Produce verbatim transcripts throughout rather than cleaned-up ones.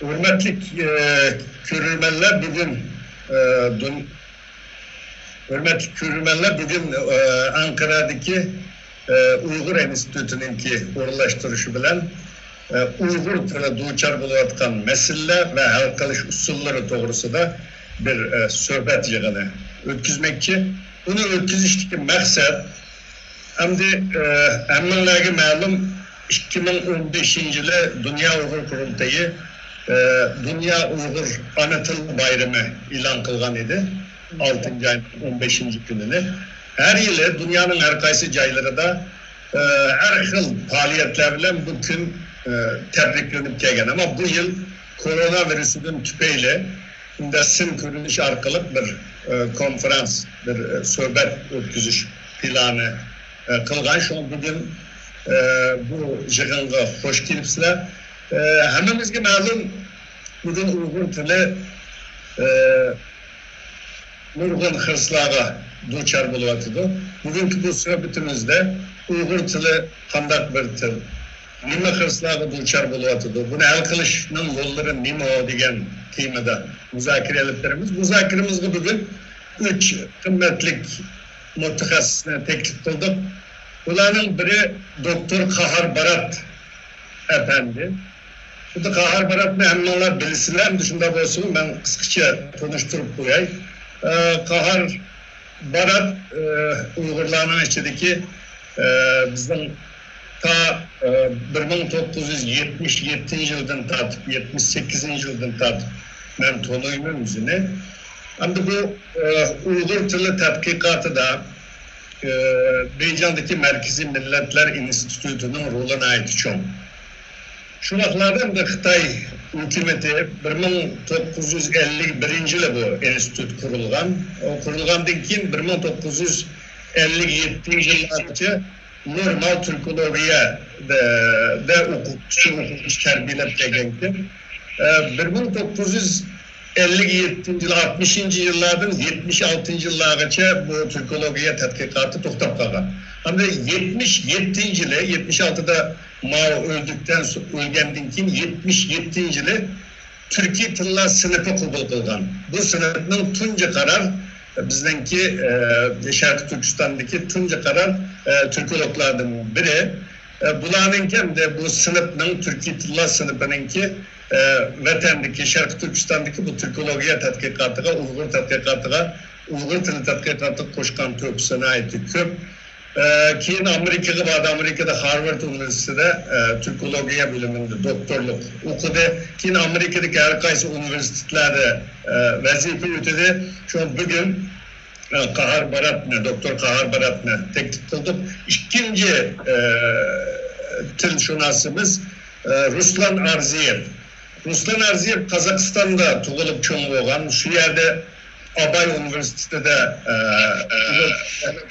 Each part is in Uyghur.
ھۆرمەتلىك، ئە، كۆرۈرمەنلەر، بۈگۈن، ئە، دۇن-، ھۆرمەتلىك كۆرۈرمەنلەر، بۈگۈن، ئە، ئەنقەرەدىكى، ئە، ئۇيغۇر ئىنستىتۇتىنىڭكى ئورۇنلاشتۇرۇشى بىلەن، ئە، ئۇيغۇر تىلى دۇچار بولۇۋاتقان مەسىلىلەر ۋە ھەل قىلىش ئۇسۇللىرى توغرىسىدا بىر، ئە، سۆھبەت يىغىنى ئۆتكۈزمەكچى. بۇنى ئۆتكۈزۈشتىكى مەقسەت، ئەمدى، ئە، ھەممىڭلارغا مەلۇم، ئىككى مىڭ ئون بەشىنچى يىلى دۇنيا ئۇيغۇر قۇرۇلتىيى، ئە، دۇنيا ئۇيغۇر ئانا تىل بايرىمى ئېلان قىلغان ئىدى. ئالتىنچى ئاينىڭ ئون بەشىنچى كۈنىنى. ھەر يىلى دۇنيانىڭ ھەر قايسى جايلىرىدا، ئە، ھەر خىل پائالىيەتلەر بىلەن بۇ كۈن، ئە، تەبرىكلىنىپ كەلگەن. ئەمما بۇ يىل كورونا ۋىرۇسىدىن تۈپەيلى، بۇنداق سىم كۆرۈنۈش ئارقىلىق بىر، ئە، كونفرانس، بىر، ئە، سۆھبەت ئۆتكۈزۈش پىلانى، ئە، قىلغان. شۇڭا بۈگۈن، ئە، بۇ يىغىنغا خوش كېلىپسىلەر. ئە، ھەممىمىزگە مەلۇم، بۈگۈن ئۇيغۇر تىلى، ئە، نۇرغۇن خىرىسلارغا دۇچار بولۇۋاتىدۇ. بۈگۈنكى بۇ سۆھبىتىمىزدە ئۇيغۇر تىلى قانداق بىر تىل؟ نېمە خىرىسلارغا دۇچار بولۇۋاتىدۇ؟ بۇنى ھەل قىلىشنىڭ يوللىرى نېمە دېگەن تېمىدا مۇزاكىرە ئېلىپ بېرىمىز. مۇزاكىرىمىزگە بۈگۈن ئۈچ قىممەتلىك مۇتەخەسسىسنى تەكلىپ قىلدۇق. بۇلارنىڭ بىرى دوكتور قاھار بارات ئەپەندى. خۇددى قاھار باراتنى ھەممىڭلار بىلىسىلەر، ئەمدى شۇنداق بولسىمۇ مەن قىسقىچە تونۇشتۇرۇپ قوياي. ئە، قاھار بارات، ئە، ئۇيغۇرلارنىڭ ئىچىدىكى، ئە، بىزنىڭ تا، ئە، بىر مىڭ توققۇز يۈز يەتمىش يەتتىنچى يىلدىن تارتىپ، يەتمىش سەككىزىنچى يىلدىن تارتىپ مەن تونۇيمەن ئۆزىنى. ئەمدى بۇ، ئە، ئۇيغۇر تىلى تەتقىقاتىدا، ئە، بېيجىڭدىكى مەركىزىي مىللەتلەر ئىنستىتۇتىنىڭ رولى ناھايىتى چوڭ. شۇ ۋاقىتلاردا ئەمدى خىتاي ھۆكۈمىتى بىر مىڭ توققۇز يۈز ئەللىك بىرىنچى يىلى بۇ ئىنستىتۇت قۇرۇلغان. ئۇ قۇرۇلغاندىن كېيىن بىر مىڭ توققۇز يۈز ئەللىك يەتتىنچى يىللارغىچە نورمال تۈركولوگىيەدە، دە ئوقۇتقۇچى، ئوقۇتقۇچى تەربىيەلەپ كەلگەنكەن. ئە، بىر مىڭ توققۇز يۈز ئەللىك يەتتىنچى يىل، ئاتمىشىنچى يىللاردىن يەتمىش ئالتىنچى يىللارغىچە بۇ تۈركولوگىيە تەتقىقاتى توختاپ قالغان. ئەمدى يەتمىش يەتتىنچى يىلى، يەتمىش ئالتىدا ماۋ ئۆلدۈكتىن سو-، ئۆلگەندىن كېيىن يەتمىش يەتتىنچى يىلى تۈركىي تىللار سىنىپى قوبۇل قىلغان. بۇ سىنىپنىڭ تۇنجى قارار بىزنىڭكى، ئە، شەرقىي تۈركىستاندىكى تۇنجى قارار، ئە، تۈركولوگلاردىن بىرى. ئە، بۇلارنىڭكى ھەمدە بۇ سىنىپنىڭ، تۈركىي تىللار سىنىپىنىڭكى، ئە، ۋەتەندىكى، شەرقىي تۈركىستاندىكى بۇ تۈركولوگىيە تەتقىقاتىغا، ئۇيغۇر تەتقىقاتىغا، ئۇيغۇر تىلى تەتقىقاتىغا قوشقان تۆھپىسى ناھايىتى كۆپ. ئە، كېيىن ئامېرىكىغا باردى. ئامېرىكىدا خارۋارد ئۇنىۋېرسىتېتىدا، ئە، تۈركولوگىيە بۆلۈمىدە دوكتورلۇق ئوقۇدى. كېيىن ئامېرىكىدىكى ھەر قايسى ئۇنىۋېرسىتېتلاردا، ئە، ۋەزىپە ئۆتىدى. شۇڭا بۈگۈن، ئە، قاھار باراتنى، دوكتور قاھار باراتنى تەكلىپ قىلدۇق. ئىككىنچى، ئە، تىلشۇناسىمىز، ئە، رۇسلان ئارزىيېۋ. رۇسلان ئارزىيېۋ قازاقىستاندا تۇغۇلۇپ چوڭ بولغان، شۇ يەردە ئاباي ئۇنىۋېرسىتېتىدا، ئە،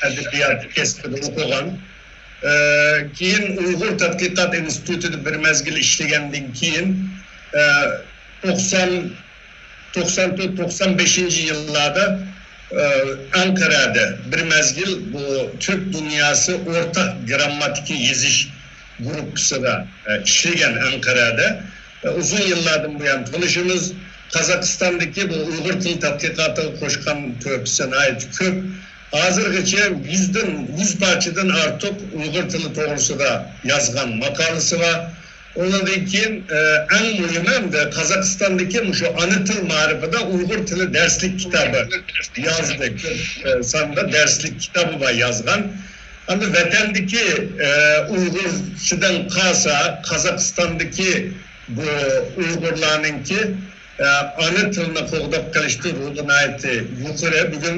ئەدەبىيات كەسپىدە ئوقۇغان. ئە، كېيىن ئۇيغۇر تەتقىقات ئىنستىتۇتىدا بىر مەزگىل ئىشلىگەندىن كېيىن، ئە، توقسان، توقسان تۆت، توقسان بەشىنچى يىللاردا، ئە، ئەنقەرەدە بىر مەزگىل بۇ تۈرك دۇنياسى ئورتاق گىرامماتىكا يېزىش گۇرۇپپىسىدا، ئە، ئىشلىگەن ئەنقەرەدە. ئۇزۇن يىللاردىن بۇيان تونۇشىمىز. قازاقىستاندىكى بۇ ئۇيغۇر تىل تەتقىقاتىغا قوشقان تۆھپىسى ناھايىتى كۆپ. ھازىرغىچە يۈزدىن، يۈز پارچىدىن ئارتۇق ئۇيغۇر تىلى توغرىسىدا يازغان ماقالىسى بار. ئۇنىڭدىن كېيىن، ئە، ئەڭ مۇھىمى ئەمدى قازاقىستاندىكى مۇشۇ ئانا تىل مائارىپىدا ئۇيغۇر تىلى دەرسلىك كىتابى يازدى. كۆپ، ئە، ساندا دەرسلىك كىتابى بار يازغان. ئەمدى ۋەتەندىكى، ئە، ئۇيغۇرچىدىن قالسا، قازاقىستاندىكى بۇ ئۇيغۇرلارنىڭكى، ئە، ئانا تىلنى قوغداپ قېلىشتا رولى ناھايىتى يۇقىرى. بۈگۈن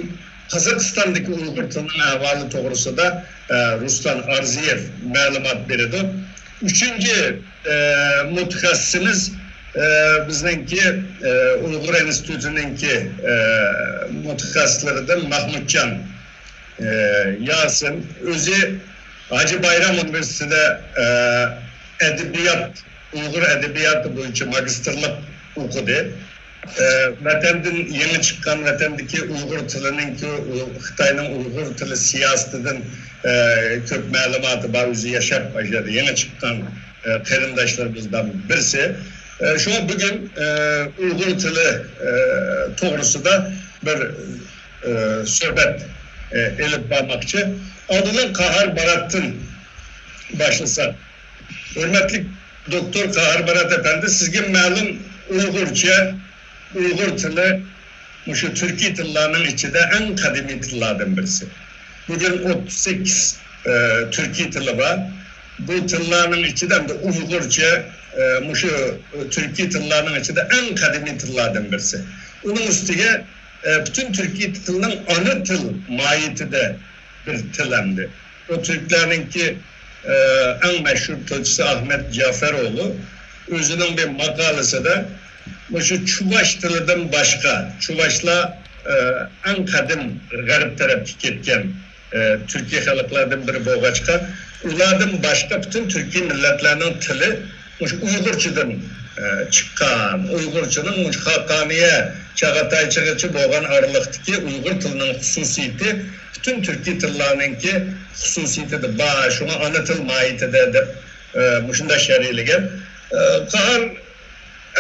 قازاقىستاندىكى ئۇيغۇر تىلىنىڭ ئەھۋالى توغرىسىدا، ئە، رۇسلان ئارزىيېۋ مەلۇمات بېرىدۇ. ئۈچىنچى، ئە، مۇتەخەسسىسىمىز، ئە، بىزنىڭكى، ئە، ئۇيغۇر ئىنستىتۇتىنىڭكى، ئە، مۇتەخەسسىسلىرىدىن ماھمۇتجان، ئە، ياسىن. ئۆزى ھاجى بايرام ئۇنىۋېرسىتېتىدا، ئە، ئەدەبىيات، ئۇيغۇر ئەدەبىياتى بويىچە ماگىستىرلىق ئوقۇدى. ئە، ۋەتەندىن يېڭى چىققان، ۋەتەندىكى ئۇيغۇر تىلىنىڭكى، ئۇ-، خىتاينىڭ ئۇيغۇر تىلى سىياسىتىدىن، ئە، كۆپ مەلۇماتى بار، ئۆزى ياشاپ، ئاشۇ يەردە يېڭى چىققان، ئە، قېرىنداشلىرىمىزدىن بىرسى. ئە، شۇڭا بۈگۈن، ئە، ئۇيغۇر تىلى، ئە، توغرىسىدا بىر، ئە، سۆھبەت، ئە، ئېلىپ بارماقچى. ئالدىدا قاھار باراتتىن باشلىساق. ھۆرمەتلىك دوكتور قاھار بارات ئەپەندى، سىزگە مەلۇم، ئۇيغۇرچە، ئۇيغۇر تىلى مۇشۇ تۈركىي تىللارنىڭ ئىچىدە ئەڭ قەدىمىي تىللاردىن بىرسى. بۈگۈن ئوتتۇز سەككىز، ئە، تۈركىي تىلى بار. بۇ تىللارنىڭ ئىچىدە ھەم ئۇيغۇرچە، ئە، مۇشۇ تۈركىي تىللارنىڭ ئىچىدە ئەڭ قەدىمىي تىللاردىن بىرسى. ئۇنىڭ ئۈستىگە، ئە، پۈتۈن تۈركىي تىلنىڭ ئانا تىل ماھىيىتىدە بىر تىل ئەمدى. ئۇ تۈركلەرنىڭكى، ئە، ئەڭ مەشھۇر تىلچىسى ئاھمەت جافەر ئوغلى ئۆزىنىڭ بىر ماقالىسىدە مۇشۇ چۇۋاش تىلىدىن باشقا، چۇۋاشلار، ئە، ئەڭ قەدىم غەرب تەرەپكە كەتكەن، ئە، تۈركىي خەلقلەردىن بىرى بولغاچقا، ئۇلاردىن باشقا پۈتۈن تۈركىي مىللەتلەرنىڭ تىلى مۇشۇ ئۇيغۇرچىدىن، ئە، چىققان. ئۇيغۇرچىنىڭ مۇشۇ خاقانىيە، چاغاتايچىغىچە بولغان ئارىلىقتىكى ئۇيغۇر تىلىنىڭ خۇسۇسىيىتى پۈتۈن تۈركىي تىللارنىڭكى خۇسۇسىيىتىدە بار، شۇڭا ئانا تىل ماھىيىتىدە دەپ، ئە، مۇشۇنداق شەرھلىگەن. ئە، قاھار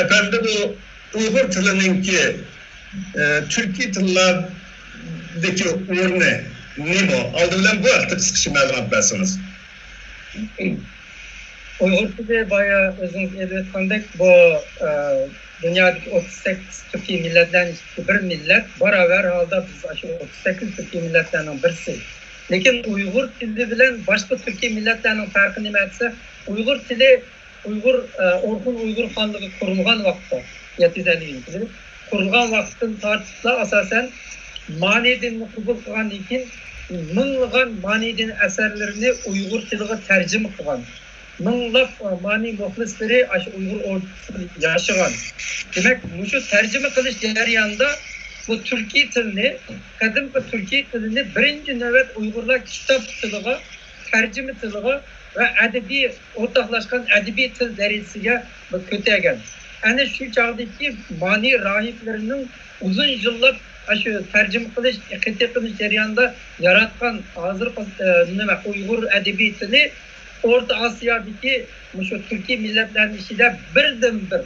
ئەپەندى بۇ ئۇيغۇر تىلىنىڭكى، ئە، تۈركىي تىللاردىكى ئورنى نېمە؟ ئالدى بىلەن بۇ ھەقتە قىسقىچە مەلۇمات بەرسىڭىز. ئۇيغۇر تىلى بايا ئۆزىڭىز ئېيتىۋەتكەندەك، بۇ، ئە، دۇنيادىكى ئوتتۇز سەككىز تۈركىي مىللەتلەرنىڭ ئىچىدىكى بىر مىللەت، باراۋەر ھالدا بىز ئاشۇ ئوتتۇز سەككىز تۈركىي مىللەتلەرنىڭ بىرسى. لېكىن ئۇيغۇر تىلى بىلەن باشقا تۈركىي مىللەتلەرنىڭ پەرقى نېمە دېسە، ئۇيغۇر تىلى ئۇيغۇر، ئە، ئورخۇن ئۇيغۇر خانلىقى قۇرۇلغان ۋاقىتتا، يەتتە يۈز ئەللىك يىلى قۇرۇلغان ۋاقىتتىن تارتىپلا ئاساسەن مانى دىننى قوبۇل قىلغاندىن كېيىن مىڭلىغان مانى دىن ئەسەرلىرىنى ئۇيغۇر تىلىغا تەرجىمە قىلغان. مىڭلاپ، ئە، مانى مۇخلىسلىرى ئاشۇ ئۇيغۇر ئوردىسىدا ياشىغان. دېمەك، مۇشۇ تەرجىمە قىلىش جەريانىدا بۇ تۈركىي تىلنى، قەدىمكى تۈركىي تىلىنى بىرىنچى نۆۋەت ئۇيغۇرلار كىتاب تىلىغا، تەرجىمە تىلىغا ۋە ئەدەبىي، ئورتاقلاشقان ئەدەبىي تىل دەرىجىسىگە بىر كۆتەرگەن. ئەنە شۇ چاغدىكى مانى راھىبلىرىنىڭ ئۇزۇن يىللاپ ئاشۇ تەرجىمە قىلىش، قېتىق قىلىش جەريانىدا ياراتقان ھازىرقى، ئە، نېمە، ئۇيغۇر ئەدەبىي تىلى ئورتا ئاسىيادىكى مۇشۇ تۈركىي مىللەتلەرنىڭ ئىچىدە بىردىنبىر،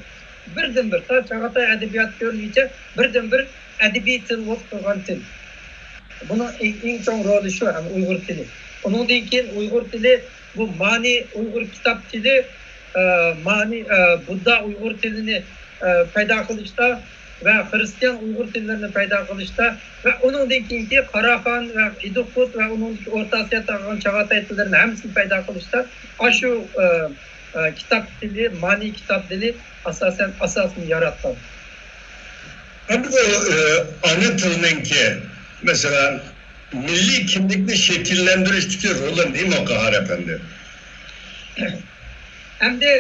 بىردىنبىر، تا چاغاتاي ئەدەبىياتى كۆرۈلگىچە بىردىنبىر ئەدەبىي تىل بولۇپ تۇرغان تىل. بۇنىڭ ئەڭ، ئەڭ چوڭ رولى شۇ، ھەم ئۇيغۇر تىلى. ئۇنىڭدىن كېيىن ئۇيغۇر تىلى، بۇ مانى ئۇيغۇر كىتاب تىلى، ئە، مانى، ئە، بۇددا ئۇيغۇر تىلىنى، ئە، پەيدا قىلىشتا ۋە خىرىستىيان ئۇيغۇر تىللىرىنى پەيدا قىلىشتا ۋە ئۇنىڭدىن كېيىنكى قاراخان ۋە ئىدىقۇت ۋە ئۇنىڭدىكى ئورتا ئاسىيا تارقىغان چاغاتاي تىللىرىنى ھەممىسىنى پەيدا قىلىشتا ئاشۇ، ئە، ئە، كىتاب تىلى، مانى كىتاب تىلى ئاساسەن ئاساسنى ياراتقان. ئەمدى بۇ، ئە، ئانا تىلنىڭكى، مەسىلەن، مىللىي كىملىكنى شەكىللەندۈرۈشتىكى رولى نېمە، قاھار ئەپەندى؟ ئەمدى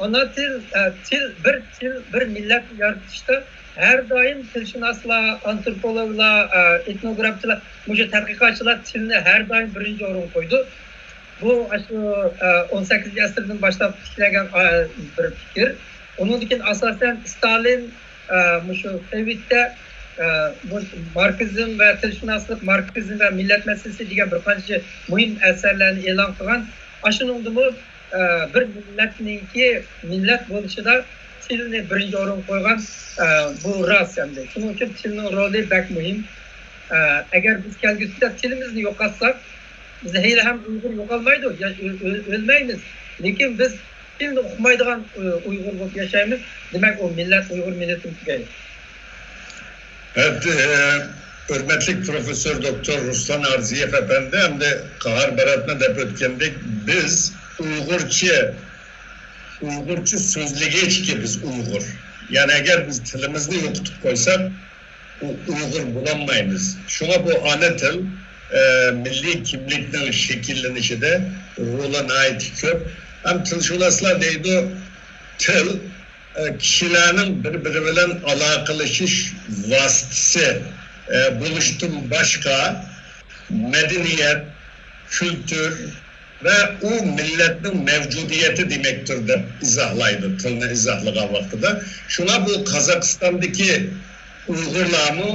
ئانا تىل، ئە، تىل، بىر تىل، بىر مىللەت يارىتىشتا ھەر دائىم تىلشۇناسلار، ئانتروپولوگلار، ئە، ئېتنوگرافچىلار، مۇشۇ تەتقىقاتچىلار تىلنى ھەر دائىم بىرىنچى ئورۇنغا قويىدۇ. بۇ ئاشۇ، ئە، ئون سەككىزىنچى ئەسىردىن باشلاپ تىكلەنگەن، ئە، بىر پىكىر. ئۇنىڭدىن كېيىن ئاساسەن ستالىن، ئە، مۇشۇ سوۋېتتە، ئە، بۇ ماركسىزم ۋە تىلشۇناسلىق، ماركسىزم ۋە مىللەت مەسىلىسى دېگەن بىر قانچە مۇھىم ئەسەرلەرنى ئېلان قىلغان. ئاشۇنىڭدىمۇ، ئە، بىر مىللەتنىڭكى مىللەت بولۇشىدا تىلنى بىرىنچى ئورۇنغا قويغان، ئە، بۇ راست ئەمدى. شۇنىڭ ئۈچۈن تىلنىڭ رولى بەك مۇھىم. ئە، ئەگەر بىز كەلگۈسىدە تىلىمىزنى يوقاتساق، بىز ھېلىھەم ئۇيغۇر يوقالمايدۇ، يا-، ئۆ-، ئۆ-، ئۆلمەيمىز. لېكىن بىز تىلنى ئۇقمايدىغان، ئۇ-، ئۇيغۇر بولۇپ ياشايمىز. دېمەك، ئۇ مىللەت، ئۇيغۇر مىللىتىمىز تۈگەيدۇ. ھەتتا، ئە، ھۆرمەتلىك پروفېسسور دوكتور رۇسلان ئارزىيېف ئەپەندى ئەمدى قاھار باراتنى دەپ ئۆتكەندەك، بىز ئۇيغۇرچە، ئۇيغۇرچە سۆزلىگەچكە بىز ئۇيغۇر. يەنى ئەگەر بىز تىلىمىزنى يوقىتىپ قويساق، ئۇ-، ئۇيغۇر بولالمايمىز. شۇڭا بۇ ئانا تىل، ئە، مىللىي كىملىكنىڭ شەكىللىنىشىدە رولى ناھايىتى كۆپ. ھەم تىلشۇناسلار دەيدۇ، تىل، ئە، كىشىلەرنىڭ بىر-بىرى بىلەن ئالاقىلىشىش ۋاسىتىسى، ئە، بولۇشتىن باشقا، مەدەنىيەت، كۈلتۈر، ۋە ئۇ مىللەتنىڭ مەۋجۇدىيىتى دېمەكتۇر، دەپ ئىزاھلايدۇ، تىلنى ئىزاھلىغان ۋاقتىدا. شۇڭا بۇ قازاقىستاندىكى ئۇيغۇرلارمۇ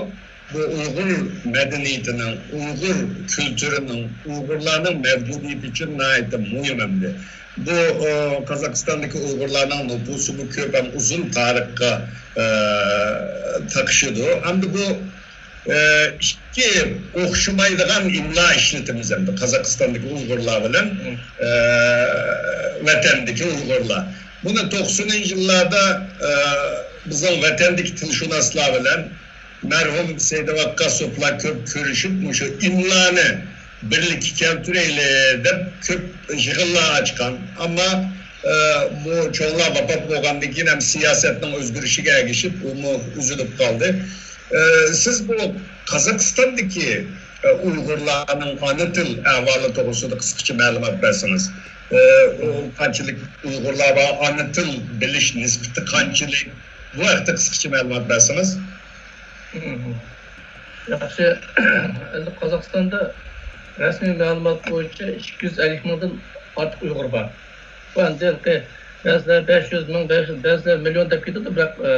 بۇ ئۇيغۇر مەدەنىيىتىنىڭ، ئۇيغۇر كۈلتۈرىنىڭ، ئۇيغۇرلارنىڭ مەۋجۇدىيىتى ئۈچۈن ناھايىتى مۇھىم ئەمدى. بۇ، ئە، قازاقىستاندىكى ئۇيغۇرلارنىڭ نوپۇسىمۇ كۆپ ھەم ئۇزۇن تارىخقا، ئە، تاقىشىدۇ. ئەمدى بۇ، ئە، ئىككى ئوخشىمايدىغان ئىملا ئىشلىتىمىز ئەمدى قازاقىستاندىكى ئۇيغۇرلار بىلەن، ئە، ۋەتەندىكى ئۇيغۇرلار. بۇنى توقسىنىنچى يىللاردا، ئە، بىزنىڭ ۋەتەندىكى تىلشۇناسلار بىلەن مەرھۇم سەيدى ۋەققاسوفلار كۆپ كۆرۈشۈپ، مۇشۇ ئىملانى بىرلىككە كەلتۈرەيلى دەپ كۆپ يىغىنلار ئاچقان. ئەمما، ئە، بۇ چوڭلار ۋاپات بولغاندىن كېيىن ھەم سىياسەتنىڭ ئۆزگىرىشىگە ئەگىشىپ، ئۇمۇ ئۈزۈلۈپ قالدى. ئە، سىز بۇ قازاقىستاندىكى، ئە، ئۇيغۇرلارنىڭ ئانا تىل ئەھۋالى توغرىسىدا قىسقىچە مەلۇمات بەرسىڭىز. ئە، ئۇ قانچىلىك ئۇيغۇرلار بار، ئانا تىل بىلىش نىسبىتى قانچىلىك؟ بۇ ھەقتە قىسقىچە مەلۇمات بەرسىڭىز. ياخشى. ئەمدى قازاقىستاندا رەسمىي مەلۇمات بويىچە ئىككى يۈز ئەللىك مىڭدىن ئارتۇق ئۇيغۇر بار. بۇ ئەمدى ھېلىقى بەزىلەر بەش يۈز مىڭ، بەزىلەر مىليون دەپ كېتىدۇ، بىراق، ئە،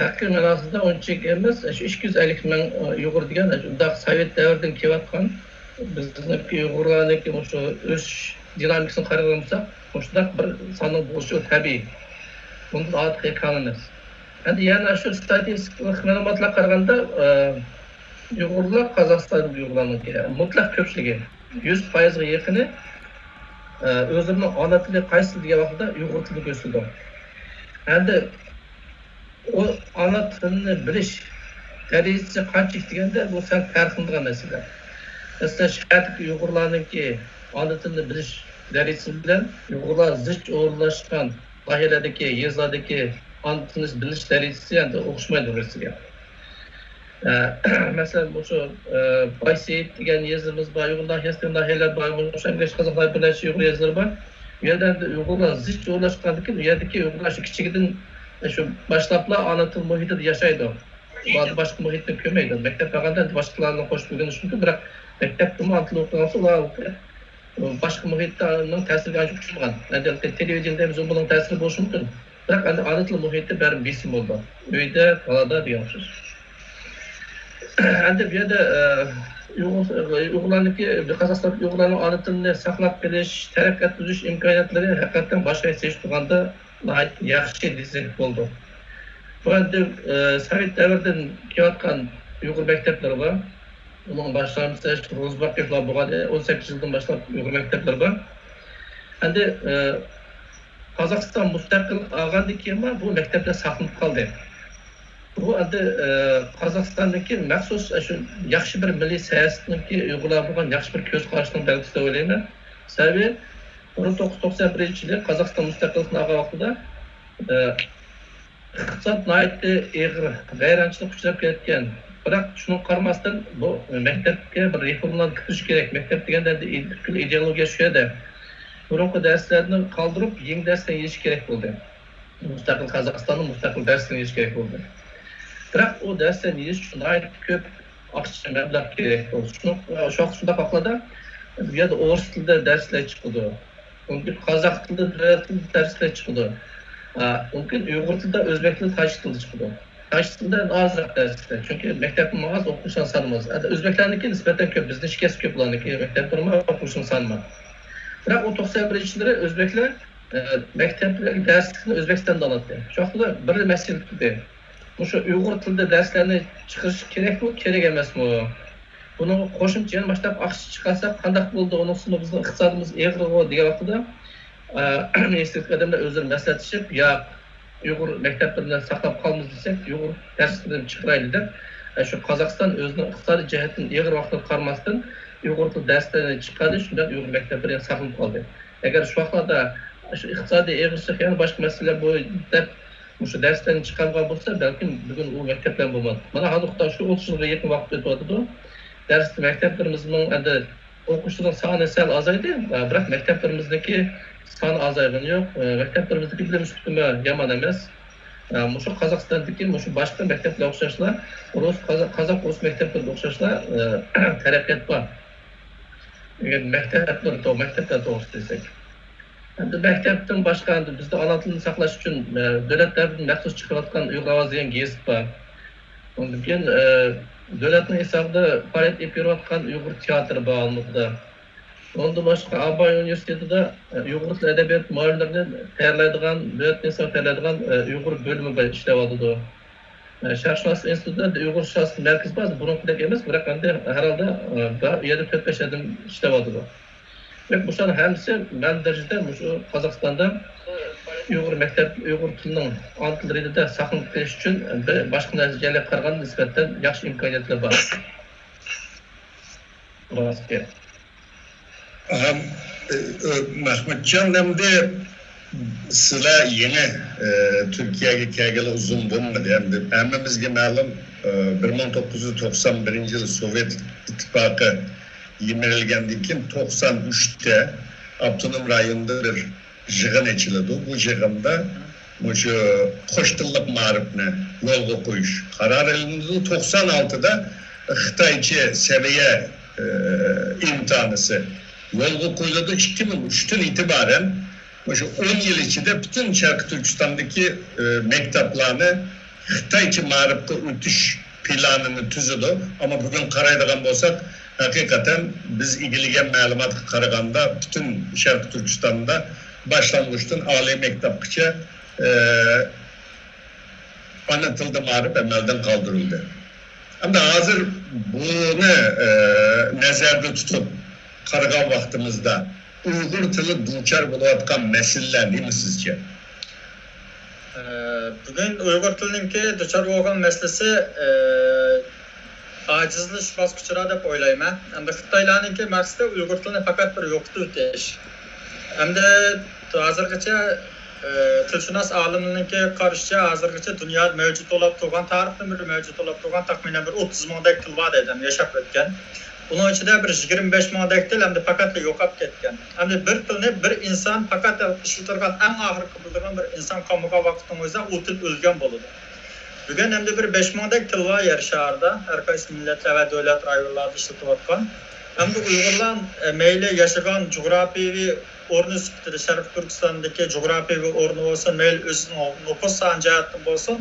ھەقىقىي مەناسىدا ئۇنچىلىك ئەمەس. شۇ ئىككى يۈز ئەللىك مىڭ ئۇيغۇر دېگەن شۇنداق سوۋېت دەۋرىدىن كېلىۋاتقان، بىزنىڭكى ئۇيغۇرلارنىڭكى مۇشۇ ئۆسۈش دىنامىكىسىنى قارىغان بولساق، مۇشۇنداق بىر ساننىڭ بولۇشى تەبىئىي. بۇندىن ئارتۇق كەم ئەمەس. ئەمدى يەنە شۇ ستاتىستىكىلىق مەلۇماتلارغا قارىغاندا، ئە، ئۇيغۇرلار، قازاقىستان ئۇيغۇرلارنىڭكى مۇتلەق كۆپچىلىكى، يۈز پايىزغا يېقىنى، ئە، ئۆزلىرىنىڭ ئانا تىلى قايسى تىل دېگەن ۋاقتىدا ئۇيغۇر تىلىنى كۆرسىتىدۇ. ئەمدى ئۇ ئانا تىلنى بىلىش دەرىجىسى قانچىلىك دېگەندە، بۇ سەل پەرقلىنىدىغان مەسىلە. مەسىلەن، شەھەردىكى ئۇيغۇرلارنىڭكى ئانا تىلنى بىلىش دەرىجىسى بىلەن ئۇيغۇرلار زىچ ئورۇنلاشقان ناھىيەلەردىكى، يېزىلاردىكى ئانا تىلنى بىلىش دەرىجىسى ئەمدى ئوخشىمايدۇ بىر-بىرسىگە. ئە، مەسىلەن، مۇشۇ، ئە، بايسېيىت دېگەن يېزىمىز بار، ئۇيغۇر ناھىيەسى دېگەن ناھىيەلەر بار، مۇشۇ ئەمگەك قازاقلار بىر نەچچە ئۇيغۇر يېزىلىرى بار. ئۇ يەردە ئەمدى ئۇيغۇرلار زىچ ئورۇنلاشقاندىكىن، ئۇ يەردىكى ئۇيغۇرلار شۇ كىچىكىدىن شۇ باشلاپلا ئانا تىل مۇھىتىدا ياشايدۇ. ئۇلار باشقا مۇھىتنى كۆرمەيدۇ. مەكتەپ بارغاندا ئەمدى باشقىلار بىلەن قوشۇپ ئۆگىنىشى مۇمكىن، بىراق مەكتەپتىمۇ ئانا تىل ئوقۇغان بولسا، ئۇلار باشقا مۇھىتنىڭ تەسىرىگە ئانچە ئۇچرىمىغان. ئەمدى تېلېۋىدېنىيە دەيمىز، بۇنىڭ تەسىرى بولۇشى مۇمكىن. بىراق ئەمدى ئانا تىل مۇھىتى بەرىبىر بېسىم بولىدۇ. ئۆيدە، تالادا دېگەن ئوخشاش. ئەمدى بۇ يەردە، ئە، ئۇيغۇر-، ئۇيغۇرلارنىڭكى، قازاقىستاندىكى ئۇيغۇرلارنىڭ ئانا تىلىنى ساقلاپ قېلىش، تەرەققىي ئەتكۈزۈش ئىمكانىيەتلىرى ھەقىقەتەن باشقا يەرگە سېلىشتۇرغاندا ناھايىتى ياخشى دېسەك بولىدۇ. بۇ ئەمدى، ئە، سوۋېت دەۋرىدىن كېلىۋاتقان ئۇيغۇر مەكتەپلىرى بار. ئۇنىڭ باشلامچىسى روزباكوفلار بولغان، ئون سەككىز يىلدىن باشلاپ ئۇيغۇر مەكتەپلىرى بار. ئەمدى، ئە، قازاقىستان مۇستەقىللىق ئالغاندىن كېيىنمۇ بۇ مەكتەپلەر ساقلىنىپ قالدى. بۇ ئەمدى، ئە، قازاقىستاندىكى مەخسۇس، ئە، شۇ ياخشى بىر مىللىي سىياسەتنىڭكى، ئۇيغۇرلارغا بولغان ياخشى بىر كۆز قاراشنىڭ بەلگىسى دەپ ئويلايمەن. سەۋەبى، بىر مىڭ توققۇز يۈز توقسان بىرىنچى يىلى قازاقىستان مۇستەقىللىقىنى ئالغان ۋاقتىدا، ئە، ئىقتىساد ناھايىتى ئېغىر ۋەيرانچىلىققا ئۇچراپ كەتكەن. بىراق شۇنىڭغا قارىماستىن، بۇ مەكتەپكە بىر رېفورمىلارنى كىرگۈزۈش كېرەك. مەكتەپ دېگەندە ئەمدى پۈتكۈل ئىدېئولوگىيە شۇ يەردە. بۇرۇنقى دەرسلەرنى قالدۇرۇپ، يېڭى دەرسلەرنى يېزىش كېرەك بولدى. مۇستەقىل قازاقىستاننىڭ مۇستەقىل دەرسلىرىنى يېزىش كېرەك بولدى. بىراق ئۇ دەرسلەرنى يېزىش ئۈچۈن ناھايىتى كۆپ ئاقچە مەبلەغ كېرەك بولدى. شۇ، شۇ، شۇنداق ۋاقىتلاردا بۇ يەردە ئورۇس تىلىدا دەرسلەر چىقىدۇ. مۇمكىن قازاق تىلىدا، دۆلەت تىلىدا دەرسلەر چىقىدۇ. ئا، مۇمكىن ئۇيغۇر تىلىدا، ئۆزبەك تىلىدا، تاجىك تىلىدا چىقىدۇ. تاجىك تىلىدا ئەمدى ئازراق دەرسلەر. چۈنكى مەكتەپمۇ ئاز، ئوقۇغۇچىلارنىڭ سانىمۇ ئاز. ئەمدى ئۆزبەكلەرنىڭكى نىسبەتەن كۆپ، بىزدىن ئىككى ھەسسە كۆپ ئۇلارنىڭكى مەكتەپلىرىمۇ، ئوقۇغۇچىنىڭ سانىمۇ. بىراق ئۇ توقسان بىرىنچى يىللىرى ئۆزبەكلەر، ئە، مەكتەپلەرگە دەرسلىكنى ئۆزبەكىستاندا ئالاتتى. شۇ ۋاقىتتا بىر مەسىلە تۇردى. مۇشۇ ئۇيغۇر تىلىدا دەرسلەرنى چىقىرىش كېرەكمۇ، كېرەك ئەمەسمۇ؟ بۇنىڭغا قوشۇمچە يەنە مۇشۇنداق ئاقچا چىقارساق قانداق بولىدۇ؟ ئۇنىڭ ئۈستىدە بىزنىڭ ئىقتىسادىمىز ئېغىرغۇ دېگەن ۋاقتىدا، ئە، مىنىستىرلىق ئادەملەر ئۆزلىرى مەسلىھەتلىشىپ، ياق، ئۇيغۇر مەكتەپلىرىنى ساقلاپ قالىمىز دېسەك، ئۇيغۇر دەرسلىرىنى چىقىرايلى دەپ، ئە، شۇ قازاقىستان ئۆزىنىڭ ئىقتىسادىي جەھەتتىن ئېغىر ۋاقتىغا قارىماستىن، ئۇيغۇر تىل دەرسلىرىنى چىقاردى، شۇنداق ئۇيغۇر مەكتەپلىرى ساقلىنىپ قالدى. ئەگەر شۇ ۋاقىتلاردا شۇ ئىقتىسادىي ئېغىرچىلىق يەنە باشقا مەسىلىلەر بوي-، دەپ مۇشۇ دەرسلەرنى چىقارمىغان بولسا، بەلكىم بۈگۈن ئۇ مەكتەپلەر بولمايتتى. مانا ھازىرقى شۇ ئوتتۇز يىلغا يېقىن ۋاقىت ئۆتۈۋاتىدۇ. دەرس مەكتەپلىرىمىزنىڭ ئەمدى ئوقۇغۇچىلىرىنىڭ سانى سەل ئازايدى، بىراق مەكتەپلىرىمىزنىڭكى سانى ئازايغىنى يوق. مەكتەپلىرىمىزدىكى بىلىم سۈپىتىمۇ يامان ئەمەس. مۇشۇ قازاقىستاندىكى مۇشۇ باشقا مەكتەپلەرگە ئوخشاشلا، رۇس، قازاق، قازاق، رۇس مەكتەپلىرىگە ئوخشاشلا، تەرەققىيات بار. ئەگەر مەكتەپلەر تو-، مەكتەپلەر توغرىسىدا دېسەك. ئەمدى مەكتەپتىن باشقا، ئەمدى بىزدە ئانا تىلنى ساقلاش ئۈچۈن، ئە، دۆلەت تەرىپىدىن مەخسۇس چىقىرىۋاتقان ئۇيغۇر ئاۋازى دېگەن گېزىت بار. ئۇندىن كېيىن، ئە، دۆلەتنىڭ ھېسابىدا پائالىيەت ئېلىپ بېرىۋاتقان ئۇيغۇر تىياتىرى بار ئالمۇتىدا. ئۇنىڭدىن باشقا، ئاباي ئۇنىۋېرسىتېتىدا ئۇيغۇر تىلى ئەدەبىيات مۇئەللىملىرىنى تەييارلايدىغان، دۆلەت ئىنسان تەييارلايدىغان ئۇيغۇر بۆلۈمى بار، ئىشلەۋاتىدۇ. شەرقشۇناسلىق ئىنستىتۇتىدا ئۇيغۇرشۇناسلىق مەركىزى بار، بۇرۇنقىدەك ئەمەس، بىراق ئەمدى ھەر ھالدا ئۇ يەردە تۆت-بەش ئادەم ئىشلەۋاتىدۇ. دېمەك، بۇلار ھەممىسى مەلۇم دەرىجىدە مۇشۇ قازاقىستاندا ئۇيغۇر مەكتەپ، ئۇيغۇر تىلىنىڭ ئانا تىل رېتىدە ساقلىنىپ قېلىش ئۈچۈن بىر باشقا نەرسىلەرگە قارىغاندا نىسبەتەن ياخشى ئىمكانىيەتلەر بار. راست گەپ. ئاھا، ئە، ئە، مەھمۇتجان، ئەمدى سىلەر يېڭى، ئە، تۈركىيەگە كەلگىلى ئۇزۇن بولمىدى. ئەمدى ھەممىمىزگە مەلۇم، ئە، بىر مىڭ توققۇز يۈز توقسان بىرىنچى يىل سوۋېت ئىتتىپاقى يىمىرىلگەندىن كېيىن توقسان ئۈچتە ئاپتونوم رايوندا بىر يىغىن ئېچىلىدۇ. بۇ يىغىندا مۇشۇ قوش تىللىق مائارىپنى يولغا قويۇش قارارى ئېلىنىدۇ. توقسان ئالتىدا خىتايچە سەۋىيە، ئى، ئىمتىھانىسى يولغا قويۇلىدۇ. ئىككى مىڭ ئۈچتىن ئېتىبارەن مۇشۇ ئون يىل ئىچىدە پۈتۈن شەرقىي تۈركىستاندىكى، ئى، مەكتەپلەرنى خىتايچە مائارىپقا ئۆتۈش پىلانىنى تۈزىدۇ. ئەمما بۈگۈن قارايدىغان بولساق، ھەقىقەتەن بىز ئىگىلىگەن مەلۇماتقا قارىغاندا، پۈتۈن شەرقىي تۈركىستاندا باشلانغۇچتىن ئالىي مەكتەپكىچە، ئى، ئانا تىلدا مائارىپ ئەمەلدىن قالدۇرۇلدى. ئەمدى ھازىر بۇنى، ئى، نەزەردە تۇتۇپ قارىغان ۋاقتىمىزدا، ئۇيغۇر تىلى دۇچار بولۇۋاتقان مەسىلىلەر نېمە سىزچە؟ ئە، بۈگۈن ئۇيغۇر تىلىنىڭكى دۇچار بولغان مەسىلىسى، ئە، ئاجىزلىشىش باسقۇچىدا دەپ ئويلايمەن. ئەمدى خىتايلارنىڭكى مەقسىتى ئۇيغۇر تىلىنى پەقەت بىر يوقىتىۋېتىش. ئەمدى ھازىرغىچە، ئە، تىلشۇناس ئالىملىرىنىڭكى قارىشىچە، ھازىرغىچە دۇنيادا مەۋجۇت بولاپ تۇرغان، تارىختىن بېرى مەۋجۇت بولاپ تۇرغان تەخمىنەن بىر ئوتتۇز مىڭدەك تىل بار دەيدۇ، ياشاپ ئۆتكەن. ئۇنىڭ ئىچىدە بىر يىگىرمە بەش مىڭدەك تىل ئەمدى پەقەتلا يوقاپ كەتكەن. ئەمدى بىر تىلنى بىر ئىنسان پەقەت ئىشلىتىدىغان، ئەڭ ئاخىرقى بىلىدىغان بىر ئىنسان قالمىغان ۋاقىتنىڭ ئۆزىدە ئۇ تىل ئۆلگەن بولىدۇ. بۈگۈن ئەمدى بىر بەش مىڭدەك تىل بار يەر شارىدا، ھەر قايسى مىللەتلەر ۋە دۆلەت رايونلاردا ئىشلىتىۋاتقان. ئەمدى ئۇيغۇرلار، ئە، مەيلى ياشىغان جۇغراپىيەۋى ئورنى سۈپىتىدە، شەرقىي تۈركىستاندىكى جۇغراپىيەۋى ئورنى بولسۇن، مەيلى ئۆزىنىڭ نوپۇس سانى جەھەتتىن بولسۇن،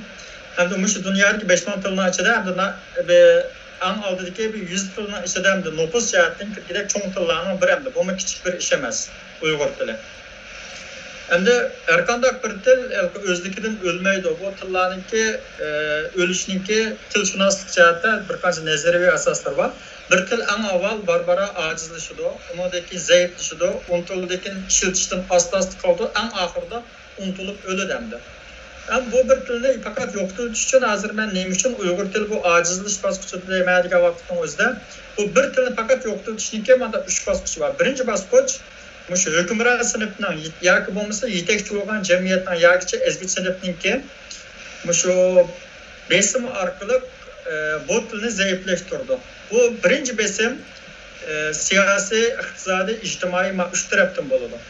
ئەمدى مۇشۇ دۇنيادىكى بەش مىڭ تىلنىڭ ئىچىدە ئەمدى نا-، بى-، ئەڭ ئالدىدىكى بىر يۈز تىلنىڭ ئىچىدە ئەمدى نوپۇس جەھەتتىن كىرگۈدەك چوڭ تىللارنىڭ بىرى ئەمدى. بۇمۇ كىچىك بىر ئىش ئەمەس، ئۇيغۇر تىلى. ئەمدى ھەرقانداق بىر تىل ئۆزلۈكىدىن ئۆلمەيدۇ. بۇ تىللارنىڭكى، ئە، ئۆلۈشنىڭكى تىلشۇناسلىق جەھەتتە بىر قانچە نەزەرىيەۋى ئاساسلىرى بار. بىر تىل ئەڭ ئاۋۋال بارا-بارا ئاجىزلىشىدۇ، ئۇنىڭدىن كېيىن زەئىپلىشىدۇ، ئۇنتۇلدىن كېيىن ئىشلىتىشتىن ئاستا-ئاستا قالىدۇ، ئەڭ ئاخىرىدا ئۇنتۇلۇپ ئۆلىدۇ ئەمدى. ئەمما بۇ بىر تىلنى پەقەت يوقىتىۋېتىش ئۈچۈن ھازىر مەن نېمە ئۈچۈن ئۇيغۇر تىلى بۇ ئاجىزلىشىش باسقۇچىدا دەيمەن دېگەن ۋاقىتنىڭ ئۆزىدە، بۇ بىر تىلنى پەقەت يوقىتىۋېتىشنىڭكى مانا ئۈچ باسقۇچى بار. بىرىنچى باسقۇچ مۇشۇ ھۆكۈمران سىنىپنىڭ ياكى بولمىسا يېتەكچى بولغان جەمئىيەتنىڭ ياكىچە ئەزگۈچى سىنىپنىڭكى مۇشۇ بېسىم ئارقىلىق، ئە، بۇ تىلنى زەئىپلەشتۈرىدۇ. بۇ بىرىنچى بېسىم، ئە، سىياسىي، ئىقتىسادىي، ئىجتىمائىي، ما-، ئۈچ تەرەپتىن بولىدۇ.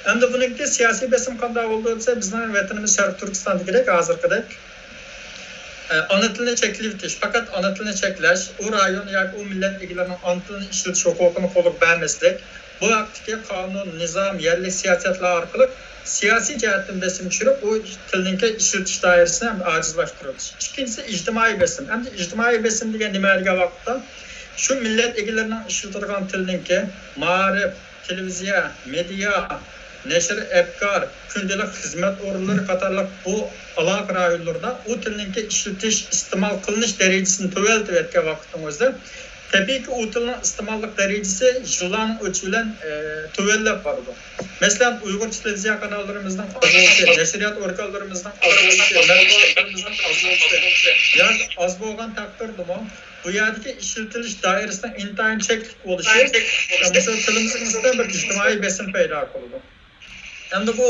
ئەمدى بۇنىڭكى سىياسىي بېسىم قانداق بولىدۇ دېسە، بىزنىڭ ۋەتىنىمىز شەرقىي تۈركىستاندىكىدەك، ھازىرقىدەك، ئە، ئانا تىلنى چەكلىۋېتىش، پەقەت ئانا تىلنى چەكلەش، ئۇ رايون ياكى ئۇ مىللەت ئىگىلىرىنىڭ ئانا تىلىنى ئىشلىتىش ھوقۇقىنى قولغا بەرمەسلىك، بۇ ھەقتىكى قانۇن، نىزام، يەرلىك سىياسەتلەر ئارقىلىق سىياسىي جەھەتتىن بېسىم چۈشۈرۈپ، ئۇ تىلنىڭكى ئىشلىتىش دائىرىسىنى ھەم ئاجىزلاشتۇرۇۋېتىش. ئىككىنچىسى، ئىجتىمائىي بېسىم. ئەمدى ئىجتىمائىي بېسىم دېگەن نېمە دېگەن ۋاقىتتا، شۇ مىللەت ئىگىلىرىنىڭ ئىشلىتىدىغان تىلنىڭكى مائارىپ، تېلېۋىزىيە، مېدىيا، نەشر ئەپكار، كۈندىلىك خىزمەت ئورۇنلىرى قاتارلىق بۇ ئالاقە رايونلىرىدا ئۇ تىلنىڭكى ئىشلىتىش، ئىستېمال قىلىنىش دەرىجىسىنى تۆۋەنلىتىۋەتكەن ۋاقىتنىڭ ئۆزىدە، تەبىئىيكى، ئۇ تىلنىڭ ئىستېماللىق دەرىجىسى يىللارنىڭ ئۆتۈشى بىلەن، ئە، تۆۋەنلەپ بارىدۇ. مەسىلەن، ئۇيغۇرچە تېلېۋىزىيە قاناللىرىمىزنىڭ ئاز بولۇشى، نەشرىيات ئورگانلىرىمىزنىڭ ئاز بولۇشى، مەتبۇئاتلىرىمىزنىڭ ئاز بولۇشى، ياش ئاز بولغان تەقدىردىمۇ، بۇ يەردىكى ئىشلىتىلىش دائىرىسىنىڭ ئىنتايىن چەكلىك بولۇشى، مەسىلەن، تىلىمىزغا نىسبەتەن بىر ئىجتىمائىي بېسىم پەيدا قىلىدۇ. ئەمدى بۇ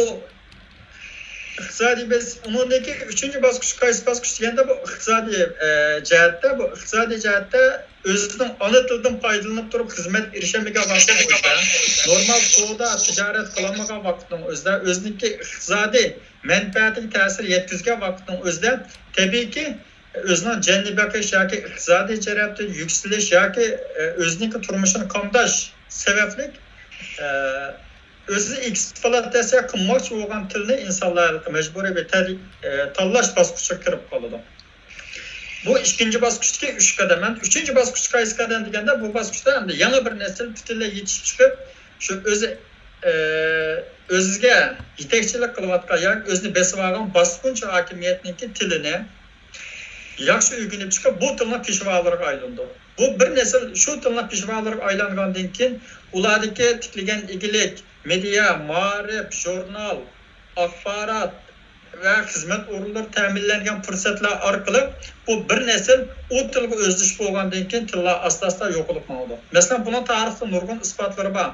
ئىقتىسادىي بېسىم، ئۇنىڭدىكى ئۈچىنچى باسقۇچ، قايسى باسقۇچ دېگەندە، بۇ ئىقتىسادىي، ئە، جەھەتتە، بۇ ئىقتىسادىي جەھەتتە ئۆزىنىڭ ئانا تىلىدىن پايدىلىنىپ تۇرۇپ خىزمەتكە ئېرىشەلمىگەن ۋاقتىنىڭ ئۆزىدە، نورمال سودا، تىجارەت قىلالمىغان ۋاقىتنىڭ ئۆزىدە، ئۆزىنىڭكى ئىقتىسادىي مەنپەئەتىگە تەسىر يەتكۈزگەن ۋاقىتنىڭ ئۆزىدە، تەبىئىيكى، ئۆزىنىڭ جېنىنى بېقىش ياكى ئىقتىسادىي جەھەتتە يۈكسىلىش ياكى، ئە، ئۆزىنىڭكى تۇرمۇشىنى قامداش سەۋەبلىك، ئە، ئۆزى ئېكسپلۇئاتاتسىيە قىلماقچى بولغان تىلنى ئىنسانلار ھېلىقى مەجبۇرىي بىر تەر-، ئە، تاللاش باسقۇچىغا كىرىپ قالىدۇ. بۇ ئىككىنچى باسقۇچتىكى ئۈچ قەدەم. ئەمدى ئۈچىنچى باسقۇچ قايسى قەدەم دېگەندە، بۇ باسقۇچتا ئەمدى يېڭى بىر نەسىل پۈتۈنلەي يېتىشىپ چىقىپ، شۇ ئۆزى، ئە، ئۆزىگە يېتەكچىلىك قىلىۋاتقان ياكى ئۆزىنى بېسىۋالغان باسقۇنچى ھاكىمىيەتنىڭكى تىلىنى ياخشى ئۆگىنىپ چىقىپ، بۇ تىلنىڭ پېشۋالىرىغا ئايلىنىدۇ. بۇ بىر نەسىل شۇ تىلنىڭ پېشۋالىرىغا ئايلانغاندىن كېيىن، ئۇلاردىكى تىكلىگەن ئىگىلىك، مېدىيا، مائارىپ، ژۇرنال، ئاخبارات ۋە خىزمەت ئورۇنلىرى تەمىنلەنگەن پۇرسەتلەر ئارقىلىق بۇ بىر نەسىل ئۇ تىلغا ئۆزلىشىپ بولغاندىن كېيىن تىللار ئاستا-ئاستا يوقىلىپ ماڭىدۇ. مەسىلەن، بۇنىڭ تارىختا نۇرغۇن ئىسپاتلىرى بار.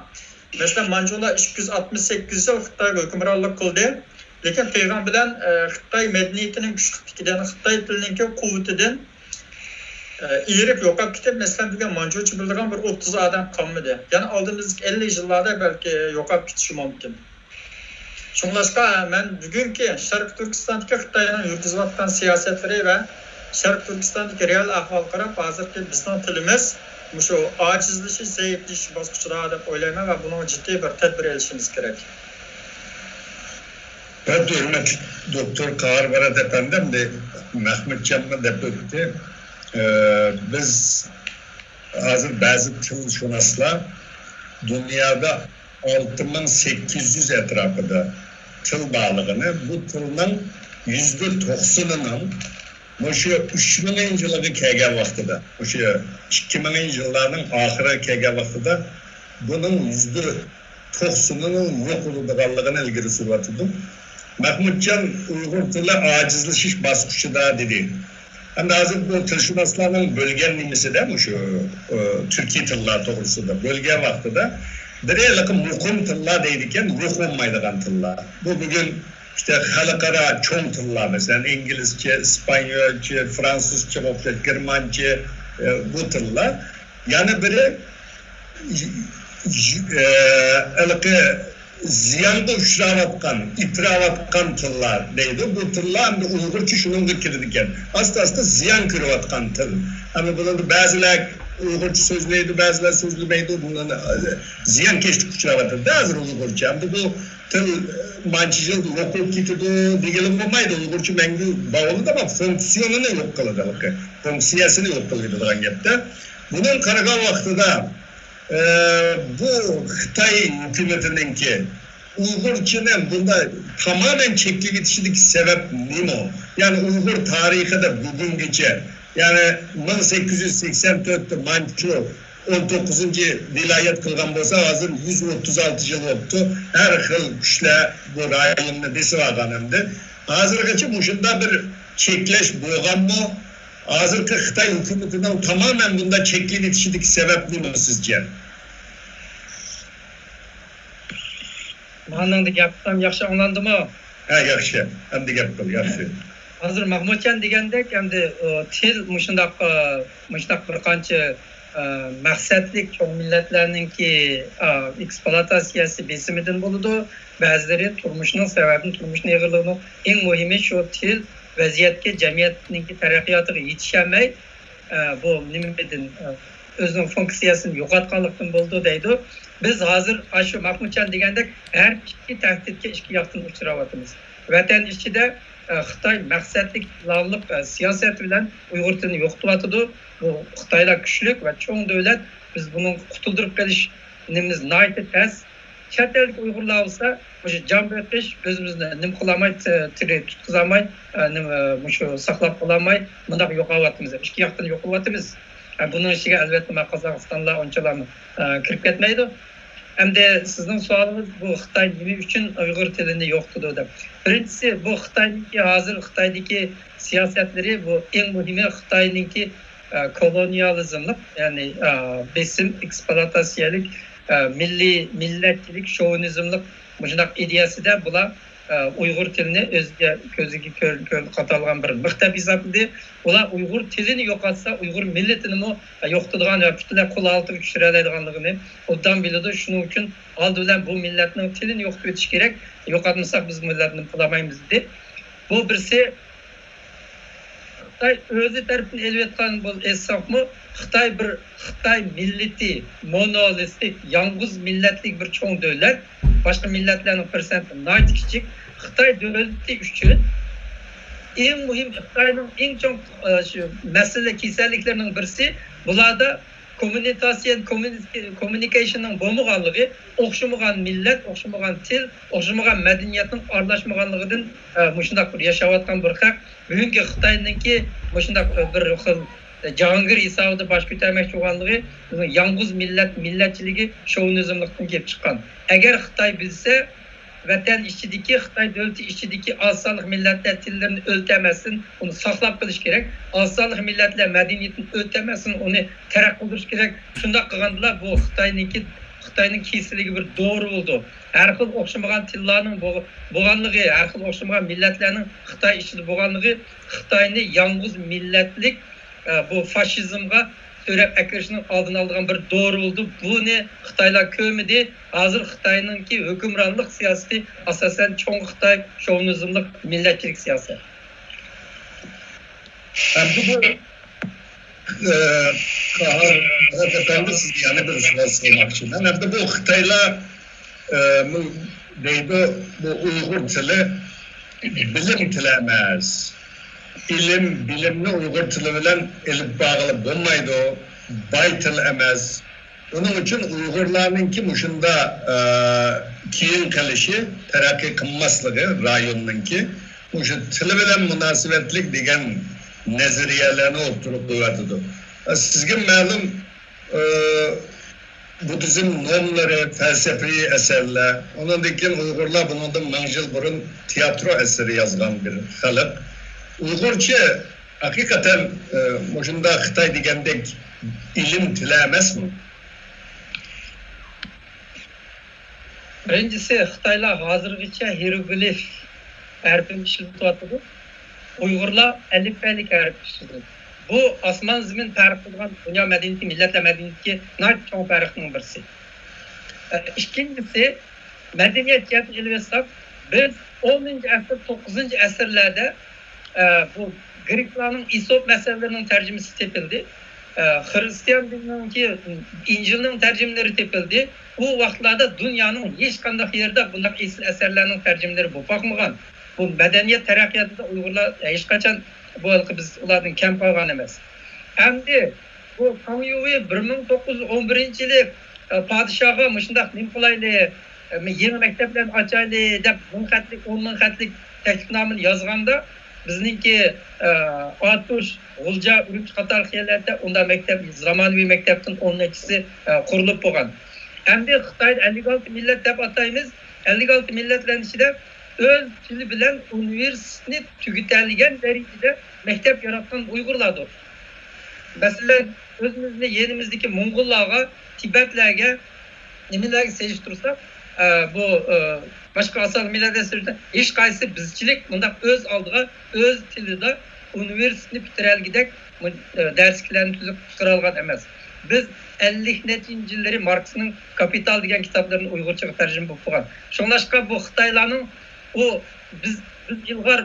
مەسىلەن، مانجۇلار ئىككى يۈز ئاتمىش سەككىز يىل خىتايغا ھۆكۈمرانلىق قىلدى. لېكىن قىلغان بىلەن، ئە، خىتاي مەدەنىيىتىنىڭ كۈچلۈكلۈكىدىن، خىتاي تىلىنىڭكى قۇۋۋىتىدىن، ئە، ئېرىپ يوقاپ كېتىپ، مەسىلەن، بۈگۈن مانجۇچە بىلىدىغان بىر ئوتتۇز ئادەم قالمىدى. يەنى ئالدىمىزدىكى ئەللىك يىللاردا بەلكى يوقاپ كېتىشى مۇمكىن. شۇڭلاشقا مەن بۈگۈنكى شەرقىي تۈركىستاندىكى خىتاينىڭ يۈرگۈزۈۋاتقان سىياسەتلىرى ۋە شەرقىي تۈركىستاندىكى رېئال ئەھۋالغا قاراپ، ھازىرقى بىزنىڭ تىلىمىز مۇشۇ ئاجىزلىشىش، زەئىپلىشىش باسقۇچىدا دەپ ئويلايمەن ۋە بۇنىڭغا جىددىي بىر تەدبىر ئېلىشىمىز كېرەك. بەلكى ھۆرمەتلىك دوكتور قاھار مۇرات ئەپەندىم دە مەھمۇتجانمۇ دەپ ئۆتتى. ئە، بىز ھازىر بەزى تىلشۇناسلار دۇنيادا ئالتە مىڭ سەككىز يۈز ئەتراپىدا تىل بارلىقىنى، بۇ تىلنىڭ يۈزدە توقسىنىنىڭ مۇشۇ ئۈچ مىڭىنچى يىلغا كەلگەن ۋاقتىدا، مۇشۇ ئىككى مىڭىنچى يىللارنىڭ ئاخىرىغا كەلگەن ۋاقتىدا بۇنىڭ يۈزدە توقسىنىنىڭ يوقىلىدىغانلىقىنى ئىلگىرى سۈرۈۋاتىدۇ. مەھمۇتجان ئۇيغۇر تىلى ئاجىزلىشىش باسقۇچىدا دېدى. ئەمدى ھازىر بۇ تىلشۇناسلارنىڭ بۆلگەن نېمىسىدە، مۇشۇ، ئە، تۈركىي تىللار توغرىسىدا بۆلگەن ۋاقتىدا، بىرى ھېلىقى مۇقىم تىللار دەيدىكەن، يوق بولمايدىغان تىللار. بۇ بۈگۈن ئىشتە خەلقئارا چوڭ تىللار، مەسىلەن، ئىنگلىزچە، ئىسپانيولچە، فرانسۇزچىغا ئوخشاش، گېرمانچە، ئە، بۇ تىللار. يەنە بىرى، ژ-، ژ-، ئە، ھېلىقى زىيانغا ئۇچراۋاتقان، ئىتتىراۋاتقان تىللار دەيدۇ. بۇ تىللار ئەمدى ئۇيغۇرچە شۇنىڭغا كىرىدىكەن. ئاستا-ئاستا زىيان كۆرۈۋاتقان تىل. ئەمدى بۇنىڭدا بەزىلەر ئۇيغۇرچە سۆزلەيدۇ، بەزىلەر سۆزلىمەيدۇ. بۇنىڭ، ئە، زىيانكەشلىككە ئۇچراۋاتىدۇ ھازىر ئۇيغۇرچە. ئەمدى بۇ تىل، ئە، مانچە يىلدا يوقىلىپ كېتىدۇ دېگىلى بولمايدۇ. ئۇيغۇرچە مەڭگۈ بار بولىدۇ، ئەمما فۇنكسىيونىنى يوق قىلىدۇ، فۇنكسىيەسىنى يوق قىلىدۇ دېگەن گەپتە. بۇنىڭغا قارىغان ۋاقتىدا، ئە، بۇ خىتاي ھۆكۈمىتىنىڭكى ئۇيغۇرچىنى بۇنداق تامامەن چەكلىۋېتىشىدىكى سەۋەب نېمە؟ يەنى ئۇيغۇر تارىخىدا بۈگۈنگىچە، يەنى مىڭ سەككىز يۈز سەكسەن تۆتتە مانچۇ ئون توققۇزىنچى ۋىلايەت قىلغان بولسا، ھازىر يۈز ئوتتۇز ئالتە يىل بوپتۇ. ھەر خىل كۈچلەر بۇ رايوننى بېسىۋالغان ئەمدى. ھازىرغىچە مۇشۇنداق بىر چەكلەش بولغانمۇ؟ ھازىرقى خىتاي ھۆكۈمىتىنىڭ تامامەن بۇنداق چەكلىۋېتىشىدىكى سەۋەب نېمە سىزچە؟ ماڭا ئەمدى گەپ قىلسام ياخشى ئاڭلاندىمۇ؟ ھە، ياخشى. ئەمدى گەپ قىل، ياخشى. ھازىر مەھمۇتجان دېگەندەك، ئەمدى، ئۇ، تىل مۇشۇنداق، ئە، مۇشۇنداق بىر قانچە، ئە، مەقسەتلىك چوڭ مىللەتلەرنىڭكى، ئە، ئېكسپلۇئاتاتسىيەسى بېسىمىدىن بولىدۇ. بەزىلىرى تۇرمۇشنىڭ سەۋەبىدىن، تۇرمۇشنىڭ ئېغىرلىقىدىن، ئەڭ مۇھىمى شۇ تىل ۋەزىيەتكە، جەمئىيەتنىڭكى تەرەققىياتىغا يېتىشەلمەي، ئە، بۇ نېمىدىن، ئە، ئۆزىنىڭ فۇنكسىيەسىنى يوقاتقانلىقتىن بولىدۇ دەيدۇ. بىز ھازىر ئاشۇ مەھمۇتجان دېگەندەك ھەر ئىككى تەھدىتكە ئىككى ياقتىن ئۇچراۋاتىمىز. ۋەتەن ئىچىدە، ئە، خىتاي مەقسەتلىك پىلانلىق، ئە، سىياسەت بىلەن ئۇيغۇر تىلىنى يوقىتىۋاتىدۇ. بۇ خىتايلار كۈچلۈك ۋە چوڭ دۆلەت، بىز بۇنىڭ قۇتۇلدۇرۇپ قېلىشىمىز ناھايىتى تەس. چەت ئەلدىكى ئۇيغۇرلار بولسا مۇشۇ جان بېقىش، ئۆزىمىزنى نېمە قىلالماي، تى-، تىرى تۇتقۇزالماي، ئە، نېمە، مۇشۇ ساقلاپ قالالماي مۇنداق يوقاۋاتىمىز، ئىككى ياقتىن يوقىلىۋاتىمىز. ئە، بۇنىڭ ئىچىگە ئەلۋەتتە مانا قازاقىستانلار ئۇنچىلا، ئە، كىرىپ كەتمەيدۇ. ئەمدى سىزنىڭ سوئالىڭىز، بۇ خىتاي نېمە ئۈچۈن ئۇيغۇر تىلىنى يوقىتىدۇ دەپ. بىرىنچىسى، بۇ خىتاينىڭكى ھازىر خىتايدىكى سىياسەتلىرى، بۇ ئەڭ مۇھىمى خىتاينىڭكى، ئە، كولونىيالىزملىق، يەنى، ئە، بېسىم، ئېكسپلۇئاتاتسىيەلىك، ئە، مىللىي، مىللەتچىلىك، شوۋىنىزملىق مۇشۇنداق ئىدىيەسىدە بۇلار، ئە، ئۇيغۇر تىلىنى ئۆزىگە، كۆزىگە كۆر-، كۆر-، قاتالغان بىر مىخ دەپ ھېسابلىدى. ئۇلار ئۇيغۇر تىلىنى يوقاتسا، ئۇيغۇر مىللىتىنىمۇ، ئە، يوقىتىدىغان ۋە پۈتۈنلەي قۇل ھالىتىگە چۈشۈرەلەيدىغانلىقىنى ئوبدان بىلىدۇ. شۇنىڭ ئۈچۈن ئالدى بىلەن بۇ مىللەتنىڭ تىلىنى يوقىتىۋېتىش كېرەك. يوقاتمىساق، بىز مىللەتنى قىلالمايمىز، دېدى. بۇ بىرسى. خىتاي ئۆزى تەرىپىدىن ئېلىۋېتقان بول-، ئېيتساقمۇ، خىتاي بىر خىتاي مىللىتى، مونولىتىك، يالغۇز مىللەتلىك بىر چوڭ دۆلەت، باشقا مىللەتلەرنىڭ پىرسەنتى ناھايىتى كىچىك. خىتاي دۆلىتى ئۈچۈن ئەڭ مۇھىم، خىتاينىڭ ئەڭ چوڭ، ئە، شۇ مەسىلە، كېسەللىكلىرىنىڭ بىرسى، بۇلاردا كوممۇنىكاتسىيە، كوممۇنىكېيشننىڭ بولمىغانلىقى، ئوخشىمىغان مىللەت، ئوخشىمىغان تىل، ئوخشىمىغان مەدەنىيەتنىڭ ئارىلاشمىغانلىقىدىن، ئە، مۇشۇنداق بىر ياشاۋاتقان بىر خەق. بۈگۈنكى خىتاينىڭكى مۇشۇنداق، ئە، بىر خىل، ئە، جاھانگىر ھېسابىدا باش كۆتەرمەكچى بولغانلىقى، بىزنىڭ يالغۇز مىللەت، مىللەتچىلىكى، شوۋىنىزملىقتىن كېلىپ چىققان. ئەگەر خىتاي بىلسە، ۋەتەن ئىچىدىكى، خىتاي دۆلىتى ئىچىدىكى ئاز سانلىق مىللەتلەر تىللىرىنى ئۆلتەرمەسلىكتىن، ئۇنى ساقلاپ قېلىش كېرەك. ئاز سانلىق مىللەتلەر مەدەنىيىتىنى ئۆلتەرمەسلىكتىن، ئۇنى تەرەققىي قىلدۇرۇش كېرەك. شۇنداق قىلغاندىلا بۇ خىتاينىڭكى، خىتاينىڭ كېسىلىگە بىر دورا بولىدۇ. ھەر خىل ئوخشىمىغان تىللارنىڭ بو-، بولغانلىقى، ھەر خىل ئوخشىمىغان مىللەتلەرنىڭ خىتاي ئىچىدە بولغانلىقى خىتاينى يالغۇز مىللەتلىك، ئە، بۇ فاشىزمغا سۆرەپ ئەكىرىشنىڭ ئالدىنى ئالىدىغان بىر دورا بولدى. بۇنى خىتايلار كۆرمىدى. ھازىر خىتاينىڭكى ھۆكۈمرانلىق سىياسىتى ئاساسەن چوڭ خىتاي شوۋىنىزملىق مىللەتچىلىك سىياسەت. ئەمدى بۇ، ئە، قاھار ئەپەندى، سىزگە يەنە بىر سوئال سورىماقچىمەن. ئەمدى بۇ خىتايلار، ئە، مۇ-، دەيدۇ، بۇ ئۇيغۇر تىلى بىلىم تىلى ئەمەس. ئىلىم، بىلىمنى ئۇيغۇر تىلى بىلەن ئېلىپ بارغىلى بولمايدۇ. باي تىل ئەمەس. ئۇنىڭ ئۈچۈن ئۇيغۇرلارنىڭكى مۇشۇنداق، ئە، كېيىن قېلىشى، تەرەققىي قىلماسلىقى رايوننىڭكى مۇشۇ تىلى بىلەن مۇناسىۋەتلىك دېگەن نەزەرىيەلەرنى ئوتتۇرىغا قويۇۋاتىدۇ. ئە، سىزگە مەلۇم، ئە، بۇددىزم نوملىرى، پەلسەپىۋى ئەسەرلەر، ئۇنىڭدىن كېيىن ئۇيغۇرلار بۇنىڭدىن مىڭ يىل بۇرۇن تىياترو ئەسىرى يازغان بىر خەلق. ئۇيغۇرچە ھەقىقەتەن، ئە، مۇشۇنداق خىتاي دېگەندەك ئىلىم تىلى ئەمەسمۇ؟ بىرىنچىسى، خىتايلار ھازىرغىچە ھىيروگلىف ھەرپىنى ئىشلىتىۋاتىدۇ. ئۇيغۇرلار ئەلىپبەلىك ھەرپ ئىشلىتىدۇ. بۇ ئاسمان زېمىن پەرق قىلىدىغان، دۇنيا مەدەنىيىتى، مىللەتلەر مەدەنىيىتىدىكى ناھايىتى چوڭ پەرقنىڭ بىرسى. ئە، ئىككىنچىسى، مەدەنىيەت جەھەتتىن ئېلىۋالساق، بىز ئونىنچى ئەسىر، توققۇزىنچى ئەسىرلەردە، ئە، بۇ گرېكلارنىڭ ئېسوپ مەسەللىرىنىڭ تەرجىمىسى تېپىلدى. ئە، خرىستىيان دىنىنىڭكى ئىنجىلنىڭ تەرجىمىلىرى تېپىلدى. ئۇ ۋاقىتلاردا دۇنيانىڭ ھېچقانداق يېرىدە بۇنداق ئېسىل ئەسەرلەرنىڭ تەرجىمىلىرى بولۇپ باقمىغان. بۇ مەدەنىيەت تەرەققىياتىدا ئۇيغۇرلار ھېچقاچان بۇ ھېلىقى بىز ئۇلاردىن كەم قالغان ئەمەس. ئەمدى بۇ تاڭ يۇۋى بىر مىڭ توققۇز يۈز ئون بىرىنچى يىلى، ئە، پادىشاھغا مۇشۇنداق نېمە قىلايلى، ئە، يېڭى مەكتەپلەرنى ئاچايلى دەپ مىڭ خەتلىك، ئون مىڭ خەتلىك تەكلىپنامىنى يازغاندا، بىزنىڭكى، ئە، ئاتۇش، غۇلجا، ئۈرۈمچى قاتارلىق يەرلەردە ئۇنداق مەكتەپ، زامانىۋى مەكتەپتىن ئون نەچچىسى، ئە، قۇرۇلۇپ بولغان. ئەمدى خىتايدا ئەللىك ئالتە مىللەت دەپ ئاتايمىز. ئەللىك ئالتە مىللەتلەرنىڭ ئىچىدە ئۆز تىلى بىلەن ئۇنىۋېرسىتېتنى تۈگىتەلىگەن دەرىجىدە مەكتەپ ياراتقان ئۇيغۇرلاردۇر. مەسىلەن، ئۆزىمىزنى يېنىمىزدىكى موڭغۇللارغا، تىبەتلەرگە، نېمىلەرگە سېلىشتۇرساق، ئە، بۇ، ئە، باشقا ئاسان مىللەتلەر سۈرىتى ھېچقايسى بىزچىلىك مۇنداق ئۆز ئالدىغا، ئۆز تىلىدا ئۇنىۋېرسىتېتنى پۈتتۈرەلىگۈدەك مۇ-، ئە، دەرسلىكلەرنى تۈزۈپ چىقىرالىغان ئەمەس. بىز ئەللىك نەچچىنچى يىللىرى ماركسنىڭ كاپىتال دېگەن كىتابلىرىنى ئۇيغۇرچىغا تەرجىمە بولۇپ قالغان. شۇڭلاشقا بۇ خىتايلارنىڭ ئۇ بىز، بىز ئىلغار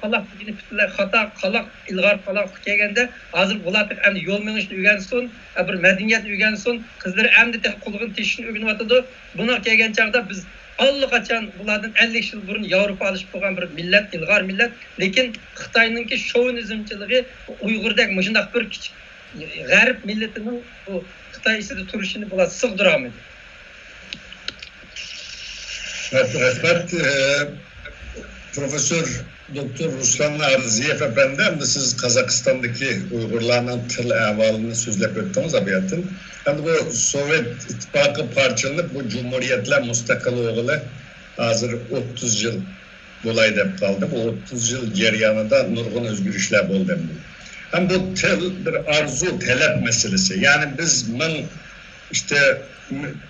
قالاق دېگىنى پۈتۈنلەي خاتا، قالاق، ئىلغار قالاقلىق كەلگەندە، ھازىر بۇلار تېخى ئەمدى يول مېڭىشنى ئۆگەنسۇن، بىر مەدەنىيەتنى ئۆگەنسۇن، قىزلىرى ئەمدى تېخى قۇلىقىنى تېشىشنى ئۆگىنىۋاتىدۇ. بۇنىڭغا كەلگەن چاغدا بىز ئاللىقاچان بۇلاردىن ئەللىك يىل بۇرۇن ياۋروپالىشىپ بولغان بىر مىللەت، ئىلغار مىللەت، لېكىن خىتاينىڭكى شوۋىنىزمچىلىقى ئۇيغۇردەك مۇشۇنداق بىر كىچىك غەرب مىللىتىنىڭ بۇ خىتاي ئىچىدە تۇرۇشىنى بۇلار سىغدۇرالمىدى. رەھمەت، ئە، پروفېسسور دوكتور رۇسلان ئارزىيېف ئەپەندى، ئەمدى سىز قازاقىستاندىكى ئۇيغۇرلارنىڭ تىل ئەھۋالىنى سۆزلەپ ئۆتتىڭىز ئابىيەتتىن. ئەمدى بۇ سوۋېت ئىتتىپاقى پارچىلىنىپ، بۇ جۇمھۇرىيەتلەر مۇستەقىل بولغىلى ھازىر ئوتتۇز يىل بولاي دەپ قالدى. بۇ ئوتتۇز يىل جەريانىدا نۇرغۇن ئۆزگىرىشلەر بولدى. ھەم بۇ تىل بىر ئارزۇ، تەلەپ مەسىلىسى. يەنى بىز مىڭ ئىشتە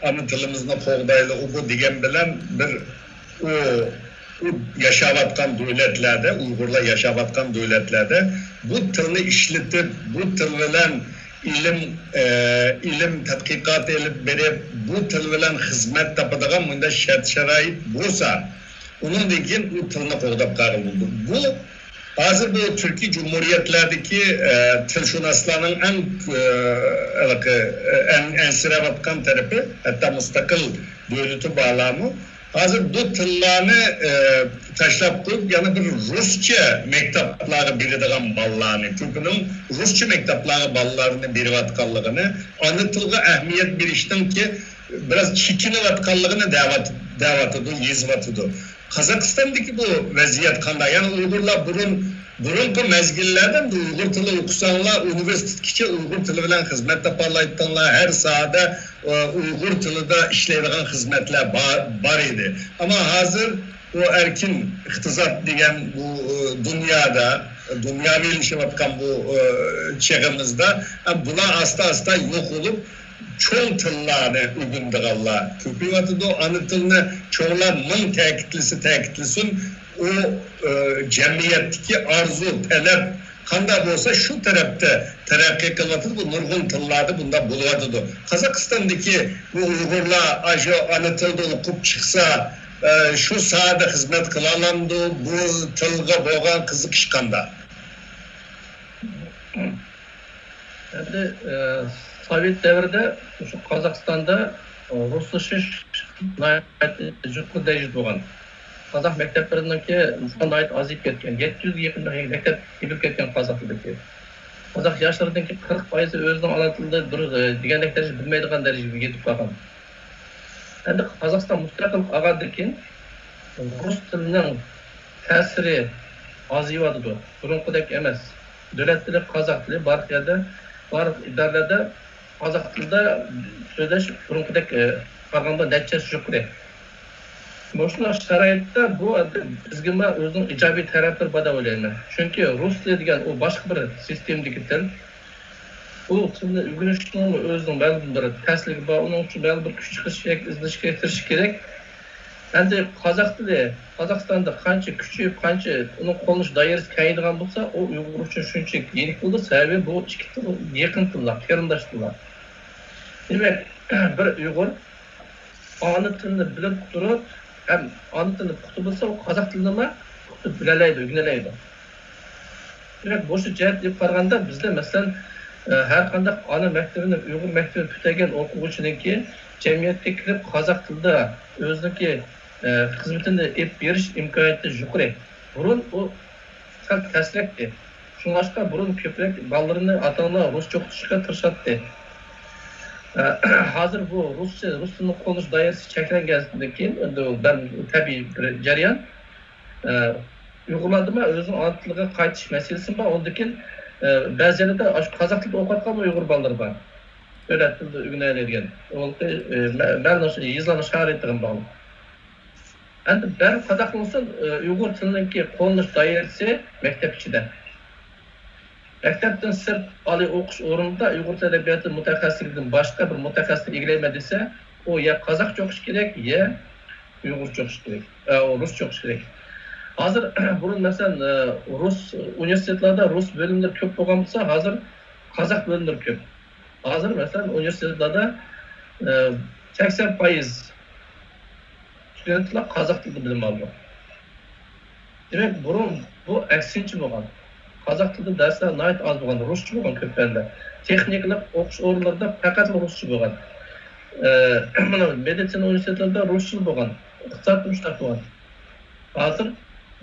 ئانا تىلىمىزنى قوغدايلى، ئۇ بۇ دېگەن بىلەن بىر ئۇ، ئۇ ياشاۋاتقان دۆلەتلەردە، ئۇيغۇرلار ياشاۋاتقان دۆلەتلەردە بۇ تىلنى ئىشلىتىپ، بۇ تىل بىلەن ئىلىم، ئە، ئىلىم تەتقىقاتى ئېلىپ بېرىپ، بۇ تىل بىلەن خىزمەت تاپىدىغان مۇنداق شەرت-شارائىت بولسا، ئۇنىڭدىن كېيىن ئۇ تىلنى قوغداپ قالغىلى بولىدۇ. بۇ ھازىر بۇ تۈركىي جۇمھۇرىيەتلەردىكى، ئە، تىلشۇناسلارنىڭ ئەڭ، ئە، ھېلىقى، ئە، ئەن-، ئەنسىرەۋاتقان تەرىپى، ھەتتا مۇستەقىل دۆلىتى بارلارمۇ، ھازىر بۇ تىللارنى، ئە، تاشلاپ قويۇپ، يەنە بىر رۇسچە مەكتەپلەرگە بېرىدىغان بالىلارنى، كۆپىنىڭ رۇسچە مەكتەپلەرگە بالىلارنى بېرىۋاتقانلىقىنى، ئانا تىلغا ئەھمىيەت بېرىشنىڭكى بىراز چېكىنىۋاتقانلىقىنى دەۋات-، دەۋاتىدۇ، يېزىۋاتىدۇ. قازاقىستاندىكى بۇ ۋەزىيەت قانداق؟ يەنى ئۇيغۇرلار بۇرۇن، بۇرۇنقى مەزگىللەردە ئۇيغۇر تىلى ئوقۇساڭلار، ئۇنىۋېرسىتېتكىچە ئۇيغۇر تىلى بىلەن خىزمەت تاپالايتتىڭلار، ھەر ساھەدە ئۇيغۇر تىلىدا ئىشلەيدىغان خىزمەتلەر بار، بار ئىدى. ئەمما ھازىر بۇ ئەركىن ئىقتىساد دېگەن بۇ، ئە، دۇنيادا، دۇنياۋىلىشىۋاتقان بۇ، ئە، چېغىمىزدا، ئە، بۇلار ئاستا-ئاستا يوق بولۇپ، چوڭ تىللارنى ئۆگىنىدىغانلار كۆپىيىۋاتىدۇ. ئانا تىلنى چوڭلار مىڭ تەكىتلىسە تەكىتلىسۇن، ئۇ، ئە، جەمئىيەتتىكى ئارزۇ، تەلەپ قانداق بولسا، شۇ تەرەپتە تەرەققىي قىلىۋاتىدۇ. بۇ نۇرغۇن تىللاردا بۇنداق بولۇۋاتىدۇ. قازاقىستاندىكى بۇ ئۇيغۇرلار ئاشۇ ئانا تىلدا ئوقۇپ چىقسا، ئە، شۇ ساھەدە خىزمەت قىلالامدۇ؟ بۇ تىلغا بولغان قىزىقىش قانداق؟ ئەمدى، ئە، سوۋېت دەۋرىدە مۇشۇ قازاقىستاندا، ئە، رۇسلىشىش ناھايىتى يۇقىرى دەرىجىدە بولغان. قازاق مەكتەپلىرىنىڭكى ناھايىتى ئازىيىپ كەتكەن. يەتتە يۈزگە يېقىن مەكتەپ يېپىلىپ كەتكەن قازاق تىلىدىكى. قازاق ياشلىرىنىڭكى قىرىق پايىزى ئۆزىنىڭ ئانا تىلىدا بىر، ئە، دېگەندەك دەرىجىدە بىلمەيدىغان دەرىجىگە يېتىپ قالغان. ئەمدى قازاقىستان مۇستەقىللىق ئالغاندىن كېيىن رۇس تىلىنىڭ تەسىرى ئازىيىۋاتىدۇ. بۇرۇنقىدەك ئەمەس. دۆلەت تىلى قازاق تىلى بارلىق يەردە، بارلىق ئىدارىلەردە قازاق تىلىدا سۆزلەش بۇرۇنقىدەك، ئە، قارىغاندا نەچچە ھەسسە يۇقىرى. مۇشۇنداق شارائىتتا بۇ بىزگىمۇ ئۆزىنىڭ ئىجابىي تەرەپلىرى بار دەپ ئويلايمەن. چۈنكى رۇس تىلى دېگەن ئۇ باشقا بىر سىستېمىدىكى تىل. ئۇ تىلنى ئۆگىنىشنىڭمۇ ئۆزىنىڭ مەلۇم بىر تەسلىكى بار، ئۇنىڭ ئۈچۈن مەلۇم بىر كۈچ چىقىرىش كېرەك، ئىزدىنىش كېرەك، تىرىشىش كېرەك. ئەمدى قازاق تىلى قازاقىستاندا قانچە كۈچىيىپ، قانچە ئۇنىڭ قوللىنىش دائىرىسى كېڭىيىدىغان بولسا، ئۇ ئۇيغۇر ئۈچۈن شۇنچىلىك يېنىك بولىدۇ، سەۋەبى بۇ ئىككى تىل يېقىن تىللار، قېرىنداش تىللار. دېمەك، بىر ئۇيغۇر ئانا تىلىنى بىلىپ تۇرۇپ، ھەم ئانا تىلىنى پۇختا بىلسە، ئۇ قازاق تىلىنىمۇ پۇختا بىلەلەيدۇ، ئۆگىنەلەيدۇ. دېمەك، مۇشۇ جەھەتتىن ئېلىپ قارىغاندا، بىزدە، مەسىلەن، ئە، ھەر قانداق ئانا مەكتىپىنى، ئۇيغۇر مەكتىپىنى پۈتتۈرگەن ئوقۇغۇچىنىڭكى جەمئىيەتكە كىرىپ، قازاق تىلىدا ئۆزىنىڭكى، ئە، خىزمىتىنى ئېلىپ بېرىش ئىمكانىيىتى يۇقىرى. بۇرۇن ئۇ سەل تەسرەكتى. شۇڭلاشقا بۇرۇن كۆپرەك بالىلىرىنى ئاتا-ئانىلار رۇسچە ئوقۇتۇشقا تىرىشاتتى. ئە، ھازىر بۇ رۇسچە، رۇس تىلىنى قوللىنىش دائىرىسى چەكلەنگەندىن كېيىن، ئەمدى ئۇ بەر-، تەبىئىي بىر جەريان. ئە، ئۇيغۇرلاردىمۇ ئۆزىنىڭ ئانا تىلىغا قايتىش مەسىلىسىمۇ بار. ئۇندىن كېيىن، ئە، بەزى يەردە ئاشۇ قازاق تىلىدا ئوقۇۋاتقانمۇ ئۇيغۇر بالىلىرى بار. دۆلەت تىلىدا ئۆگىنەلەيدىغان. ئۇ، ئە، مە-، مەلۇم يېزىلارنىڭ شارائىتىغا باغلىق. ئەمدى بەرىبىر قانداق بولسۇن، ئۇيغۇر تىلىنىڭكى قوللىنىش دائىرىسى مەكتەپ ئىچىدە. مەكتەپتىن سىرت ئالىي ئوقۇش ئورنىدا ئۇيغۇر تىل ئەدەبىياتى مۇتەخەسسىسلىكىدىن باشقا بىر مۇتەخەسسىسلىك ئىگىلەيمەن دېسە، ئۇ يا قازاقچە ئوقۇش كېرەك، يا ئۇيغۇرچە ئوقۇش كېرەك، ئە، رۇسچە ئوقۇش كېرەك. ھازىر بۇرۇن، مەسىلەن، ئە، رۇس ئۇنىۋېرسىتېتلاردا رۇس بۆلۈملىرى كۆپ بولغان بولسا، ھازىر قازاق بۆلۈملىرى كۆپ. ھازىر، مەسىلەن، ئۇنىۋېرسىتېتلاردا، ئە، سەكسەن پايىز ستۇدېنتلار قازاق تىلىدا بىلىم ئالىدۇ. دېمەك، بۇرۇن بۇ ئەكسىنچە بولغان. قازاق تىلىدا دەرسلەر ناھايىتى ئاز بولغان، رۇسچە بولغان كۆپ ھالدا. تېخنىكىلىق ئوقۇش ئورۇنلىرىدا پەقەتلا رۇسچە بولغان. ئە، مانا مېدىتسىنا ئۇنىۋېرسىتېتلىرىدا رۇسچىلا بولغان، ئىقتىساد مۇشۇنداق بولغان. ھازىر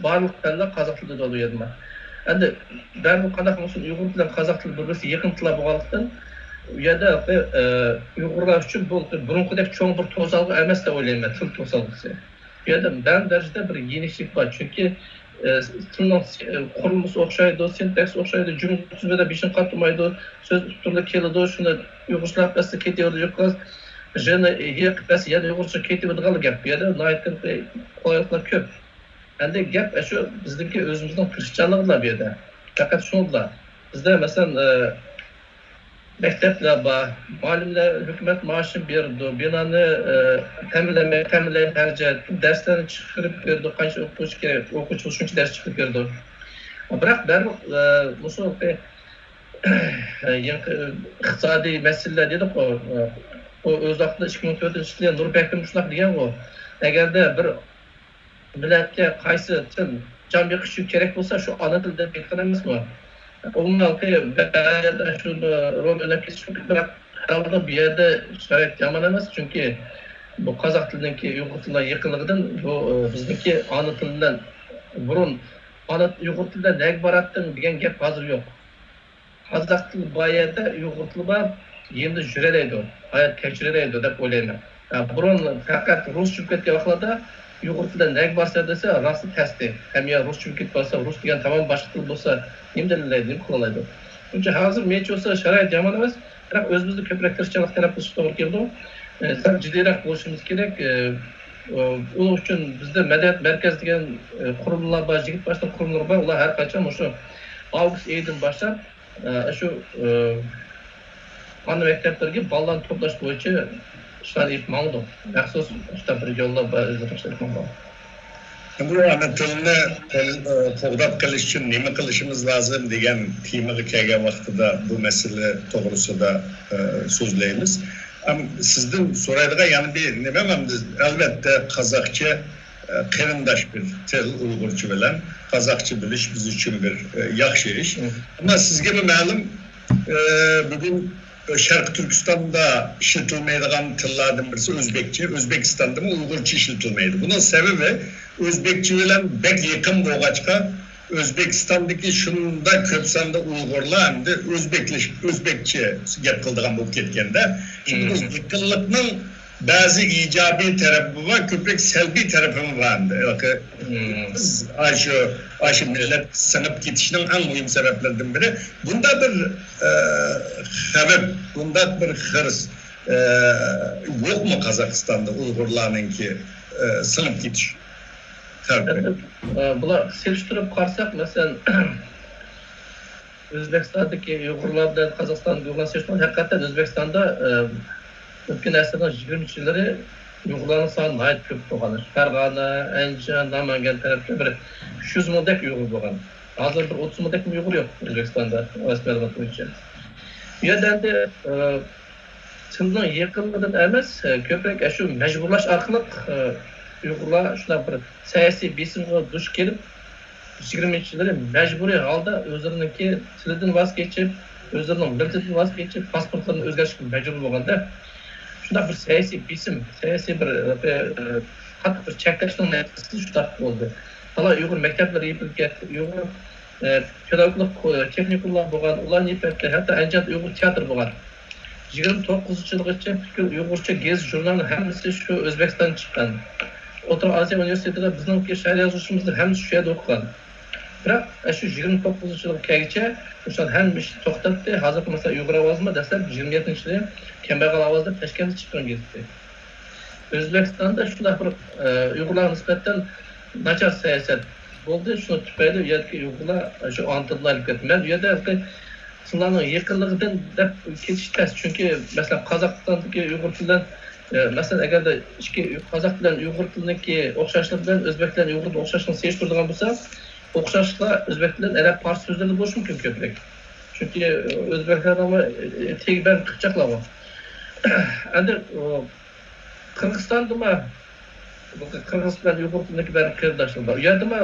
بارلىق پەنلەر قازاق تىلىدا بولىدۇ يەنىمۇ. ئەمدى بەرىبىر قانداق بولسۇن، ئۇيغۇر بىلەن قازاق تىلى بىر-بىرسىگە يېقىن تىللار بولغانلىقتىن، ئۇ يەردە، ئە، ئۇيغۇرلار ئۈچۈن بۇ بۇرۇنقىدەك چوڭ بىر توسالغۇ ئەمەس دەپ ئويلايمەن، تىل توسالغۇسى. بۇ يەردە مەلۇم دەرىجىدە بىر يېنىكلىك بار. چۈنكى، ئە، تىلنىڭ، ئە، قۇرۇلمىسى ئوخشايدۇ، سىنتاكسى ئوخشايدۇ، جۈملە تۈزۈمىدە بېشىنى قاتلىمايدۇ، سۆز ئۇتتۇرىدا كېلىدۇ، شۇنى ئۇيغۇرچىلاپ بەرسە كېتىۋېرىدۇ، يوق، ژېنى يېقىپ بەرسە يەنە ئۇيغۇرچە كېتىۋېرىدىغانلا گەپ. بۇ يەردە ناھايىتى قولايلىقلار كۆپ. ئەمدى گەپ ئاشۇ بىزنىڭكى ئۆزىمىزنىڭ تىرىشچانلىقىدىلا بۇ يەردە. پەقەت شۇنىلا. بىزدە، مەسىلەن، ئە، مەكتەپلەر بار، مۇئەللىملەر ھۆكۈمەت مائاشىنى بېرىدۇ، بىنانى، ئە، تەمىنلەمەي، تەمىنلەي خەرىجەت، دەرسلەرنى چىقىرىپ بېرىدۇ، قانچە ئوقۇغۇچى كېرەك، ئوقۇغۇچى بولسا شۇنچە دەرس چىقىرىپ بېرىدۇ. بىراق، بەرىبىر، ئە، مۇشۇ، ئە، يېڭى ئىقتىسادىي مەسىلىلەر دېدۇققۇ، ئە، ئۇ ئۆز ۋاقتىدا ئىككى مىڭ تۆتىنچى يىلى نۇر بەكرى مۇشۇنداق دېگەنغۇ، ئەگەردە بىر مىللەتكە قايسى تىل جان بېقىش ئۈچۈن كېرەك بولسا، شۇ ئانا تىل دەپ ئېيتقان ئەمەسمۇ؟ ئومۇمەن، بەزىدە شۇ رول ئويناپ كېتىشى مۇمكىن، بىراق، ھەر ھالدا بۇ يەردە شارائىت يامان ئەمەس، چۈنكى بۇ قازاق تىلىنىڭكى ئۇيغۇر تىلىغا يېقىنلىقىدىن بۇ، ئى، بىزنىڭكى ئانا تىل بىلەن بۇرۇن ئانا ئۇيغۇر تىلىدا نەگە باراتتىڭ دېگەن گەپ ھازىر يوق. قازاق تىلى بار يەردە ئۇيغۇر تىلى بار، يېنىدا يۈرەلەيدۇ، ھايات كەچۈرەلەيدۇ دەپ ئويلايمەن. ھە، بۇرۇن پەقەت رۇسچە بولۇپ كەتكەن ۋاقىتلاردا ئۇيغۇر تىلىدا نەگە بارسا دېسە، راستى تەستى. ھەم يا رۇسچە بولۇپ كېتىپ قالسا، رۇس دېگەن تامام باشقا تىل بولسا، نېمە دەلىللەيدۇ، نېمە قىلالايدۇ؟ شۇنچە ھازىر مېنىڭچە بولسا شارائىت يامان ئەمەس، بىراق ئۆزىمىزدە كۆپرەك تىرىشچانلىق تەلەپ قىلىشقا توغرا كېلىدۇ. ئە، سەل جىددىيراق بولۇشىمىز كېرەك. ئە، ئۇ، ئۇنىڭ ئۈچۈن بىزدە مەدەنىيەت مەركەزى دېگەن، ئە، قۇرۇملار بار، يىگىت باشلىق قۇرۇملىرى بار. ئۇلار ھەر قاچان مۇشۇ ئاۋغۇست ئېيىدىن باشلاپ، ئە، شۇ، ئە، ئانا مەكتەپلەرگە بالىلارنى توپلاش بويىچە ئىشلارنى ئېلىپ ماڭىدۇ. مەخسۇس شۇنداق بىر يوللار بار، ئۆزلىرى ئىشلەپ ماڭىدۇ. بۇ ئانا تىلنى قول-، قوغداپ قېلىش ئۈچۈن نېمە قىلىشىمىز لازىم دېگەن تېمىغا كەلگەن ۋاقتىدا بۇ مەسىلە توغرىسىدا، ئە، سۆزلەيمىز. ئەم، سىزدىن سورايدىغان يەنە بىر نېمەم، ئەلۋەتتە، قازاقچە، ئە، قېرىنداش بىر تىل ئۇيغۇرچە بىلەن. قازاقچە بىلىش بىز ئۈچۈن بىر، ئە، ياخشى ئىش. مم. ئەمما سىزگىمۇ مەلۇم، ئە، بۈگۈن شەرقىي تۈركىستاندا ئىشلىتىلمەيدىغان تىللاردىن بىرسى ئۆزبېكچە. ئۆزبېكىستاندىمۇ ئۇيغۇرچە ئىشلىتىلمەيدۇ. بۇنىڭ سەۋەبى ئۆزبېكچە بىلەن بەك يېقىن بولغاچقا، ئۆزبېكىستاندىكى شۇنداق كۆپ ساندا ئۇيغۇرلار ئەمدى ئۆزبېكلىشىپ، ئۆزبېكچە گەپ قىلىدىغان بولۇپ كەتكەندە، شۇڭا بۇ يېقىنلىقنىڭ بەزى ئىجابىي تەرىپى بار، كۆپرەك سەلبىي تەرىپىمۇ بار ئەمدى. بىز ئاشۇ، ئاشۇ مىللەت سىڭىپ كېتىشنىڭ ئەڭ مۇھىم سەۋەبلىرىدىن بىرى. بۇنداق بىر، ئە، خەۋپ، بۇنداق بىر خىرىس، ئە، يوقمۇ قازاقىستاندا ئۇيغۇرلارنىڭكى، ئە، سىڭىپ كېتىش خەۋپى؟ ئە، بۇلار سېلىشتۇرۇپ قارىساق، مەسىلەن، ئۆزبېكىستاندىكى ئۇيغۇرلار بىلەن قازاقىستاندىكى ئۇيغۇرلارنى سېلىشتۇرغاندا، ھەقىقەتەن ئۆزبېكىستاندا، ئە، ئۆتكەن ئەسىرنىڭ يىگىرمىنچى يىللىرى ئۇيغۇرلارنىڭ سانى ناھايىتى كۆپ بولغان. فەرغانە، ئەنجان، نامەنگەن تەرەپتە بىر ئۈچ يۈز مىڭدەك ئۇيغۇر بولغان. ھازىر بىر ئوتتۇز مىڭدەكمۇ ئۇيغۇر يوق ئۆزبېكىستاندا، راست مەلۇمات بويىچە. بۇ يەردە ئەمدى، ئە، تىلنىڭ يېقىنلىقىدىن ئەمەس، ئە، كۆپرەك ئاشۇ مەجبۇرلاش ئارقىلىق، ئە، ئۇيغۇرلار شۇنداق بىر سىياسىي بېسىمغا دۇچ كېلىپ، يىگىرمىنچى يىللىرى مەجبۇرىي ھالدا ئۆزلىرىنىڭكى تىلىدىن ۋاز كېچىپ، ئۆزلىرىنىڭ مىللىتىدىن ۋاز كېچىپ، پاسپورتلىرىنى ئۆزگەرتىشكە مەجبۇر بولغاندا، شۇنداق بىر سىياسىي بېسىم، سىياسىي بىر، ئە، قاتتىق بىر چەكلەشنىڭ نەتىجىسىدە شۇنداق بولدى. تالاي ئۇيغۇر مەكتەپلىرى يېپىلىپ كەتتى، ئۇيغۇر، ئە، پېداگوگلۇق تېخنىكوملار بولغان، ئۇلارنى يېپىپ كەتتى. ھەتتا ئەنجاندا ئۇيغۇر تىياتىرى بولغان. يىگىرمە توققۇزىنچى يىلغىچە پۈتكۈل ئۇيغۇرچە گېزىت ژۇرنالنىڭ ھەممىسى شۇ ئۆزبېكىستاندىن چىققان. ئوتتۇرا ئازىيا ئۇنىۋېرسىتېتىدا بىزنىڭكى شائىر يازغۇچىمىزنىڭ ھەممىسى شۇ يەردە ئوقۇغان. بىراق، ئاشۇ يىگىرمە توققۇزىنچى يىلغا كەلگۈچە مۇشۇ ھەممە ئىش توختاتتى. ھازىرقى، مەسىلەن، ئۇيغۇر ئاۋازىمۇ دەسلەپ يىگىرمە يەتتىنچى يىلى كەمبەغەل ئاۋاز دەپ تاشكەنتتە چىققان گېزىتى. ئۆزبېكىستاندا شۇنداق بىر، ئە، ئۇيغۇرلارغا نىسبەتەن ناچار سىياسەت بولدى. شۇنىڭ تۈپەيلى ئۇ يەردىكى ئۇيغۇرلار شۇ ئانا تىلدىن ئايرىلىپ كەتتى. مەن ئۇ يەردە ھېلىقى تىللارنىڭ يېقىنلىقىدىن دەپ كېتىش تەس. چۈنكى، مەسىلەن، قازاقىستاندىكى ئۇيغۇر تىلى بىلەن، ئە، مەسىلەن، ئەگەردە ئىككى قازاق بىلەن ئۇيغۇر تىلىنىڭكى ئوخشاشلىقى بىلەن ئۆزبەك بىلەن ئۇيغۇرنىڭ ئوخشاشلىقىنى سېلىشتۇرىدىغان بولسا، ئوخشاشلىقلار ئۆزبەك بىلەن ئەرەب پارس سۆزلىرىدە بولۇشى مۇمكىن كۆپرەك. چۈنكى ئۆزبەكلەرنىڭ تېگى بەرگى قىپچاقلارغۇ. ئەمدى، ئۇ، قىرغىزىستاندىمۇ، قىرغىز بىلەن ئۇيغۇر تىلىدىكى بەرگى قېرىنداشلار بار. ئۇ يەردىمۇ،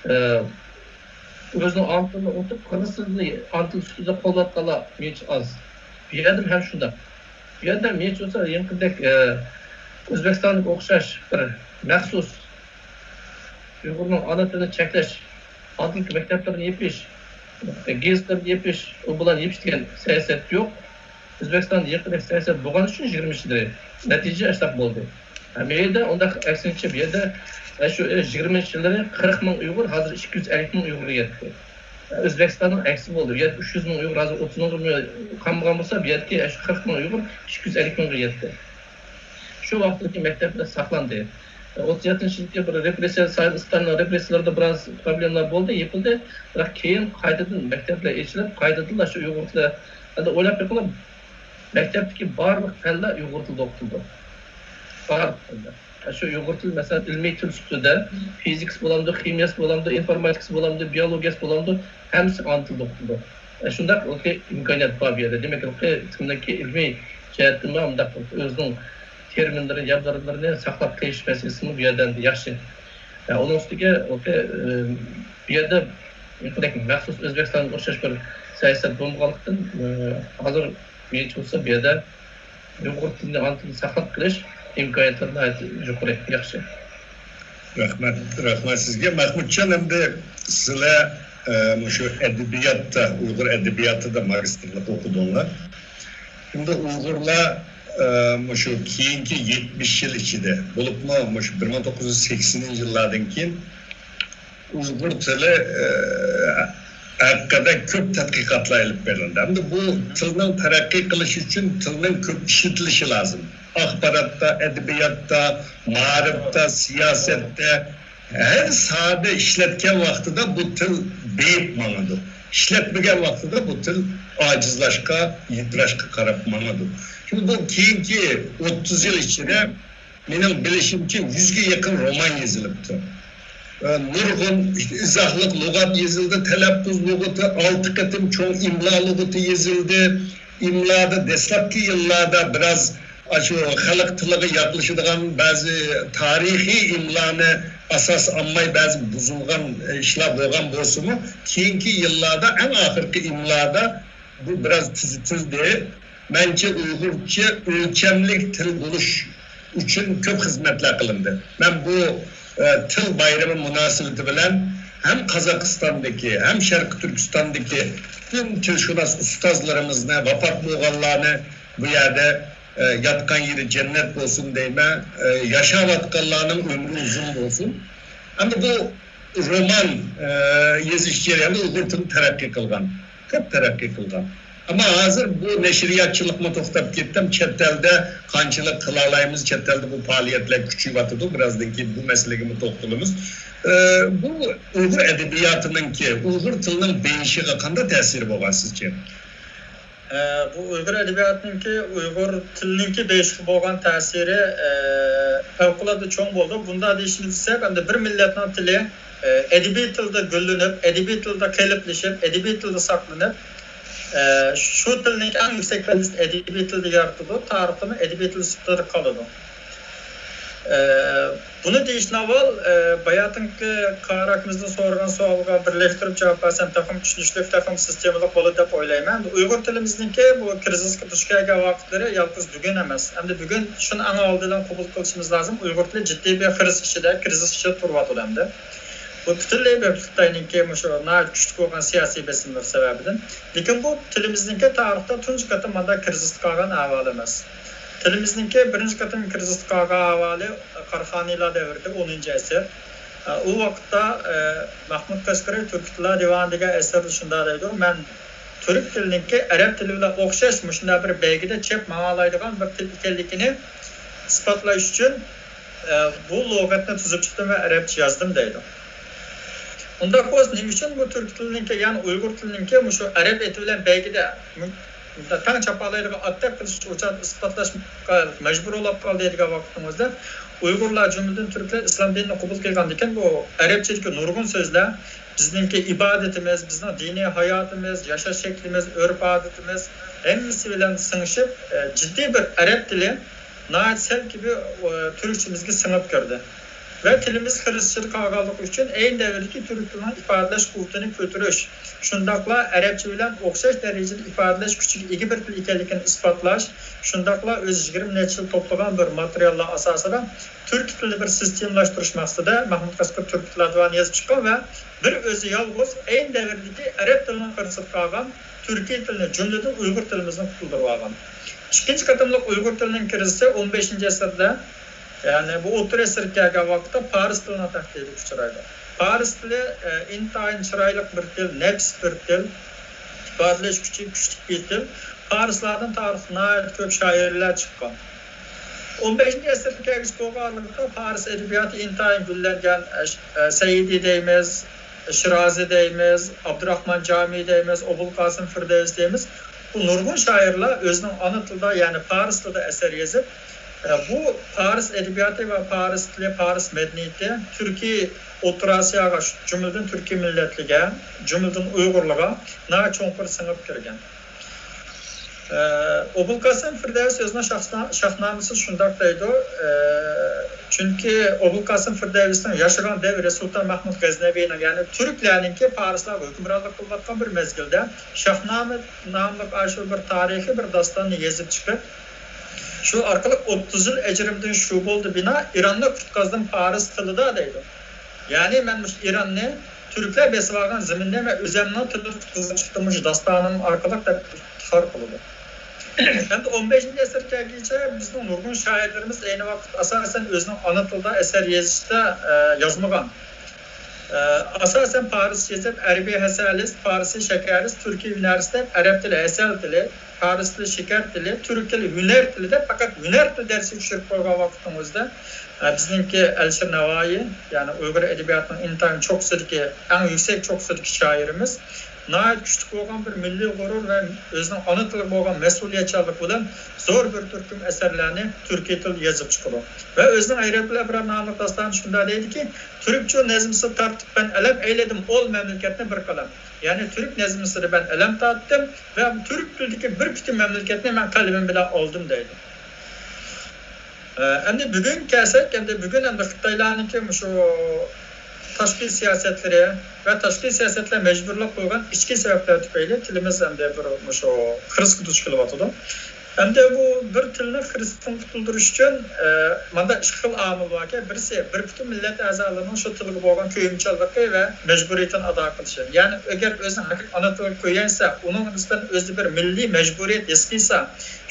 ئە، ئۆزىنىڭ ئانا تىلىنى ئۇنتۇپ، قىرغىز تىلىنى ئانا تىل سۈپىتىدە قوللاۋاتقانلار نېچە ئاز. بۇ يەردىمۇ ھەم شۇنداق. بۇ يەردە نېچە بولسا يېقىندەك، ئە، ئۆزبېكىستانغا ئوخشاش بىر مەخسۇس ئۇيغۇرنىڭ ئانا تىلىنى چەكلەش، ئانا تىل مەكتەپلىرىنى يېپىش، گېزىتلەرنى يېپىش، ئۇ بۇلارنى يېپىش دېگەن سىياسەت يوق. ئۆزبېكىستاندا يېقىندەك سىياسەت بولغان ئۈچۈن يىگىرمە يىلدىن بېرى نەتىجە ئاشۇنداق بولدى. ھە، بۇ يەردە ئۇنداق، ئەكسىنچە، بۇ يەردە، ئە، شۇ، ئە، يىگىرمە يىللىرى قىرىق مىڭ ئۇيغۇر ھازىر ئىككى يۈز ئەللىك مىڭ ئۇيغۇرغا يەتتى. ئۆزبېكىستاننىڭ ئەكسى بولدى. ئۇ يەردە ئۈچ يۈز مىڭ ئۇيغۇر ھازىر ئوتتۇز مىڭغا قالمىغان بولسا، بۇ يەردىكى، ئە، شۇ قىرىق مىڭ ئۇيغۇر ئىككى يۈز ئەللىك مىڭغا يەتتى. شۇ ۋاقىتتىكى مەكتەپلەر ساقلاندى. ئوتتۇز يەتتىنچى يىلدىكى بىر رېپرېسسىيە، سايىل ستالىننىڭ رېپرېسسىيىلىرىدا بىراز پروبلېمىلار بولدى، يېپىلدى. بىراق كېيىن قايتىدىن مەكتەپلەر ئېچىلىپ، قايتىدىنلا شۇ ئۇيغۇر تىلى. ئەمدى ئويلاپ بېقىڭلار، مەكتەپتىكى بارلىق پەنلەر ئۇيغۇر تىلىدا ئوقۇتۇلىدۇ. بارلىق پەنلەر. شۇ ئۇيغۇر تىلى، مەسىلەن، ئىلمىي تىل سۈپىتىدە فىزىكىسى بولامدۇ، خىمىيەسى بولامدۇ، ئىنفورماتىكىسى بولامدۇ، بىيولوگىيەسى بولامدۇ، ھەممىسى ئانا تىلدا ئوقۇتۇلىدۇ. شۇنداق ئىمكانىيەت بار بۇ يەردە. دېمەك، كىملىكى ئىلمىي جەھەتتىنمۇ مۇنداق ئۆزىنىڭ تېرمىنلىرى، يادرولىرىنى ساقلاپ قېلىش مەسىلىسىمۇ بۇ يەردە ياخشى. ئۇنىڭ ئۈستىگە، بۇ يەردە مەخسۇس ئۆزبېكىستانغا ئوخشاش بىر سىياسەت بولمىغانلىقتىن، ھازىر مېنىڭچە بولسا بۇ يەردە ئۇيغۇر تىلىنى، ئانا تىلىنى ساقلاپ قېلىش ئىمكانىيەتلىرى ناھايىتى يۇقىرى، ياخشى. رەھمەت، رەھمەت سىزگە. مەھمۇتجان، ئەمدى سىلەر ئە، مۇشۇ ئەدەبىياتتا، ئۇيغۇر ئەدەبىياتىدا ماگىستىرلىق ئوقۇدۇڭلار. ئەمدى ئۇيغۇرلار ئە، مۇشۇ كېيىنكى يەتمىش يىل ئىچىدە، بولۇپمۇ مۇشۇ بىر مىڭ توققۇز يۈز سەكسىنىنچى يىللاردىن كېيىن ئۇيغۇر تىلى ئە، ھەققىدە كۆپ تەتقىقاتلار ئېلىپ بېرىلدى. ئەمدى بۇ تىلنىڭ تەرەققىي قىلىشى ئۈچۈن تىلنىڭ كۆپ ئىشلىتىلىشى لازىم. ئاخباراتتا، ئەدەبىياتتا، مائارىپتا، سىياسەتتە، ھەر ساھەدە ئىشلەتكەن ۋاقتىدا بۇ تىل بېيىپ ماڭىدۇ. ئىشلەتمىگەن ۋاقتىدا بۇ تىل ئاجىزلاشقا، يىپىراشقا قاراپ ماڭىدۇ. شۇڭا بۇ كېيىنكى ئوتتۇز يىل ئىچىدە مېنىڭ بىلىشىمچە يۈزگە يېقىن رومان يېزىلىپتۇ. ئە، نۇرغۇن ئىزاھلىق لۇغەت يېزىلدى، تەلەپپۇز لۇغىتى، ئالتە قېتىم چوڭ ئىملا لۇغىتى يېزىلدى. ئىملادا دەسلەپكى يىللاردا بىراز ئاشۇ خەلق تىلىغا ياقلىشىدىغان بەزى تارىخىي ئىملانى ئاساس ئالماي بەزى بۇزۇلغان ئىشلار بولغان بولسىمۇ، كېيىنكى يىللاردا ئەڭ ئاخىرقى ئىملادا بۇ بىراز تۈزىتىلدى. مەنچە ئۇيغۇرچە ئۆلچەملىك تىل بولۇش ئۈچۈن كۆپ خىزمەتلەر قىلىندى. مەن بۇ ئە، تىل بايرىمى مۇناسىۋىتى بىلەن ھەم قازاقىستاندىكى، ھەم شەرقىي تۈركىستاندىكى پۈتۈن تىلشۇناس ئۇستازلىرىمىزنى، ۋاپات بولغانلارنى بۇ يەردە، ئە، ياتقان يېرى جەننەت بولسۇن دەيمەن، ئە، ياشاۋاتقانلارنىڭ ئۆمرى ئۇزۇن بولسۇن. ئەمدى بۇ رومان، ئە، يېزىش جەريانىدا ئۇيغۇر تىلى تەرەققىي قىلغان، كۆپ تەرەققىي قىلغان. ئەمما ھازىر بۇ نەشرىياتچىلىقمۇ توختاپ كەتتى. چەت ئەلدە قانچىلىك قىلالايمىز، چەت ئەلدە بۇ پائالىيەتلەر كۈچىيىۋاتىدۇ. بىرازدىن كېيىن بۇ مەسىلىگىمۇ توختىلىمىز. ئە، بۇ ئۇيغۇر ئەدەبىياتىنىڭكى، ئۇيغۇر تىلىنىڭ بېيىشىغا قانداق تەسىرى بولغان سىزچە؟ ئە، بۇ ئۇيغۇر ئەدەبىياتىنىڭكى، ئۇيغۇر تىلىنىڭكى بېيىشىغا بولغان تەسىرى، ئە، پەۋقۇلئاددە چوڭ بولدى. بۇنداق دېيىشىمىز سەۋەب، ئەمدى بىر مىللەتنىڭ تىلى، ئە، ئەدەبىي تىلدا گۈللىنىپ، ئەدەبىي تىلدا قېلىپلىشىپ، ئەدەبىي تىلدا ساقلىنىپ، ئە، شۇ تىلنىڭكى ئەڭ يۈكسەك پەللىسىنى ئەدەبىي تىلدا يارىتىدۇ، تارىختىمۇ ئەدەبىي تىل سۈپىتىدە قالىدۇ. ئە، بۇنى دېيىشتىن ئاۋۋال، ئە، باياتىنقى قارى ئاكىمىزدىن سورىغان سوئالغا بىرلەشتۈرۈپ جاۋاب بەرسەم تېخىمۇ چۈشىنىشلىك، تېخىمۇ سىستېمىلىق بولىدۇ دەپ ئويلايمەن. ئۇيغۇر تىلىمىزنىڭكى بۇ كىرىزىسقا دۇچ كەلگەن ۋاقىتلىرى يالغۇز بۈگۈن ئەمەس. ئەمدى بۈگۈن شۇنى ئەڭ ئالدىدىن قوبۇل قىلىشىمىز لازىم. ئۇيغۇر تىلى جىددىي بىر خىرىس ئىچىدە، كىرىزىس ئىچىدە تۇرۇۋاتىدۇ ئەمدى. بۇ پۈتۈنلەي بىر خىتاينىڭكى مۇشۇ ناھايىتى كۈچلۈك بولغان سىياسىي بېسىملىرى سەۋەبىدىن. لېكىن بۇ تىلىمىزنىڭكى تارىختا تۇنجى قېتىم مانداق كىرىزىسقا قالغان ئەھۋالى ئەمەس. تىلىمىزنىڭكى بىرىنچى قېتىم كىرىزىسقا قالغان ئەھۋالى قاراخانىيلار دەۋرىدە، ئونىنچى ئەسىر. ئۇ ۋاقىتتا، ئە، مەھمۇد قەشقىرى تۈركىي تىللار دىۋانى دېگەن ئەسەردە شۇنداق دەيدۇ، مەن تۈرك تىلىنىڭكى ئەرەب تىلى بىلەن ئوخشاش مۇشۇنداق بىر بەيگىدە چېپ ماڭالايدىغان بىر تىل ئىكەنلىكىنى ئىسپاتلاش ئۈچۈن، ئە، بۇ لۇغەتنى تۈزۈپ چىقتىم ۋە ئەرەبچە يازدىم دەيدۇ. ئۇنداق بولسا نېمە ئۈچۈن بۇ تۈرك تىلىنىڭكى، يەنى ئۇيغۇر تىلىنىڭكى مۇشۇ ئەرەب ئېتى بىلەن بەيگىدە تەڭ چاپالايدىغان ئاتتەك قىلىش ئۇچان ئىسپاتلاشقا مەجبۇر بولۇپ قالدى دېگەن ۋاقتىڭىزدا، ئۇيغۇرلار، جۈملىدىن تۈركلەر ئىسلام دىنىنى قوبۇل قىلغاندىكىن، بۇ ئەرەبچىدىكى نۇرغۇن سۆزلەر بىزنىڭكى ئىبادىتىمىز، بىزنىڭ دىنىي ھاياتىمىز، ياشاش شەكلىمىز، ئۆرپ-ئادىتىمىز ھەممىسى بىلەن سىڭىشىپ، ئە، جىددىي بىر ئەرەب تىلى ناھايىتى سەل كىبى، ئە، تۈركچىمىزگە سىڭىپ كىردى. ۋە تىلىمىز خىرىسچىدا قالغانلىقى ئۈچۈن ئەينى دەۋردىكى تۈرك تىلىنىڭ ئىپادىلەش قۇۋۋىتىنى كۆتۈرۈش، شۇنداقلا ئەرەبچە بىلەن ئوخشاش دەرىجىدە ئىپادىلەش كۈچىگە ئىگە بىر تىل ئىكەنلىكىنى ئىسپاتلاش، شۇنداقلا ئۆزى يىگىرمە نەچچە يىل توپلىغان بىر ماتېرىياللار ئاساسىدا تۈركىي تىلنى بىر سىستېمىلاشتۇرۇش مەقسىتىدە مەھمۇد قەشقىرى تۈركىي تىللار دىۋانى يېزىپ چىققان ۋە بىر ئۆزى يالغۇز ئەينى دەۋردىكى ئەرەب تىلىنىڭ خىرىسىدا قالغان تۈركىي تىلنى، جۈملىدىن ئۇيغۇر تىلىمىزنى قۇتۇلدۇرۇۋالغان. ئىككىنچى قېتىملىق ئۇيغۇر تىلىنىڭ كىرىزىسى ئون بەشىنچى ئەسىردە، يەنى بۇ ئوتتۇرا ئەسىرگە كەلگەن ۋاقىتتا پارس تىلىنىڭ تەھدىتىگە ئۇچرايدۇ. پارس تىلى، ئە، ئىنتايىن چىرايلىق بىر تىل، نەپىس بىر تىل، ئىپادىلەش كۈچى كۈچلۈك بىر تىل. پارسلاردىن تارىختا ناھايىتى كۆپ شائىرلار چىققان. ئون بەشىنچى ئەسىرگە كەلگۈچە بولغانلىقتا، پارس ئەدەبىياتى ئىنتايىن گۈللەنگەن، ئە، ئە، سەئىدى دەيمىز، شىرازى دەيمىز، ئابدۇراخمان جامى دەيمىز، ئوبۇلقاسىم فىردەۋس دەيمىز. بۇ نۇرغۇن شائىرلار ئۆزىنىڭ ئانا تىلىدا، يەنى پارس تىلىدا ئەسەر يېزىپ، ئە، بۇ پارس ئەدەبىياتى ۋە پارس تىلى، پارس مەدەنىيىتى تۈركىي ئوتتۇرا ئاسىياغا، جۈملىدىن تۈركىي مىللەتلىگە، جۈملىدىن ئۇيغۇرلارغا ناھايىتى چوڭقۇر سىڭىپ كىرگەن. ئوبۇلقاسىم فىردەۋس ئۆزىنىڭ شاھنا-، شاھنامىسىدا شۇنداق دەيدۇ، چۈنكى ئوبۇلقاسىم فىردەۋسنىڭ ياشىغان دەۋرى سۇلتان مەھمۇد غەزنەۋىنىڭ، يەنى تۈركلەرنىڭكى پارسلارغا ھۆكۈمرانلىق قىلىۋاتقان بىر مەزگىلدە، شاھنامە ناملىق ئاشۇ بىر تارىخىي بىر داستاننى يېزىپ چىقىپ، شۇ ئارقىلىق ئوتتۇز يىل ئەجرىمدىن شۇ بولدى بىنا، ئىراننى قۇتقازدىم پارس تىلىدا دەيدۇ. يەنى مەن مۇشۇ ئىراننى تۈركلەر بېسىۋالغان زېمىننى مەن ئۆزۈمنىڭ تىلىدا قۇتقۇزۇپ چىقتىم مۇشۇ داستانىم ئارقىلىق دەپ ئىپتىخار قىلىدۇ. ھەمدە ئون بەشىنچى ئەسىرگە كەلگۈچە بىزنىڭ نۇرغۇن شائىرلىرىمىز ئەينى ۋاقىت ئاساسەن ئۆزىنىڭ ئانا تىلىدا ئەسەر يېزىشتا، ئە، يازمىغان. ئە، ئاساسەن پارسچە يېزىپ، ئەرەبىي ھەسەلىس، پارسىي شەكەرلىس، تۈركىي ھۈنەرلىس دەپ، ئەرەب تىلى ھەسەل تىلى، پارس تىلى شېكەر تىلى، تۈرك تىلى ھۈنەر تىلى دەپ، پەقەت ھۈنەر تىلى دەرسىگە چۈشۈرۈپ قويغان ۋاقىتنىڭ ئۆزىدە، ئە، بىزنىڭكى ئەلىشىر نەۋائى، يەنى ئۇيغۇر ئەدەبىياتىنىڭ ئىنتايىن چوققىسىدىكى، ئەڭ يۈكسەك چوققىسىدىكى شائىرىمىز، ناھايىتى كۈچلۈك بولغان بىر مىللىي غۇرۇر ۋە ئۆزىنىڭ ئانا تىلىغا بولغان مەسئۇلىيەتچانلىقى بىلەن زور بىر تۈركۈم ئەسەرلەرنى تۈركىي تىلدا يېزىپ چىقىدۇ. ۋە ئۆزىنىڭ ھەيرەتۇل ئەبرار ناملىق داستانىدا شۇنداق دەيدىكى، تۈركچە نەزمىسى تارتىپ مەن ئەلەم ئەيلىدىم ئول مەملىكەتنى بىر قەلەم. يەنى تۈرك نەزمىسىدە مەن ئەلەم تارتتىم ۋە تۈرك تىلىدىكى بىر پۈتۈن مەملىكەتنى مەن قەلىمىم بىلەن ئالدىم دەيدۇ. ئە، ئەمدى بۈگۈن كەلسەك، ئەمدى بۈگۈن ئەمدى خىتايلارنىڭكى مۇشۇ تاشقى سىياسەتلىرى ۋە تاشقى سىياسەتلەر مەجبۇرلاپ قويغان ئىچكى سەۋەبلەر تۈپەيلى تىلىمىز ئەمدى بىر مۇشۇ خىرىسقا دۇچ كېلىۋاتىدۇ. ئەمدى بۇ بىر تىلنى خىرىسقىن قۇتۇلدۇرۇش ئۈچۈن، ئە، ماندا ئىككى خىل ئامىل باركەن. بىرسى، بىر پۈتۈن مىللەت ئەزالىرىنىڭ شۇ تىلغا بولغان كۆيۈمچانلىقى ۋە مەجبۇرىيىتىنى ئادا قىلىشى. يەنى ئەگەر ئۆزىنىڭ ھەقىقىي ئانا تىلىغا كۆيەلىسە، ئۇنىڭغا نىسبەتەن ئۆزىدە بىر مىللىي مەجبۇرىيەت ھېس قىلسا،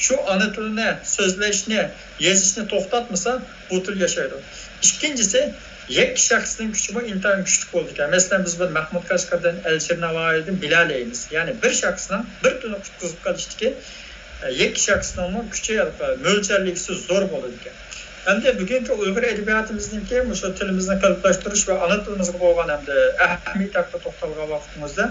شۇ ئانا تىلنى سۆزلەشنى، يېزىشنى توختاتمىسا، بۇ تىل ياشايدۇ. ئىككىنچىسى، يەككە شەخسنىڭ كۈچىمۇ ئىنتايىن كۈچلۈك بولىدىكەن. مەسىلەن، بىز بۇ مەھمۇد قەشقەردىن، ئەلىشىر نەۋائىدىن بىلەلەيمىز. يەنى بىر شەخسنىڭ بىر تۈرنى قۇتقۇزۇپ قېلىشتىكى، ئە، يەككە شەخسنىڭمۇ كۈچى، مۆلچەرلىگۈسى زور بولىدىكەن. ئەمدى بۈگۈنكى ئۇيغۇر ئەدەبىياتىمىزنىڭكى مۇشۇ تىلىمىزنى قېلىپلاشتۇرۇش ۋە ئانا تىلىمىزغا بولغان ئەمدى ئەھمىيىتى ھەققىدە توختالغان ۋاقتىمىزدا،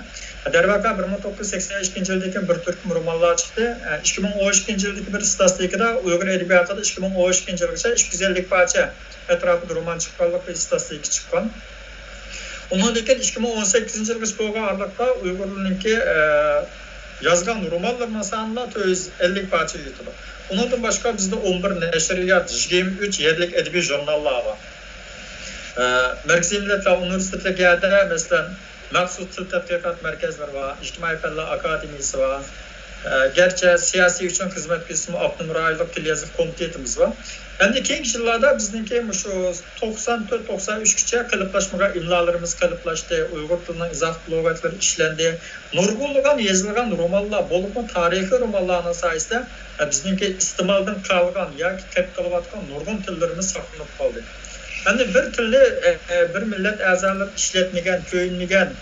دەرۋەقە، بىر مىڭ توققۇز يۈز سەكسەن ئىككىنچى يىلدىن كېيىن بىر تۈركۈم رومانلار چىقتى. ئىككى مىڭ ئون ئىككىنچى يىلدىكى بىر ئىستاتىستىكىدا ئۇيغۇر ئەدەبىياتىدا ئىككى مىڭ ئون ئىككىنچى يىلغىچە ئىككى يۈز ئەللىك پارچە ئەتراپىدا رومان چىققانلىق بىر ئىستاتىستىكا چىققان. ئۇنىڭدىن كېيىن ئىككى مىڭ ئون سەككىزىنچى يىلغىچە بولغان ئارىلىقتا ئۇيغۇرنىڭكى، ئە، يازغان رومانلىرىنىڭ سانىلا تۆت يۈز ئەللىك پارچىغا يېتىدۇ. ئۇنىڭدىن باشقا بىزدە ئون بىر نەشرىيات، يىگىرمە ئۈچ يەرلىك ئەدەبىي ژۇرناللار بار. ئە، مەركىزىي مىللەتلەر ئۇنىۋېرسىتېتلىرىگە، مەسىلەن، مەخسۇس تىل تەتقىقات مەركەزلىرى بار، ئىجتىمائىي پەنلەر ئاكادېمىيىسى بار. ئە، گەرچە سىياسىي ئۈچۈن خىزمەت قىلسىمۇ، ئاپتونوم رايونلۇق تىل يېزىق كومىتېتىمىز بار. ئەمدى كېيىنكى يىللاردا بىزنىڭكى مۇشۇ توقسان تۆت، توقسان ئۈچكىچە قېلىپلاشمىغان ئىملالىرىمىز قېلىپلاشتى، ئۇيغۇر تىلىنىڭ ئىزاھ لۇغەتلىرى ئىشلەندى. نۇرغۇنلىغان يېزىلغان رومانلار، بولۇپمۇ تارىخىي رومانلارنىڭ سايىسىدە، ئە، بىزنىڭكى ئىستېمالدىن قالغان ياكى قېلىپ قېلىۋاتقان نۇرغۇن تىللىرىمىز ساقلىنىپ قالدى. ئەمدى بىر تىلنى، ئە، ئە، بىر مىللەت ئەزالىرى ئىشلەتمىگەن، كۆيۈنمىگەن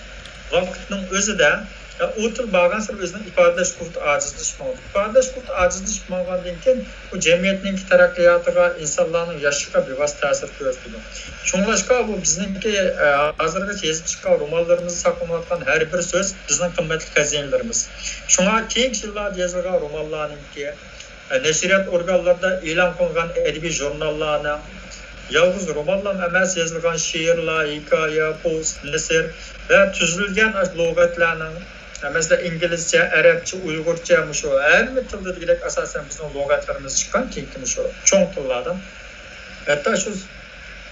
ۋاقىتنىڭ ئۆزىدە، ئە، ئۇ تىل بارغانسېرى ئۆزىنىڭ ئىپادىلەش قۇۋۋىتى ئاجىزلىشىپ ماڭىدۇ. ئىپادىلەش قۇۋۋىتى ئاجىزلىشىپ ماڭغاندىن كېيىن، بۇ جەمئىيەتنىڭكى تەرەققىياتىغا، ئىنسانلارنىڭ ياشىشىغا بىۋاسىتە تەسىر كۆرسىتىدۇ. شۇڭلاشقا، بۇ بىزنىڭكى، ئە، ھازىرغىچە يېزىپ چىققان رومانلىرىمىزدا ساقلىنىۋاتقان ھەر بىر سۆز بىزنىڭ قىممەتلىك خەزىنىلىرىمىز. شۇڭا كېيىنكى يىللاردا يېزىلغان رومانلارنىڭكى، نەشرىيات ئورگانلىرىدا ئېلان قىلغان ئەدەبىي ژۇرناللارنىڭ، يالغۇز رومانلام ئەمەس، يېزىلغان شېئىرلار، ھېكايە، پوۋېست، نەسر ۋە تۈزۈلگەن ئاشۇ لۇغەتلەرنىڭ، مەسىلەن، ئىنگلىزچە، ئەرەبچە، ئۇيغۇرچە، مۇشۇ ھەممە تىلدا دېگۈدەك ئاساسەن بىزنىڭ لۇغەتلىرىمىز چىققان، كېيىنكى مۇشۇ چوڭ تىللاردا. ھەتتا شۇ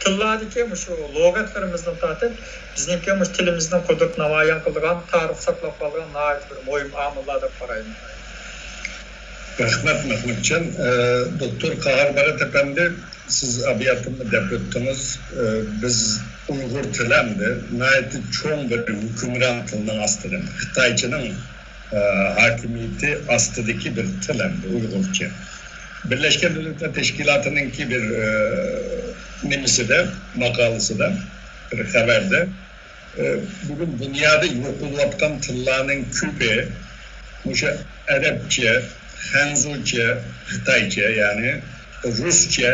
تىللاردىكى مۇشۇ لۇغەتلىرىمىزدىن تارتىپ، بىزنىڭكى مۇشۇ تىلىمىزنىڭ قۇدرىتىنى نامايان قىلىدىغان، تارىخ ساقلاپ قالىدىغان ناھايىتى بىر مۇھىم ئامىللار دەپ قارايمەن. رەھمەت، مەھمۇتجان. ئە، دوكتور قاھار مەرەت ئەپەندى، سىز ئابىياتىمنى دەپ ئۆتتىڭىز. ئە، بىز ئۇيغۇر تىلى ئەمدى ناھايىتى چوڭ بىر ھۆكۈمران تىلنىڭ ئاستىدا، خىتايچىنىڭ، ئە، ھاكىمىيىتى ئاستىدىكى بىر تىل ئەمدى ئۇيغۇرچە. بىرلەشكەن دۆلەتلەر تەشكىلاتىنىڭكى بىر، ئە، نېمىسىدە، ماقالىسىدە، بىر خەۋەردە، ئە، بۈگۈن دۇنيادا يوقىلىۋاتقان تىللارنىڭ كۆپى مۇشۇ ئەرەبچە، خەنزۇچە، خىتايچە، يەنى رۇسچە،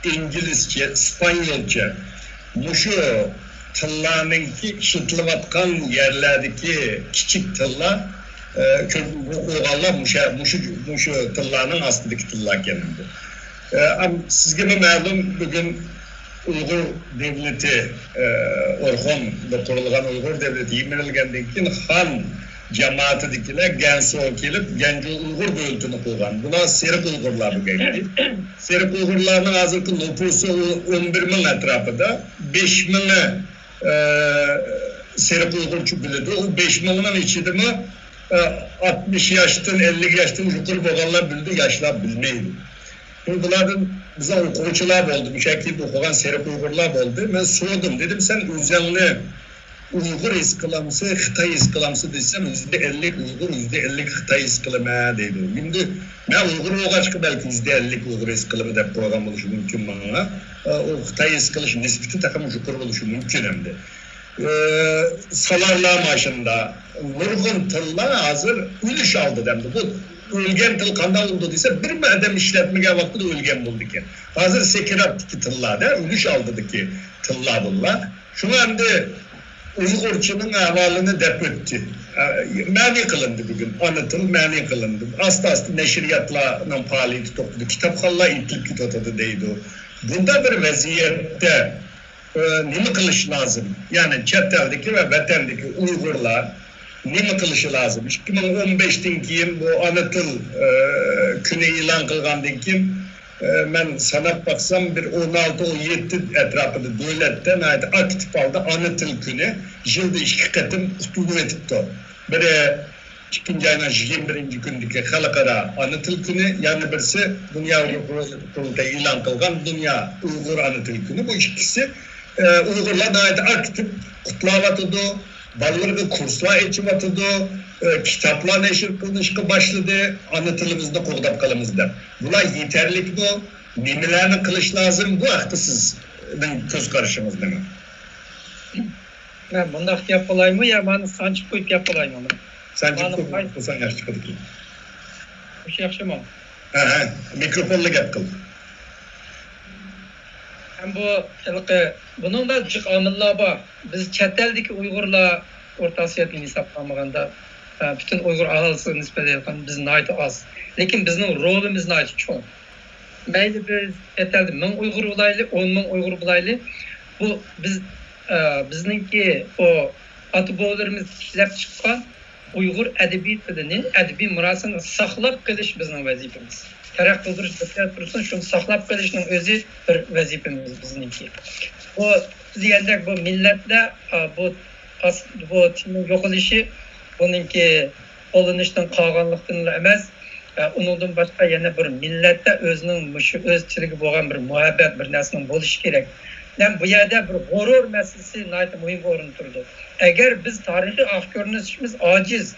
ئىنگلىزچە، ئىسپانيولچە، مۇشۇ تىللارنىڭكى ئىشلىتىلىۋاتقان يەرلەردىكى كىچىك تىللار، ئە، كۆپ يوقالغانلار مۇشۇ، مۇشۇ، مۇشۇ تىللارنىڭ ئاستىدىكى تىللار ئىكەن. ئە، ئەم، سىزگىمۇ مەلۇم، بۈگۈن ئۇيغۇر دۆلىتى، ئە، ئورخۇندا قۇرۇلغان ئۇيغۇر دۆلىتى يىمىرىلگەندىن كېيىن خان جامائىتىدىكىلەر گەنسۇغا كېلىپ، گەنجۇ ئۇيغۇر دۆلىتىنى قۇرغان. بۇلار سېرىق ئۇيغۇرلار بۈگۈنكى. سېرىق ئۇيغۇرلارنىڭ ھازىرقى نوپۇسى ئۇ ئون بىر مىڭ ئەتراپىدا. بەش مىڭى، ئە، سېرىق ئۇيغۇرچە بىلىدۇ. ئۇ بەش مىڭنىڭ ئىچىدىمۇ، ئە، ئاتمىش ياشتىن، ئەللىك ياشتىن يۇقىرى بولغانلار بىلىدۇ، ياشلار بىلمەيدۇ. بۇلاردىن بىزنىڭ ئوقۇغۇچىلار بولدى، مۇشۇ يەردە ئوقۇغان سېرىق ئۇيغۇرلار بولدى. مەن سورىدىم، دېدىم، سەن ئۆزۈڭنى ئۇيغۇر ھېس قىلامسى، خىتاي ھېس قىلامسى دېسەم، يۈزدە ئەللىك ئۇيغۇر، يۈزدە ئەللىك خىتاي ھېس قىلىمەن دەيدۇ. ئەمدى مەن ئۇيغۇر بولغاچقا بەلكى يۈزدە ئەللىك ئۇيغۇر ھېس قىلىمەن دەپ قويغان بولۇشى مۇمكىن ماڭا. ئۇ خىتاي ھېس قىلىش نىسبىتى تېخىمۇ يۇقىرى بولۇشى مۇمكىن ئەمدى. ئى، سالارلار ماشىنىدا. نۇرغۇن تىللار ھازىر ئۆلۈش ئالدىدا ئەمدى. بۇ ئۆلگەن تىل قانداق بولىدۇ دېسە، بىرمۇ ئادەم ئىشلەتمىگەن ۋاقتىدا ئۆلگەن بولىدىكەن. ھازىر سەكراتتىكى تىللار-دە، ئۆلۈش ئالدىدىكى تىللار بۇلار. شۇڭا ئەمدى ئۇيغۇرچىنىڭ ئەھۋالىنى دەپ ئۆتتى. ئە، مەنئى قىلىندى بۈگۈن. ئانا تىل مەنئى قىلىندى. ئاستا-ئاستا نەشرىياتلارنىڭ پائالىيىتى توختىدى. كىتابخانلار ئېتىلىپ كېتىۋاتىدۇ دەيدۇ. بۇنداق بىر ۋەزىيەتتە ئى، نېمە قىلىش لازىم؟ يەنى چەت ئەلدىكى ۋە ۋەتەندىكى ئۇيغۇرلار نېمە قىلىشى لازىم؟ ئىككى مىڭ ئون بەشتىن كېيىن بۇ ئانا تىل، ئى، كۈنى ئېلان قىلغاندىن كېيىن، ئى، مەن ساناپ باقسام، بىر ئون ئالتە، ئون يەتتە ئەتراپىدا دۆلەتتە ناھايىتى ئاكتىپ ھالدا ئانا تىل كۈنى يىلدا ئىككى قېتىم قۇتلىنىۋېتىپتۇ. بىرى ئىككىنچى ئاينىڭ يىگىرمە بىرىنچى كۈنىدىكى خەلقئارا ئانا تىل كۈنى، يەنە بىرسى دۇنيا ئۇيغۇر قۇرۇلتىيى ئېلان قىلغان دۇنيا ئۇيغۇر ئانا تىل كۈنى. بۇ ئىككىسى، ئە، ئۇيغۇرلار ناھايىتى ئاكتىپ قۇتلاۋاتىدۇ، بالىلىرىغا كۇرسلار ئېچىۋاتىدۇ، ئە، كىتابلار نەشر قىلىنىشقا باشلىدى، ئانا تىلىمىزنى قوغداپ قالىمىز دەپ. بۇلار يېتەرلىكمۇ؟ نېمىلەرنى قىلىش لازىم؟ بۇ ھەقتە سىزنىڭ كۆز قارىشىڭىز نېمە؟ مەن مۇنداق گەپ قىلايمۇ يا مانا سانجىپ قويۇپ گەپ قىلايمۇ؟ سانجىپ مانا قويۇپ قاي- قىلساڭ ياخشى چىقىدىكەن. مۇشۇ ياخشىمۇ؟ ھە، ھە، مىكروفونلا گەپ قىل. ھەم بۇ ھېلىقى، بۇنىڭدا جىق ئامىللار بار. بىز چەت ئەلدىكى ئۇيغۇرلار، ئورتا ئاسىيادىن ھېسابلانمىغاندا، ئە، پۈتۈن ئۇيغۇر ئاھالىسىگە نىسبەتەن ئېيتقاندا بىز ناھايىتى ئاز. لېكىن بىزنىڭ رولىمىز ناھايىتى چوڭ. مەيلى بىز چەت ئەلدە مىڭ ئۇيغۇر بولايلى، ئون مىڭ ئۇيغۇر بولايلى، بۇ بىز، ئە، بىزنىڭكى ئۇ ئاتا بوۋىلىرىمىز ئىشلەپ چىققان ئۇيغۇر ئەدەبىي تىلىنى، ئەدەبىي مىراسىنى ساقلاپ قېلىش بىزنىڭ ۋەزىپىمىز. تەرەققىي قىلدۇرۇش بىر تەرەپ تۇرسۇن، شۇنى ساقلاپ قېلىشنىڭ ئۆزى بىر ۋەزىپىمىز بىزنىڭكى. بۇ دېگەندەك بۇ مىللەتلەر، ئا، بۇ ئاس-، بۇ تىلنىڭ يوقىلىشى بۇنىڭكى قوللىنىشتىن قالغانلىقتىنلا ئەمەس، ئە، ئۇنىڭدىن باشقا يەنە بىر مىللەتتە ئۆزىنىڭ مۇشۇ ئۆز تىلىگە بولغان بىر مۇھەببەت، بىر نەرسىنىڭ بولۇشى كېرەك. ھەم بۇ يەردە بىر غۇرۇر مەسىلىسى ناھايىتى مۇھىم ئورۇندا تۇرىدۇ. ئەگەر بىز تارىخىي ئاق كۆرۈنۈشىمىز ئاجىز،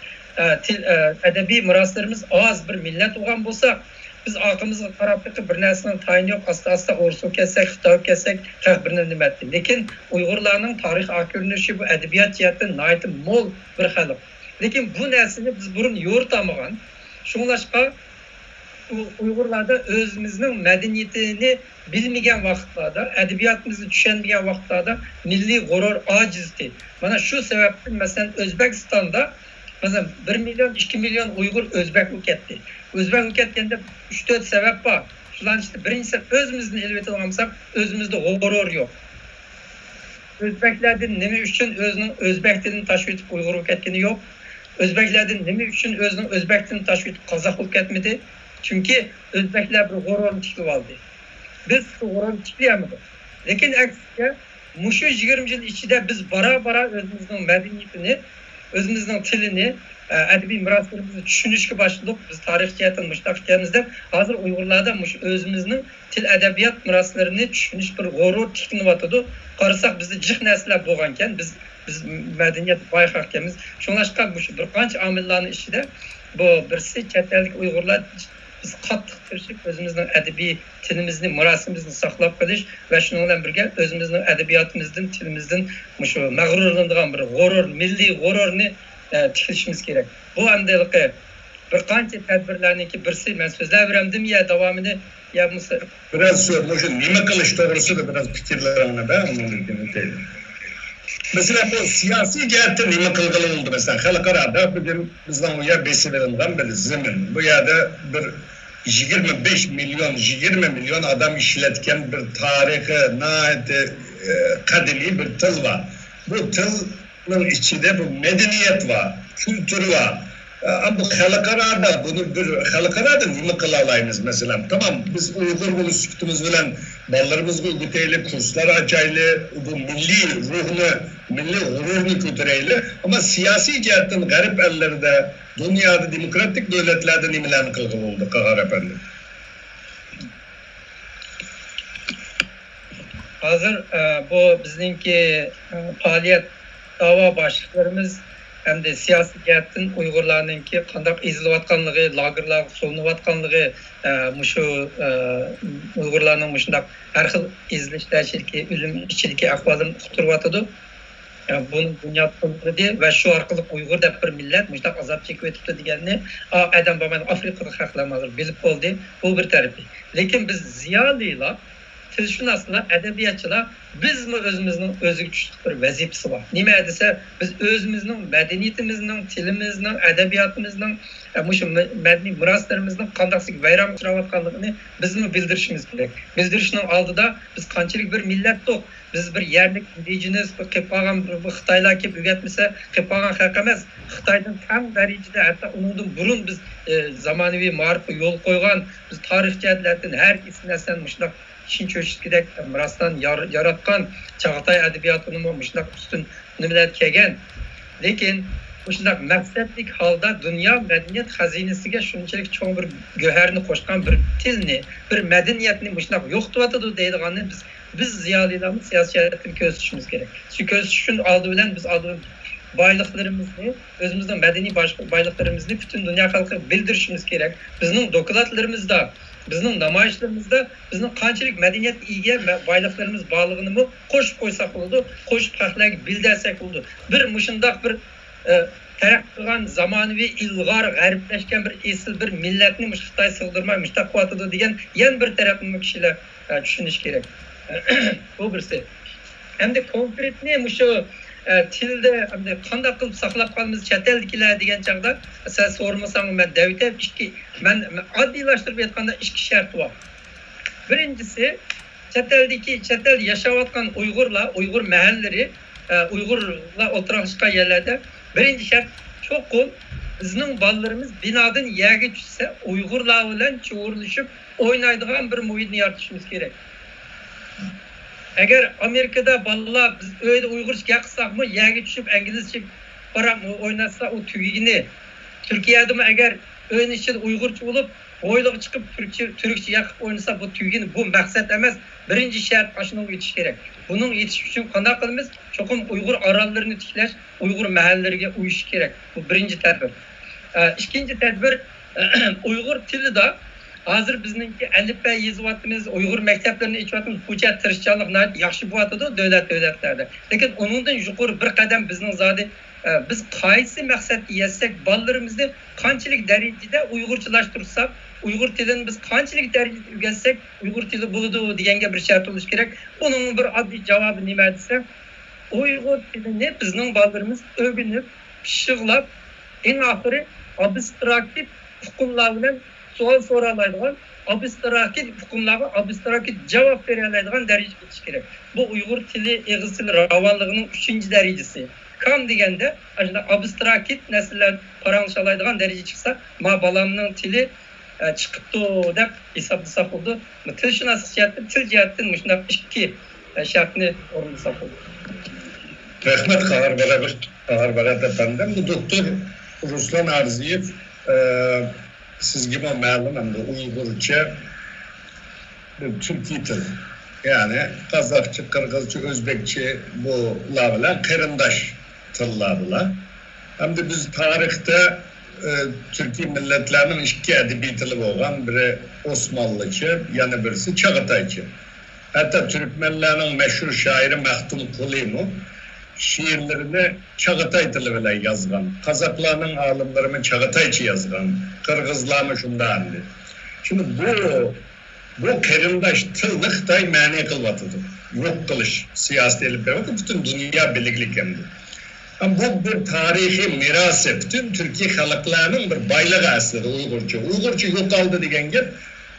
ئە، تىل، ئە، ئەدەبىي مىراسلىرىمىز ئاز بىر مىللەت بولغان بولساق، بىز ئارقىمىزغا قاراپ بېقىپ بىر نەرسىنىڭ تايىنى يوق، ئاستا-ئاستا ئورۇسلۇق كەتسەك، خىتايغا كەتسەك، خەق بىر نېمە دېمەيتتى. لېكىن ئۇيغۇرلارنىڭ تارىخىي ئاق كۆرۈنۈشى بۇ ئەدەبىيات جەھەتتىن ناھايىتى مول بىر خەلق. لېكىن بۇ نەرسىنى بىز بۇرۇن يورۇتالمىغان. شۇڭلاشقا ئۇ-، ئۇيغۇرلاردا ئۆزىمىزنىڭ مەدەنىيىتىنى بىلمىگەن ۋاقىتلاردا، ئەدەبىياتىمىزنى چۈشەنمىگەن ۋاقىتلاردا مىللىي غۇرۇر ئاجىزدى. مانا شۇ سەۋەبتىن، مەسىلەن، ئۆزبېكىستاندا، مەسىلەن، بىر مىليون، ئىككى مىليون ئۇيغۇر ئۆزبېك بولۇپ كەتتى. ئۆزبېك بولۇپ كەتكەندە ئۈچ تۆت سەۋەب بار. شۇلارنىڭ ئىچىدە بىرىنچىسى، ئۆزىمىزنى ئېلىۋېتىدىغان بولساق، ئۆزىمىزدە غۇرۇر يوق. ئۆزبەكلەردىن نېمە ئۈچۈن ئۆزىنىڭ ئۆزبەك تىلىنى تاشلىۋېتىپ ئۇيغۇر بولۇپ كەتكىنى يوق؟ ئۆزبەكلەردىن نېمە ئۈچۈن ئۆزىنىڭ ئۆزبەك تىلىنى تاشلىۋېتىپ قازاق بولۇپ كەتمىدى؟ چۈنكى ئۆزبەكلەر بىر غۇرۇرنى تىكلىۋالدى. بىز شۇ غۇرۇرنى تىكلىيەلمىدۇق. لېكىن ئەكسىچە، مۇشۇ يىگىرمە يىل ئىچىدە بىز بارا-بارا ئۆزىمىزنىڭ مەدەنىيىتىنى، ئۆزىمىزنىڭ تىلىنى، ئە، ئەدەبىي مىراسلىرىمىزنى چۈشىنىشكە باشلىدۇق. بىز تارىخ جەھەتتىن مۇشۇنداق ئىكەنمىز دەپ، ھازىر ئۇيغۇرلاردا مۇشۇ ئۆزىمىزنىڭ تىل ئەدەبىيات مىراسلىرىنى چۈشىنىش بىر غۇرۇر تىكلىنىۋاتىدۇ. قارىساق، بىزدە جىق نەرسىلەر بولغانكەن، بىز، بىز مەدەنىيەت باي خەلقكەنمىز. شۇڭلاشقا، مۇشۇ بىر قانچە ئامىللارنىڭ ئىچىدە بۇ بىرسى چەت ئەلدىكى ئۇيغۇرلار، بىز قاتتىق تىرىشىپ، ئۆزىمىزنىڭ ئەدەبىي تىلىمىزنى، مىراسىمىزنى ساقلاپ قېلىش ۋە شۇنىڭ بىلەن بىرگە ئۆزىمىزنىڭ ئەدەبىياتىمىزدىن، تىلىمىزدىن مۇشۇ مەغرۇرلىنىدىغان بىر غۇرۇر، مىللىي غۇرۇرنى، ئە، تىكلىشىمىز كېرەك. بۇ ئەمدى ھېلىقى بىر قانچە تەدبىرلەرنىڭكى بىرسى. مەن سۆزلەۋېرەمدىم يا داۋامىنى يا بولمىسا؟ بىراز شۇ، مۇشۇ نېمە قىلىش توغرىسىدا بىراز پىكىرلىرىڭنى بەر، ئۇنىڭدىن كېيىن ئۆتەيلى. مەسىلەن، بۇ سىياسىي جەھەتتە نېمە قىلغىلى بولىدۇ؟ مەسىلەن، خەلقئارادا بۈگۈن بىزنىڭ بۇ يەر بېسىۋېلىنغان بىر زېمىن. بۇ يەردە بىر يىگىرمە بەش مىليون، يىگىرمە مىليون ئادەم ئىشلەتكەن بىر تارىخى ناھايىتى، ئە، قەدىمىي بىر تىل بار. بۇ تىل ئىچىدە بۇ مەدەنىيەت بار، كۈلتۈر بار. ئە، بۇ خەلقئارادا، بۇنى بىر خەلقئارادا نېمە قىلالايمىز؟ مەسىلەن، تامام، بىز ئۇيغۇر بولۇش سۈپىتىمىز بىلەن بالىلىرىمىزغا ئۆگىتەيلى، كۇرسلار ئاچايلى، بۇ مىللىي روھنى، مىللىي غۇرۇرنى كۆتۈرەيلى. ئەمما سىياسىي جەھەتتىن غەرب ئەللىرىدە، دۇنيادا، دېموكراتىك دۆلەتلەردە نېمىلەرنى قىلغىلى بولىدۇ، قاغان ئەپەندى؟ ھازىر، ئە، بۇ بىزنىڭكى، ئە، پائالىيەت، داۋا باشلىقلىرىمىز ھەمدە سىياسىي جەھەتتىن ئۇيغۇرلارنىڭكى قانداق ئېزىلىۋاتقانلىقى، لاگېرلارغا سولىنىۋاتقانلىقى، ئە، مۇشۇ، ئە، ئۇيغۇرلارنىڭ مۇشۇنداق ھەر خىل ئېزىلىش ئىچىدىكى، ئۆلۈم ئىچىدىكى ئەھۋالىنى ئۇقتۇرۇۋاتىدۇ. ئە، بۇنى دۇنيا تونۇدى ۋە شۇ ئارقىلىق ئۇيغۇر دەپ بىر مىللەت مۇشۇنداق ئازاب چېكىۋېتىپتۇ دېگەننى، ئا، ئادەم بارمايدۇ، ئافرىقىدىكى خەقلەر ھازىر بىلىپ بولدى. بۇ بىر تەرىپى. لېكىن بىز زىيالىيلار، تىلشۇناسلار، ئەدەبىياتچىلار، بىزمۇ ئۆزىمىزنىڭ ئۆزىگە چۈشلۈك بىر ۋەزىپىسى بار. نېمە دېسە، بىز ئۆزىمىزنىڭ مەدەنىيىتىمىزنىڭ، تىلىمىزنىڭ، ئەدەبىياتىمىزنىڭ، ئە، مۇشۇ مە-، مەدەنىي مىراسلىرىمىزنىڭ قانداقسىگە ۋەيران ئۇچراۋاتقانلىقىنى بىزمۇ بىلدۈرۈشىمىز كېرەك. بىلدۈرۈشنىڭ ئالدىدا بىز قانچىلىك بىر مىللەتتۇق، بىز بىر يەرلىك ئىندىجېنەس، بىر قېلىپ قالغان بىر، بىر خىتايلار كېلىپ ئۆگەتمىسە، قېلىپ قالغان خەق ئەمەس. خىتايدىن تەڭ دەرىجىدە، ھەتتا ئۇنىڭدىن بۇرۇن بىز، ئە، زامانىۋى مائارىپقا يول قويغان، بىز تارىخ جەھەتلەردىن ھەر كەيسى نەرسىلەرنى مۇشۇنداق چىن چۆچۈتكۈدەك مىراستان يار-، ياراتقان، چاغاتاي ئەدەبىياتىنىمۇ مۇشۇنداق ئۈستۈن نېمىلەر كەلگەن. لېكىن مۇشۇنداق مەقسەتلىك ھالدا دۇنيا مەدەنىيەت خەزىنىسىگە شۇنچىلىك چوڭ بىر گۆھەرنى قوشقان بىر تىلنى، بىر مەدەنىيەتنى مۇشۇنداق يوقىتىۋاتىدۇ دەيدىغاننى بىز، بىز زىيالىيلارمۇ سىياسىي جەھەتتىن كۆزىتىشىمىز كېرەك. شۇ كۆزىتىش ئۈچۈن ئالدى بىلەن بىز ئالدى بىلەن بايلىقلىرىمىزنى، ئۆزىمىزنىڭ مەدەنىي باش-، بايلىقلىرىمىزنى پۈتۈن دۇنيا خەلقىگە بىلدۈرۈشىمىز كېرەك. بىزنىڭ دوكلاتلىرىمىزدا، بىزنىڭ نامايىشلىرىمىزدا بىزنىڭ قانچىلىك مەدەنىيەتكە ئىگە، مە-، بايلىقلىرىمىز بارلىقىنىمۇ قوشۇپ قويساق بولىدۇ، قوشۇپ خەقلەرگە بىلدۈرسەك بولىدۇ. بىر مۇشۇنداق بىر، ئە، تەرەققىي قىلغان، زامانىۋى، ئىلغار، غەربلەشكەن بىر ئېسىل بىر مىللەتنى مۇشۇ خىتاي سىغدۇرماي مۇشۇنداق قىلىۋاتىدۇ دېگەن يەنە بىر تەرەپنىمۇ كىشىلەر، ئە، چۈشىنىشى كېرەك. بۇ بىرسى. ئەمدى كونكرېتنى مۇشۇ، ئە، تىلدە ئەمدى قانداق قىلىپ ساقلاپ قالىمىز چەت ئەلدىكىلەر دېگەن چاغدا، سەن سورىمىساڭمۇ مەن دەۋېتەي، ئىككى، مەن، مەن ئاددىيلاشتۇرۇپ ئېيتقاندا ئىككى شەرت بار. بىرىنچىسى، چەت ئەلدىكى، چەت ئەلدە ياشاۋاتقان ئۇيغۇرلار، ئۇيغۇر مەھەللىلىرى، ئە، ئۇيغۇرلار ئولتۇراقلاشقان يەرلەردە بىرىنچى شەرت، چوقۇم بىزنىڭ بالىلىرىمىز بىنادىن يەرگە چۈشسە، ئۇيغۇرلار بىلەن چۇۋۇرلىشىپ ئوينايدىغان بىر مۇھىتنى يارىتىشىمىز كېرەك. ئەگەر ئامېرىكىدا بالىلار بىز ئۆيدە ئۇيغۇرچە گەپ قىلساقمۇ، يەرگە چۈشۈپ ئىنگلىزچە پاراڭ ئويناتسا، ئۇ تۈگىگىنى. تۈركىيەدىمۇ ئەگەر ئۆينىڭ ئىچىدە ئۇيغۇرچە بولۇپ، ھويلىغا چىقىپ تۈركچە، تۈركچە گەپ قىلىپ ئوينىسا، بۇ تۈگىگىنى. بۇ مەقسەت ئەمەس. بىرىنچى شەرت ئاشۇنىڭغا يېتىش كېرەك. بۇنىڭغا يېتىش ئۈچۈن قانداق قىلىمىز؟ چوقۇم ئۇيغۇر ئاراللىرىنى تىكلەش، ئۇيغۇر مەھەللىلىرىگە ئۇيۇشۇش كېرەك. بۇ بىرىنچى تەدبىر. ئە، ئىككىنچى تەدبىر، ئۇيغۇر تىلىدا ھازىر بىزنىڭكى ئەلىپبە يېزىۋاتىمىز، ئۇيغۇر مەكتەپلىرىنى ئېچىۋاتىمىز، بۇ جەھەت تىرىشچانلىق ناھايىتى ياخشى بولۇۋاتىدۇ دۆلەت، دۆلەتلەردە. لېكىن ئۇنىڭدىن يۇقىرى بىر قەدەم بىزنىڭ زادى، ئە، بىز قايسى مەقسەتكە يەتسەك، بالىلىرىمىزنى قانچىلىك دەرىجىدە ئۇيغۇرچىلاشتۇرساق، ئۇيغۇر تىلىنى بىز قانچىلىك دەرىجىدە ئۆگەتسەك، ئۇيغۇر تىلى بولىدۇ دېگەنگە بىر شەرت بولۇشى كېرەك. بۇنىڭ بىر ئاددىي جاۋابى نېمە دېسە، ئۇيغۇر تىلىنى بىزنىڭ بالىلىرىمىز ئۆگىنىپ، پىششىقلاپ، ئەڭ ئاخىرى ئابستراكتىپ ئۇقۇملار بىلەن سوئال سورالايدىغان، ئابستراكت ئۇقۇملارغا ئابستراكت جاۋاب بېرەلەيدىغان دەرىجىگە يېتىش كېرەك. بۇ ئۇيغۇر تىلى، ئېغىز تىلى راۋانلىقىنىڭ ئۈچىنچى دەرىجىسى. كام دېگەندە، ئاشۇنداق ئابستراكت نەرسىلەر پاراڭلىشالايدىغان دەرىجىگە چىقسا، ما بالامنىڭ تىلى، ئە، چىقىپتۇ دەپ ھېسابلىساق بولىدۇ. تىلشۇناسلىق جەھەتتىن، تىل جەھەتتىن مۇشۇنداق ئىككى، ئە، شەرتنى ئورۇندىساق بولىدۇ. رەھمەت، قاھار بەرەبەر، قاھار بەرەبەر ئەپەندىم. بۇ دوكتور رۇسلان ئارزىيېۋ، ئە، سىزگىمۇ مەلۇم، ئەمدى ئۇيغۇرچە بىر تۈركىي تىل، يەنى قازاقچە، قىرغىزچە، ئۆزبېكچە، بۇلار بىلەن قېرىنداش تىللار بۇلار. ھەمدە بىز تارىختا، ئى، تۈركىي مىللەتلەرنىڭ ئىككى ئەدەبىي تىلى بولغان، بىرى ئوسمانلىچە، يەنە بىرسى چاغاتايچە. ھەتتا تۈركمەنلەرنىڭ مەشھۇر شائىرى مەختۇم قۇلىمۇ شېئىرلىرىنى چاغاتاي تىلى بىلەن يازغان. قازاقلارنىڭ ئالىملىرىمۇ چاغاتايچە يازغان. قىرغىزلارمۇ شۇنداق ئەمدى. شۇڭا بۇ، بۇ قېرىنداش تىلنى خىتاي مەنئى قىلىۋاتىدۇ. يوق قىلىش سىياسىتى ئېلىپ بېرىۋاتىدۇ. پۈتۈن دۇنيا بىلگىلىك ئەمدى. ھەم بۇ بىر تارىخىي مىراسى، پۈتۈن تۈركىي خەلقلەرنىڭ بىر بايلىقى ئەسلىدە ئۇيغۇرچە. ئۇيغۇرچە يوقالدى دېگەن گەپ،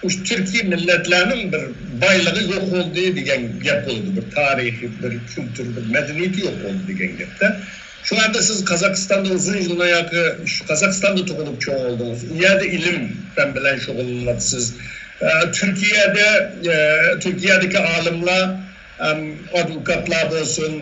مۇشۇ تۈركىي مىللەتلەرنىڭ بىر بايلىقى يوق بولدى دېگەن گەپ بولىدۇ. بىر تارىخى، بىر كۈلتۈر، بىر مەدەنىيىتى يوق بولدى دېگەن گەپتە. شۇڭا سىز قازاقىستاندا ئۇزۇن يىلنىڭ ياقى، شۇ قازاقىستاندا تۇغۇلۇپ چوڭ بولدىڭىز. ئۇ يەردە ئىلىم پەن بىلەن شۇغۇللىنىۋاتىسىز. ئە، تۈركىيەدە، ئە، تۈركىيەدىكى ئالىملار، ئەم، ئادۋوكاتلار بولسۇن،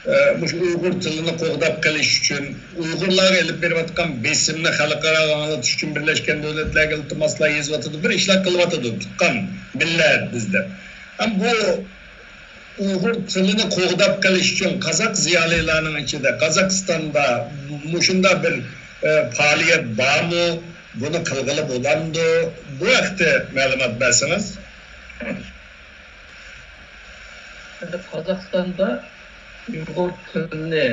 ئە، مۇشۇ ئۇيغۇر تىلىنى قوغداپ قېلىش ئۈچۈن، ئۇيغۇرلارغا ئېلىپ بېرىۋاتقان بېسىمنى خەلقئاراغا ئاڭلىتىش ئۈچۈن بىرلەشكەن دۆلەتلەرگە ئىلتىماسلار يېزىۋاتىدۇ، بىر ئىشلار قىلىۋاتىدۇ، تۇغقان مىللەت بىز دەپ. ھەم بۇ ئۇيغۇر تىلىنى قوغداپ قېلىش ئۈچۈن قازاق زىيالىيلارنىڭ ئىچىدە، قازاقىستاندا مۇشۇنداق بىر، ئە، پائالىيەت بارمۇ؟ بۇنى قىلغىلى بولامدۇ؟ بۇ ھەقتە مەلۇمات بەرسىڭىز. ئەمدى قازاقىستاندا ئۇيغۇر تىلىنى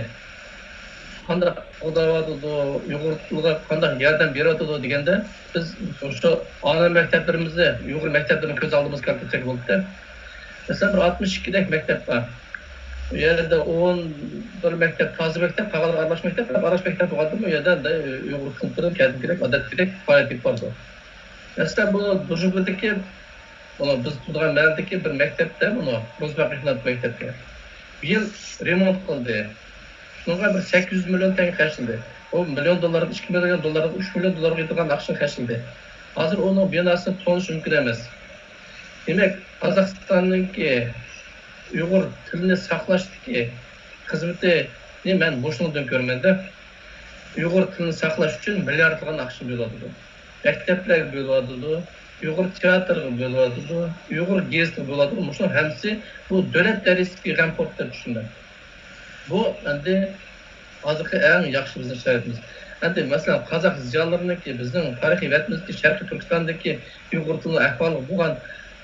قانداق قوغداۋاتىدۇ، ئۇيغۇر تىلىغا قانداق ياردەم بېرىۋاتىدۇ دېگەندە، بىز شۇ ئانا مەكتەپلىرىمىزنى، ئۇيغۇر مەكتەپلىرىنى كۆز ئالدىمىزغا كەلتۈرسەك بولىدۇ. مەسىلەن، بىر ئاتمىش ئىككىدەك مەكتەپ بار. ئۇ يەردە ئون بىر مەكتەپ تازا مەكتەپ، قالغانلىرى ئارىلاش مەكتەپ، ئارىلاش مەكتەپ بولغاندىمۇ ئۇ يەردە ئۇيغۇر سىنىپلىرى كەلدىكىدەك، ئادەتتىكىدەك پائالىيەت ئېلىپ بارىدۇ. مەسىلەن، بۇ دۇژۇبىدىكى، مانا بىز تۇرىدىغان مەھەللىدىكى بىر مەكتەپتە، مانا روزباق ئىنتىنات مەكتەپتە بىيىل رېمونت قىلدى. شۇنىڭغا بىر سەككىز يۈز مىليون تەڭگە خەجلىدى. ئۇ مىليون دوللاردىن، ئىككى مىليون دوللاردىن، ئۈچ مىليون دوللارغا يېتىدىغان ئاقچىنى خەجلىدى. ھازىر ئۇنىڭ بىناسىنى تونۇش مۇمكىن ئەمەس. دېمەك، قازاقىستاننىڭكى ئۇيغۇر تىلىنى ساقلاشتىكى خىزمىتىنى مەن مۇشۇنىڭدىن كۆرىمەن-دە. ئۇيغۇر تىلىنى ساقلاش ئۈچۈن مىلياردلىغان ئاقچىنى بۆلۈۋاتىدۇ. مەكتەپلەرگە بۆلۈۋاتىدۇ، ئۇيغۇر تىياتىرىغا بۆلۈۋاتىدۇ، ئۇيغۇر گېزىتىگە بۆلۈۋاتىدۇ. مۇشۇنىڭ ھەممىسى بۇ دۆلەت دەرىجىسىدىكى غەمخورلۇق دەپ چۈشىنىمەن. بۇ ئەمدى ھازىرقى ئەڭ ياخشى بىزنىڭ شارائىتىمىز. ئەمدى مەسىلەن، قازاق زىيالىيلىرىنىڭكى بىزنىڭ تارىخىي ۋەتىنىمىزدىكى شەرقىي تۈركىستاندىكى ئۇيغۇر تىلىنىڭ ئەھۋالىغا بولغان،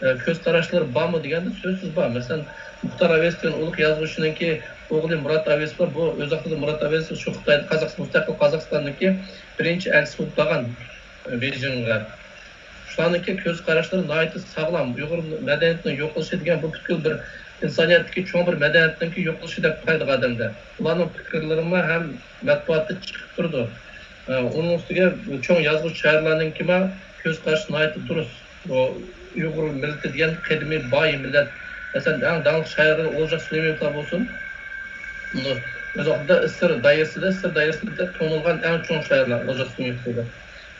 ئە، كۆز قاراشلىرى بارمۇ دېگەندە، سۆزسىز بار. مەسىلەن، مۇختار ئەۋېس دېگەن ئۇلۇغ يازغۇچىنىڭكى ئوغلى مۇرات ئەۋېس بار. بۇ ئۆز ۋاقتىدا مۇرات ئەۋېس شۇ خىتايدا قازاق-، مۇستەقىل قازاقىستاندىكى بىرىنچى ئەلچىسى بولۇپ بارغان، ئە، بېيجىڭغا. شۇلارنىڭكى كۆز قاراشلىرى ناھايىتى ساغلام. ئۇيغۇر مەدەنىيىتىنىڭ يوقىلىشى دېگەن بۇ پۈتكۈل بىر ئىنسانىيەتتىكى چوڭ بىر مەدەنىيەتنىڭكى يوقىلىشى دەپ قارايدىغان ئادەمدە. ئۇلارنىڭ پىكىرلىرىمۇ ھەم مەتبۇئاتتا چىقىپ تۇرىدۇ. ئە، ئۇنىڭ ئۈستىگە چوڭ يازغۇچى شائىرلارنىڭكىمۇ كۆز قارىشى ناھايىتى دۇرۇس. بۇ ئۇيغۇر مىللىتى دېگەن قەدىمىي باي مىللەت. مەسىلەن، ئەڭ داڭلىق شائىرلار ئولجاق سۈلەيمانوفلار بولسۇن، ئۆز ۋاقتىدا ئىسسىر دائىرىسىدە، ئىسسىر دائىرىسىدە تونۇلغان ئەڭ چوڭ شائىرلار ئولجاق سۈلەيمانوف.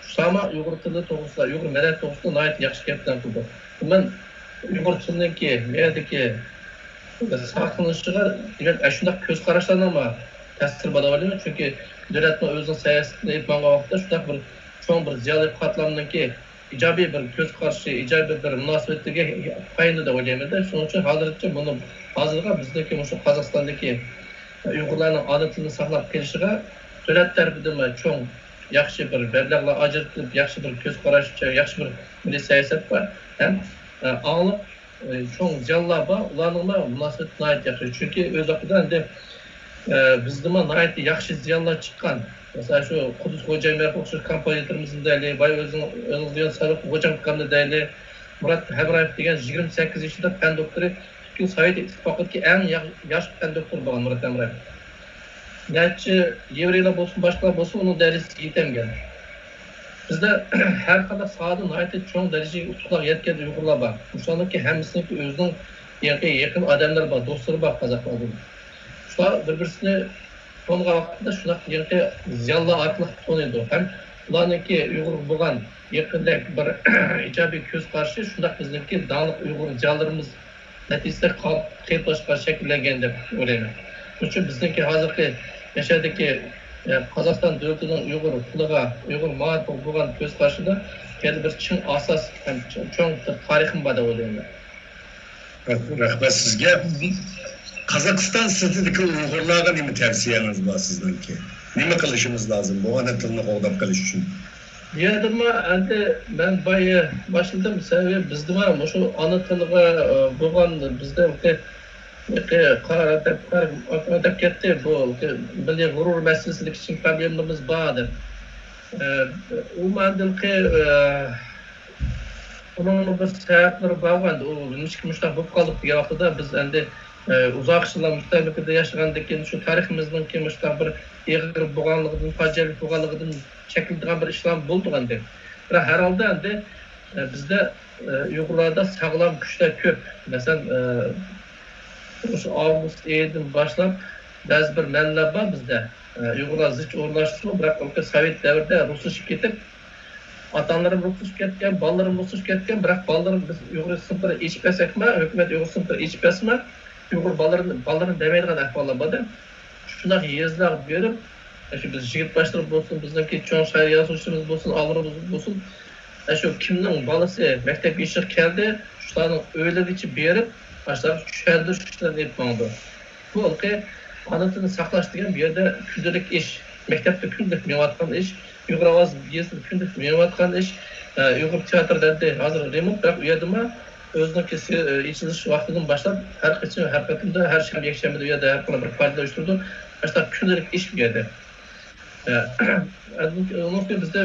شۇلارمۇ ئۇيغۇر تىلى توغرىسىدا، ئۇيغۇر مەدەنىيىتى توغرىسىدا ناھايىتى ياخشى گەپلەرنى قىلدى. مەن ئۇيغۇر تىلىنىڭكى بۇ يەردىكى ساقلىنىشىغا دېگەن ئاشۇنداق كۆز قاراشلارنىڭمۇ تەسىرى بار دەپ ئويلايمەن. چۈنكى دۆلەتنىڭ ئۆزىنىڭ سىياسىتىنى ئېلىپ ماڭغان ۋاقىتتا شۇنداق بىر چوڭ بىر زىيالىي قاتلامنىڭكى ئىجابىي بىر كۆز قارىشى، ئىجابىي بىر مۇناسىۋىتىگە تايىنىدۇ دەپ ئويلايمەن. شۇنىڭ ئۈچۈن ھازىرچە بۇنى، ھازىرغا بىزدىكى مۇشۇ قازاقىستاندىكى ئۇيغۇرلارنىڭ ئانا تىلىنى ساقلاپ قېلىشىغا دۆلەت تەرىپىدىنمۇ چوڭ ياخشى بىر مەبلەغلەر ئاجرىتىپ، ياخشى بىر كۆز قاراش، ياخشى بىر مىللىي سىياسەت بار. ھەم، ئە، ئاڭلىق، ئە، چوڭ زىيالىيلار بار، ئۇلارنىڭمۇ مۇناسىۋىتى ناھايىتى ياخشى. چۈنكى ئۆز ۋاقتىدا ئەمدى، ئە، بىزدىمۇ ناھايىتى ياخشى زىيالىيلار چىققان. مەسىلەن، شۇ قۇددۇس خوجايمېتوف شۇ كومپوزىتورىمىزنى دەيلى، بايا ئۆزىنىڭ، ئۆزىڭىز دېگەن سادىق خوجامكامنى دەيلى، مۇرات ھەمرايېف دېگەن يىگىرمە سەككىز يېشىدا پەن دوكتورى، پۈتكۈل سوۋېت ئىتتىپاقىدىكى ئەڭ يا-، ياش پەن دوكتورى بولغان مۇرات ھەمرايېف. نەچچە يېۋرېيلار بولسۇن، باشقىلار بولسۇن، ئۇنىڭ دەرىجىسىگە يېتەلمىگەن. بىزدە ھەر قانداق ساھەدە ناھايىتى چوڭ دەرىجىگە، ئۇتۇقلارغا يەتكەن ئۇيغۇرلار بار. شۇلارنىڭكى ھەممىسىنىڭكى ئۆزىنىڭ يېقىن، يېقىن ئادەملىرى بار، دوستلىرى بار قازاقلاردىن. شۇلار بىر-بىرسىنى تونۇغان ۋاقتىدا شۇنداق يېقىنقى زىيالىيلار ئارقىلىق تونۇيدۇ. ھەم ئۇلارنىڭكى ئۇيغۇرغا بولغان يېقىندەك بىر ئىجابىي كۆز قارىشى شۇنداق بىزنىڭكى داڭلىق ئۇيغۇر زىيالىيلىرىمىز نەتىجىسىدە قال-، قېلىپلاشقان، شەكىللەنگەن دەپ ئويلايمەن. شۇنىڭ ئۈچۈن بىزنىڭكى ھازىرقى يەنە شۇ يەردىكى، ئە، قازاقىستان دۆلىتىنىڭ ئۇيغۇر تىلىغا، ئۇيغۇر مائارىپىغا بولغان كۆز قارىشىدا يەنە بىر چىڭ ئاساس ھەم چوڭ، چوڭ بىر تارىخىم بار دەپ ئويلايمەن. رەھمەت سىزگە. قازاقىستان سىرتىدىكى ئۇيغۇرلارغا نېمە تەۋسىيەڭىز بار سىزنىڭكى؟ نېمە قىلىشىمىز لازىم بۇ ئانا تىلنى قوغداپ قېلىش ئۈچۈن؟ بۇ يەردىمۇ ئەمدى مەن بايا باشلىدىم، سەۋەبى بىزدىمۇ مۇشۇ ئانا تىلغا، ئە، بولغان، بىزدە قارا دەپ، قارا دەپ كەتتى، بۇ مىللىي غۇرۇر مەسىلىسىدىكى كىچىك پروبلېمىمىز بار دەپ. ئە، ئۇ مەندىكى، ئە، ئۇنىڭ بىر سەۋەبلىرى بار ئەمدى. ئۇ نېمىشقا مۇشۇنداق بولۇپ قالدۇق دېگەن ۋاقتىدا، بىز ئەمدى، ئە، ئۇزاق يىللار مۇستەملىكىدە ياشىغاندىن كېيىن، شۇ تارىخىمىزنىڭكى مۇشۇنداق بىر ئېغىر بولغانلىقىدىن، پاجىئەلىك بولغانلىقىدىن چەكلىنىدىغان بىر ئىشلار بولدى ئەمدى. بىراق، ھەر ھالدا ئەمدى، ئە، بىزدە، ئە، ئۇيغۇرلاردا ساغلام كۈچلەر كۆپ. مەسىلەن، ئە، مۇشۇ ئاۋغۇست ئېيىدىن باشلاپ بەزى بىر مەنىلەر بار بىزدە. ئە، ئۇيغۇرلار زىچ ئورۇنلاشتۇرۇپ، بىراق ئۇ سوۋېت دەۋرىدە رۇسلىشىپ كېتىپ، ئاتا-ئانىلىرىمۇ رۇسلىشىپ كەتكەن، بالىلىرىمۇ رۇسلىشىپ كەتكەن، بىراق بالىلىرىمىز، بىز ئۇيغۇر سىنىپلىرىنى ئېچىپ بەرسەكمۇ، ھۆكۈمەت ئۇيغۇر سىنىپلىرىنى ئېچىپ بەرسىمۇ، ئۇيغۇر بالىلىرىنى، بالىلىرىنى دەمەيدىغان ئەھۋاللار بار-دە. شۇنداق يېزىلارغا بېرىپ، شۇ بىز يىگىت باشلىرى بولسۇن، بىزنىڭكى چوڭ شائىر يازغۇچىلىرىمىز بولسۇن، ئالىملىرىمىز بولسۇن، شۇ كىمنىڭ بالىسى مەكتەپ يېشىغا كەلدى، شۇلارنىڭ ئۆيلىرىگىچە بېرىپ، باشلاپ چۈشەندۈرۈش ئىشلىرىنى ئېلىپ ماڭىدۇ. بۇ ھېلىقى ئانا تىلنى ساقلاش دېگەن بۇ يەردە كۈندىلىك ئىش، مەكتەپتە كۈندىلىك مېڭىۋاتقان ئىش، ئۇيغۇر ئاۋازى گېزىتىدە كۈندىلىك مېڭىۋاتقان ئىش، ئە، ئۇيغۇر تىياتىرىدا ئەمدى ھازىر رېمونت، بىراق ئۇ يەردىمۇ ئۆزىنىڭكى سى-، ئېچىلىش ۋاقتىدىن باشلاپ ھەر قېچان، ھەر قېتىمدا، ھەر شەنبە، يەكشەنبىدە ئۇ يەردە ھەر قانداق بىر پائالىيەت ئۇيۇشتۇرىدۇ. مۇشۇنداق كۈندىلىك ئىش بۇ يەردە. ئە، ئۇنىڭ ئۈستىگە بىزدە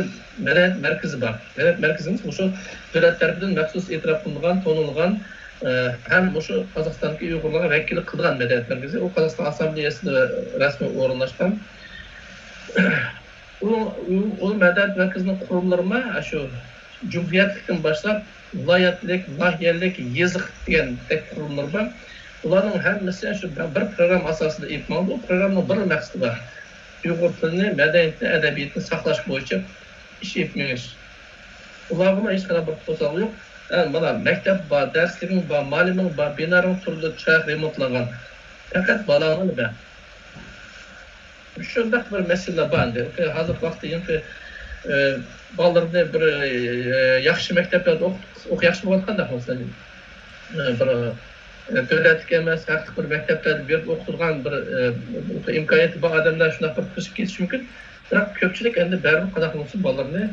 مەدەنىيەت مەركىزى بار. مەدەنىيەت مەركىزىمىز مۇشۇ دۆلەت تەرىپىدىن مەخسۇس ئېتىراپ قىلىنغان، تونۇلغان، ئە، ھەم مۇشۇ قازاقىستاندىكى ئۇيغۇرلارغا ۋەكىللىك قىلىدىغان مەدەنىيەت مەركىزى. ئۇ قازاقىستان ئاسسامبلېيەسىدە رەسمىي ئورۇنلاشقان. ئۇ، ئۇ، ئۇ مەدەنىيەت مەركىزىنىڭ قۇرۇلمىلىرىمۇ شۇ جۇمھۇرىيەتلىكتىن باشلاپ، ۋىلايەتلىك، ناھىيەلىك، يېزىق دېگەندەك قۇرۇلمىلار بار. بۇلارنىڭ ھەممىسى شۇ بىر پروگرامما ئاساسىدا ئېلىپ ماڭىدۇ. ئۇ پروگراممىنىڭ بىر مەقسىتى بار. ئۇيغۇر تىلىنى، مەدەنىيىتىنى، ئەدەبىياتىنى ساقلاش بويىچە ئىش ئېلىپ مېڭىش. ئۇلارغىمۇ ھېچقانداق بىر توسالغۇ يوق. ھە، مانا مەكتەپ بار، دەرسلىكىڭ بار، مۇئەللىمىڭ بار، بىنانىڭ تۈرلۈك چىرايلىق رېمونتلانغان. پەقەت بالاڭنى بەر. شۇنداق بىر مەسىلىلەر بار ئەمدى. ھازىرقى ۋاقىتتا يېڭى، ئە، بالىلىرىنى بىر، ئە، ياخشى مەكتەپلەردە ئوقۇت-، ئوق-، ياخشى بولغاندا مەسىلەن، ئە، بىر، ئە، دۆلەتلىك ئەمەس، ھەقلىق بىر مەكتەپلەردە بېرىپ ئوقۇتىدىغان بىر، ئە، ئىمكانىيىتى بار ئادەملەر شۇنداق بىر پۇرسەت كېتىشى مۇمكىن. بىراق كۆپچىلىك ئەمدى بەرىبىر قانداق بولسۇن بالىلىرىنى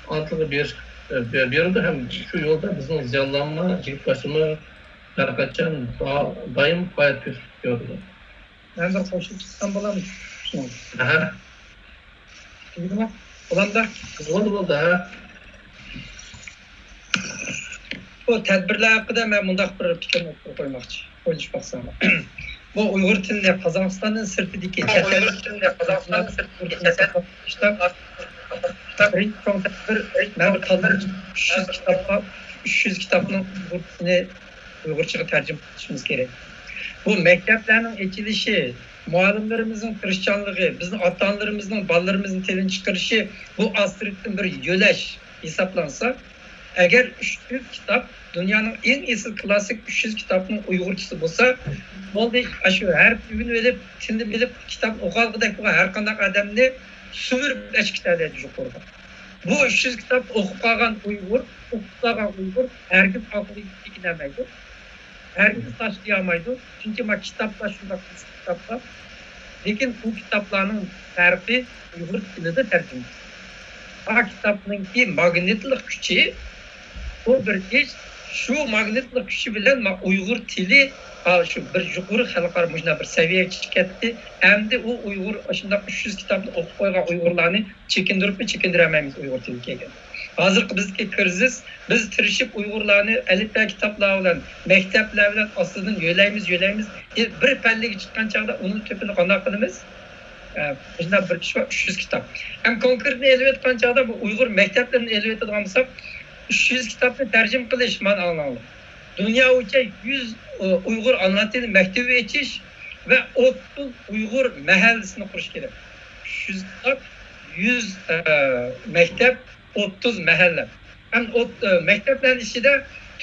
ئانا تىلغا بېرىش، ئە، بېرىدۇ ھەم شۇ يولدا بىزنىڭ زىيالىيلارمۇ، يىگىت باشلىرىمۇ ھەر قاچان دا-، دائىم پائالىيەت كۆرسىتىپ كېلىۋاتىدۇ. مەن بىر قوشۇپ چىقسام بولامدۇ؟ شۇنىڭغا. ئەھە. بولدىمۇ؟ بولامدا؟ بولدى، بولدى، ھە. بۇ تەدبىرلەر ھەققىدە مەن مۇنداق بىر پىكىرنى ئوتتۇرىغا قويماقچى. ئويلىشىپ باقساڭلار. بۇ ئۇيغۇر تىلىنى قازاقىستاندىن سىرتىدىكى چەت ئەل، بىرىنچى چوڭ تەدبىر، مەن بىر تاللاپ ئۈچ يۈز كىتابقا، ئۈچ يۈز كىتابنىڭ ئۇيغۇر تىلىنى ئۇيغۇرچىغا تەرجىمە قىلىشىمىز كېرەك. بۇ مەكتەپلەرنىڭ ئېچىلىشى، مۇئەللىملىرىمىزنىڭ تىرىشچانلىقى، بىزنىڭ ئاتا-ئانىلىرىمىزنىڭ بالىلىرىمىزنىڭ تىلىنى چىقىرىشى، بۇ ئاستىرتتىن بىر يۆلەش ھېسابلانسا، ئەگەر ئۈچ يۈز كىتاب، دۇنيانىڭ ئەڭ ئېسىل كلاسسىك ئۈچ يۈز كىتابنىڭ ئۇيغۇرچىسى بولسا، بولدى، ئاشۇ ھەرپنى ئۆگىنىۋېلىپ، تىلنى بىلىپ، كىتاب ئوقۇۋالغۇدەك بولغان ھەر قانداق ئادەمنى سۈمۈرۈپ ئەچىقىتەلەيدۇ يۇقىرىغا. بۇ ئۈچ يۈز كىتاب ئوقۇپ قالغان ئۇيغۇر، ئوقۇپ قالغان ئۇيغۇر ھەرگىز ئاقلىقى چېكىنەلمەيدۇ. ھەرگىز تاشلىيالمايدۇ. چۈنكى ما كىتابلار شۇنداق كىتابلار. لېكىن بۇ كىتابلارنىڭ پەرقى ئۇيغۇر تىلىدا تەرجىمە. ما كىتابنىڭكى ماگنىتلىق كۈچى، بۇ بىر ئىش. شۇ ماگنىتلىق كۈچى بىلەن ما ئۇيغۇر تىلى، ھا، شۇ بىر يۇقىرى خەلقئارا مۇشۇنداق بىر سەۋىيەگە چىقىپ كەتتى. ئەمدى ئۇ ئۇيغۇر ئاشۇنداق ئۈچ يۈز كىتابنى ئوقۇپ قويغان ئۇيغۇرلارنى چېكىندۈرۈپمۇ چېكىندۈرەلمەيمىز ئۇيغۇر تىلىغا كەلگەندە. ھازىرقى بىزدىكى كىرىزىس، بىز تىرىشىپ ئۇيغۇرلارنى ئەلىپبە كىتابلار بىلەن، مەكتەپلەر بىلەن ئاستىدىن يۆلەيمىز، يۆلەيمىز. ئى، بىر پەللىگە چىققان چاغدا ئۇنىڭ تۆپىنى قانداق قىلىمىز؟ ئە، مۇشۇنداق بىر ئىش بار، ئۈچ يۈز كىتاب. ھەم كونكرېتنى ئېلىۋېتقان چاغدا بۇ ئۇيغۇر مەكتەپلىرىنى ئېلىۋېتىدىغان بولساق، ئۈچ يۈز كىتابنى تەرجىمە قىلىش، مانا ئاڭلاڭلار. دۇنيا بويىچە يۈز، ئۇ، ئۇيغۇر ئانا تىل مەكتىۋى ئېچىش ۋە ئوتتۇز ئۇيغۇر مەھەللىسىنى قۇرۇش كېرەك. ئۈچ يۈز كىتاب، يۈز، ئە، مەكتەپ، ئوتتۇز مەھەللە. ھەم ئوت-، ئە، مەكتەپلەرنىڭ ئىچىدە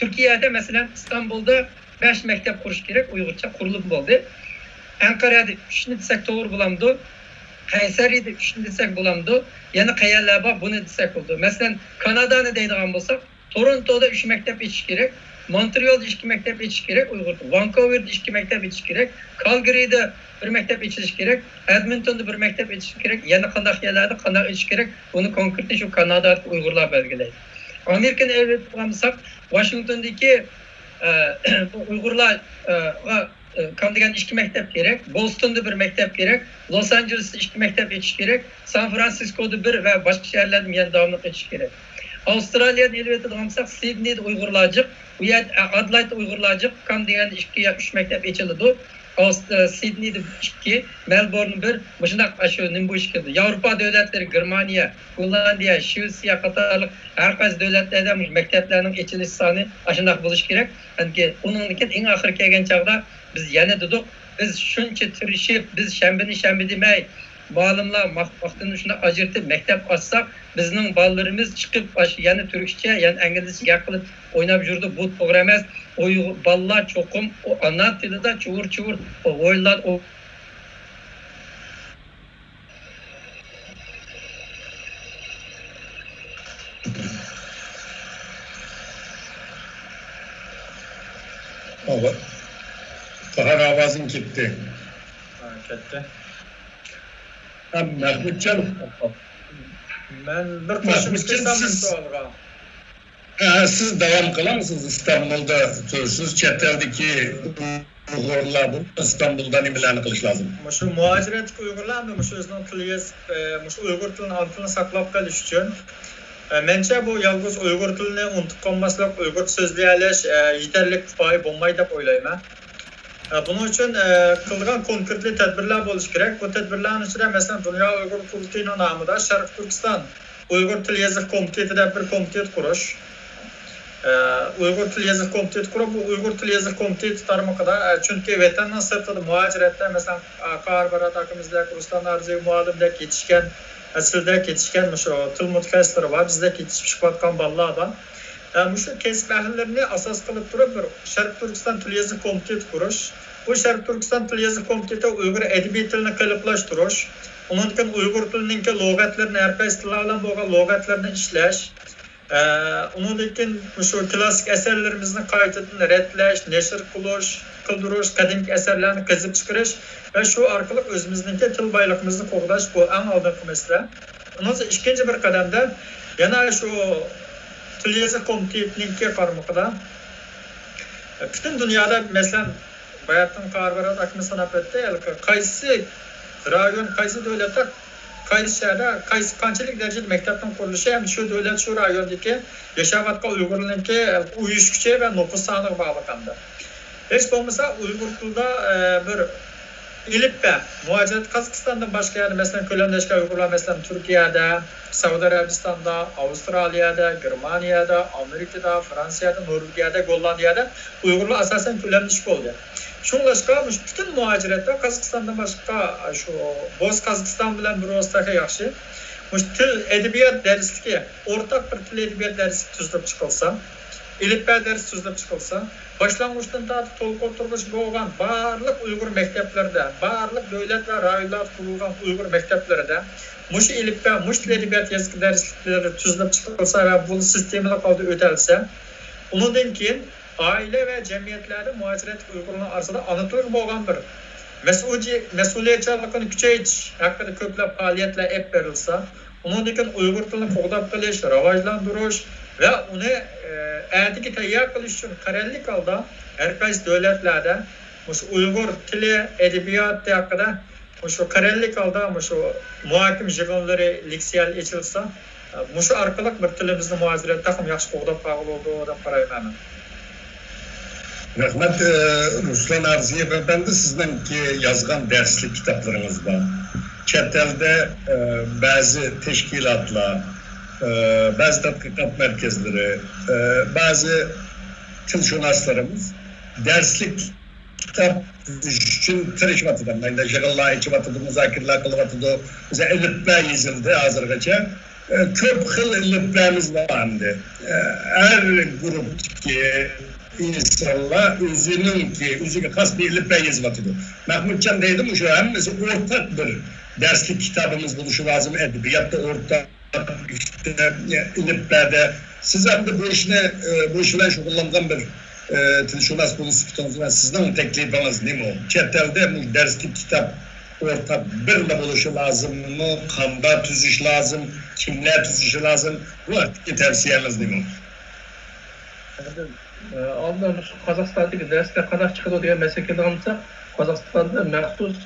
تۈركىيەدە، مەسىلەن، ئىستانبۇلدا بەش مەكتەپ قۇرۇش كېرەك، ئۇيغۇرچە قۇرۇلۇپ بولدى. ئەنقەرەدە ئۈچنى دېسەك توغرا بولامدۇ؟ قەيسەرىدە ئۈچنى دېسەك بولامدۇ؟ يەنە قەيەرلەر بار، بۇنى دېسەك بولىدۇ. مەسىلەن، كانادانى دەيدىغان بولساق، تورونتودا ئۈچ مەكتەپ ئېچىش كېرەك، مونترېئالدا ئىككى مەكتەپ ئېچىش كېرەك، ئۇيغۇر، ۋانكوۋېردا ئىككى مەكتەپ ئېچىش كېرەك، كالگىرىدا بىر مەكتەپ ئېچىلىش كېرەك، ئەدمىنتوندا بىر مەكتەپ ئېچىش كېرەك، يەنە قانداق يەرلەردە قانداق ئېچىش كېرەك، بۇنى كونكرېتنى شۇ كانادادىكى ئۇيغۇرلار بەلگىلەيدۇ. ئامېرىكىنى ئېلىۋېتىدىغان بولساق، ۋاشىنگتوندىكى، ئە، بۇ ئۇيغۇرلارغا، ئە، كام دېگەن ئىككى مەكتەپ كېرەك، بوستوندا بىر مەكتەپ كېرەك، لوس ئانژېلېستا ئىككى مەكتەپ ئېچىش كېرەك، سان فرانسىسكودا بىر ۋە باشقا شەھەرلەردە يەنە داۋاملىق ئېچىش كېرەك. ئاۋسترالىيەدىن ئېلىۋېتىدىغان بولساق، سىدنېيدا ئۇيغۇرلار جىق، بۇ يەردە، ئە، ئادېلايدتا ئۇيغۇرلار جىق، كام دېگەندە ئىككى يا ئۈچ مەكتەپ ئېچىلىدۇ. ئاۋست-، ئە، سىدنېيدا ئىككى، مەلبورن بىر، مۇشۇنداق، ئاشۇ نېمە بولۇشى كېرەك. ياۋروپا دۆلەتلىرى، گېرمانىيە، گوللاندىيە، شىۋېتسىيە قاتارلىق ھەر قايسى دۆلەتلەردە مۇشۇ مەكتەپلەرنىڭ ئېچىلىش سانى ئاشۇنداق بولۇشى كېرەك. چۈنكى ئۇنىڭدىن كېيىن ئەڭ ئاخىرى كەلگەن چاغدا بىز يەنە دېدۇق، بىز شۇنچە تىرىشىپ، بىز شەنبىنى شەنبە دېمەي، مۇئەللىملەر ۋاق-، ۋاقتىنى شۇنداق ئاجرىتىپ مەكتەپ ئاچساق، بىزنىڭ بالىلىرىمىز چىقىپ، ئاشۇ يەنە تۈركچە، يەنە ئىنگلىزچە گەپ قىلىپ ئويناپ يۈرىدۇ. بۇ توغرا ئەمەس. ئۇيغۇر بالىلار چوقۇم ئۇ ئانا تىلىدا چۇۋۇر-چۇۋۇر ئويۇنلار، ئۇ باھار ئاۋازىڭ كەتتى. ھا، كەتتى. ھە، مەھمۇتجان. مەن بىر قوشۇمچە قىلسام سوئالغا. ھە، سىز داۋام قىلامسىز؟ ئىستانبۇلدا تۇرسىز، چەت ئەلدىكى ئۇيغۇرلار بۇ ئىستانبۇلدا نېمىلەرنى قىلىش لازىم؟ مۇشۇ مۇھاجىرەتتىكى ئۇيغۇرلار ئەمدى مۇشۇ ئۆزىنىڭ تىل يېزىق، ئە، مۇشۇ ئۇيغۇر تىلىنى، ئانا تىلىنى ساقلاپ قېلىش ئۈچۈن، ئە، مەنچە بۇ يالغۇز ئۇيغۇر تىلىنى ئۇنتۇپ قالماسلىق، ئۇيغۇرچە سۆزلىيەلەش، ئە، يېتەرلىك كۇپايە بولماي دەپ ئويلايمەن. ئە، بۇنىڭ ئۈچۈن، ئە، قىلىدىغان كونكرېتلىق تەدبىرلەر بولۇشى كېرەك. بۇ تەدبىرلەرنىڭ ئىچىدە، مەسىلەن، دۇنيا ئۇيغۇر قۇرۇلتىيىنىڭ نامىدا شەرقىي تۈركىستان ئۇيغۇر تىل يېزىق كومىتېتى دەپ بىر كومىتېت قۇرۇش. ئە، ئۇيغۇر تىل يېزىق كومىتېتى قۇرۇپ، بۇ ئۇيغۇر تىل يېزىق كومىتېتى تارمىقىدا، ئە، چۈنكى ۋەتەننىڭ سىرتىدا مۇھاجىرەتتە، مەسىلەن، ئە، قاھار بارات ئاكىمىزدەك، رۇسلان ئارزىي مۇئەللىمدەك يېتىشكەن، ئە، سىزدەك يېتىشكەن مۇشۇ تىل مۇتەخەسسىسلىرى بار، بىزدەك يېتىشىپ چىقىۋاتقان بالىلار بار. ئە، مۇشۇ كەسىپ ئەھلىلىرىنى ئاساس قىلىپ تۇرۇپ، بىر شەرقىي تۈركىستان تىل يېزىق كومىتېتى قۇرۇش. بۇ شەرقىي تۈركىستان تىل يېزىق كومىتېتى ئۇيغۇر ئەدەبىي تىلىنى قېلىپلاشتۇرۇش، ئۇنىڭدىن كېيىن ئۇيغۇر تىلىنىڭكى لۇغەتلىرىنى، ھەر قايسى تىللار بىلەن بولغان لۇغەتلىرىنى ئىشلەش، ئە، ئۇنىڭدىن كېيىن مۇشۇ كلاسسىك ئەسەرلىرىمىزنى قايتىدىن رەتلەش، نەشر قىلىش، قىلدۇرۇش، قەدىمكى ئەسەرلەرنى قېزىپ چىقىرىش ۋە شۇ ئارقىلىق ئۆزىمىزنىڭكى تىل بايلىقىمىزنى قوغداش، بۇ ئەڭ ئالدىنقى مەسىلە. ئۇنىڭ ئىككىنچى بىر قەدەمدە يەنە شۇ تىل يېزىق كومىتېتىنىڭكى قارمىقىدا پۈتۈن دۇنيادا، مەسىلەن، باياتىن قاربارات ئاكىمىز ساناپ ئۆتتى، ھېلىقى قايسى رايون، قايسى دۆلەتتە، قايسى شەھەردە، قايسى، قانچىلىك دەرىجىدە مەكتەپنىڭ قۇرۇلۇشى ھەم شۇ دۆلەت، شۇ رايوندىكى ياشاۋاتقان ئۇيغۇرلارنىڭكى ئۇيۇشقۇچى ۋە نوپۇس سانىغا باغلىق ئەمدى. ھېچ بولمىسا ئۇيغۇر تىلىدا، ئە، بىر ئېلىپبە، مۇھاجىرەت قازاقىستاندىن باشقا يەردە، مەسىلەن، كۆلەملەشكەن ئۇيغۇرلار، مەسىلەن، تۈركىيەدە، سەئۇدى ئەرەبىستاندا، ئاۋسترالىيەدە، گېرمانىيەدە، ئامېرىكىدا، فرانسىيەدە، نورۋېگىيەدە، گوللاندىيەدە ئۇيغۇرلار ئاساسەن كۆلەملىشىپ بولدى. شۇڭلاشقا، مۇشۇ پۈتۈن مۇھاجىرەتتە قازاقىستاندىن باشقا، شۇ بولسا قازاقىستان بىلەن بىر بولسا تېخى ياخشى. مۇشۇ تىل ئەدەبىيات دەرسلىكى، ئورتاق بىر تىل ئەدەبىيات دەرسلىكى تۈزۈلۈپ چىقىلسا، ئېلىپبە دەرسى تۈزۈلۈپ چىقىلسا، باشلانغۇچتىن تارتىپ تولۇق ئوتتۇرىغىچە بولغان بارلىق ئۇيغۇر مەكتەپلىرىدە، بارلىق دۆلەت ۋە رايونلاردا قۇرۇلغان ئۇيغۇر مەكتەپلىرىدە مۇشۇ ئېلىپبە، مۇشۇ تىل ئەدەبىيات يېزىقى دەرسلىكلىرى تۈزۈلۈپ چىقىلسا ۋە بۇ سىستېمىلىق ھالدا ئۆتەلسە، ئۇنىڭدىن كېيىن ئائىلە ۋە جەمئىيەتلەردە مۇھاجىرەتتىكى ئۇيغۇرلارنىڭ ئارىسىدا ئانا تىلغا بولغان بىر مەسئۇلىي-، مەسئۇلىيەتچانلىقىنى كۈچەيتىش ھەققىدە كۆپلەپ پائالىيەتلەر ئېلىپ بېرىلسا، ئۇنىڭدىن كېيىن ئۇيغۇر تىلىنى قوغداپ قېلىش، راۋاجلاندۇرۇش ۋە ئۇنى، ئە، ئەتىگە تەييار قىلىش ئۈچۈن قەرەللىك ھالدا ھەر قايسى دۆلەتلەردە مۇشۇ ئۇيغۇر تىلى، ئەدەبىياتى ھەققىدە مۇشۇ قەرەللىك ھالدا مۇشۇ مۇھاكىمە يىغىنلىرى، لېكسىيەلەر ئېچىلسا، مۇشۇ ئارقىلىق بىر تىلىمىزنى مۇھاجىرەتتە تېخىمۇ ياخشى قوغداپ قالغىلى بولىدۇ دەپ قارايمەن مەن. رەھمەت، ئە، رۇسلان ئارزىيېۋ ئەپەندى، سىزنىڭكى يازغان دەرسلىك كىتابلىرىڭىز بار. چەت ئەلدە، ئە، بەزى تەشكىلاتلار، ئە، بەزى تەتقىقات مەركەزلىرى، ئە، بەزى تىلشۇناسلىرىمىز دەرسلىك كىتاب تۈزۈش ئۈچۈن تىرىشىۋاتىدۇ. مەيدە يىغىنلار ئېچىۋاتىدۇ، مۇزاكىرىلەر قىلىۋاتىدۇ. بىز ئېلىپبە يېزىلدى ھازىرغىچە. ئە، كۆپ خىل ئېلىپبەمىز بار ئەمدى. ئە، ھەر گۇرۇپتىكى ئىنسانلار ئۆزىنىڭكى، ئۆزىگە خاس بىر ئېلىپبە يېزىۋاتىدۇ. مەھمۇتجان دەيدۇ، مۇشۇ ھەممىسى ئورتاق بىر دەرسلىك كىتابىمىز بولۇشى لازىم، ئەدەبىياتتا ئورتاق، ئېلىپبەدە. سىز ئەمدى بۇ ئىشنى، ئە، بۇ ئىش بىلەن شۇغۇللانغان بىر، ئە، تىلشۇناس بولۇش سۈپىتىڭىز بىلەن سىزنىڭ تەكلىپىڭىز نېمە؟ چەت ئەلدە بۇ دەرسلىك كىتاب ئورتاق بىرلا بولۇشى لازىممۇ؟ قانداق تۈزۈش لازىم؟ كىملەر تۈزۈشى لازىم؟ بۇ ھەقتىكى تەۋسىيەڭىز نېمە؟ ئەمدى، ئە، ئالدىن مۇشۇ قازاقىستاندىكى دەرسلەر قانداق چىقىدۇ دېگەن مەسىلىگە كېلىدىغان بولساق، قازاقىستاندا مەخسۇس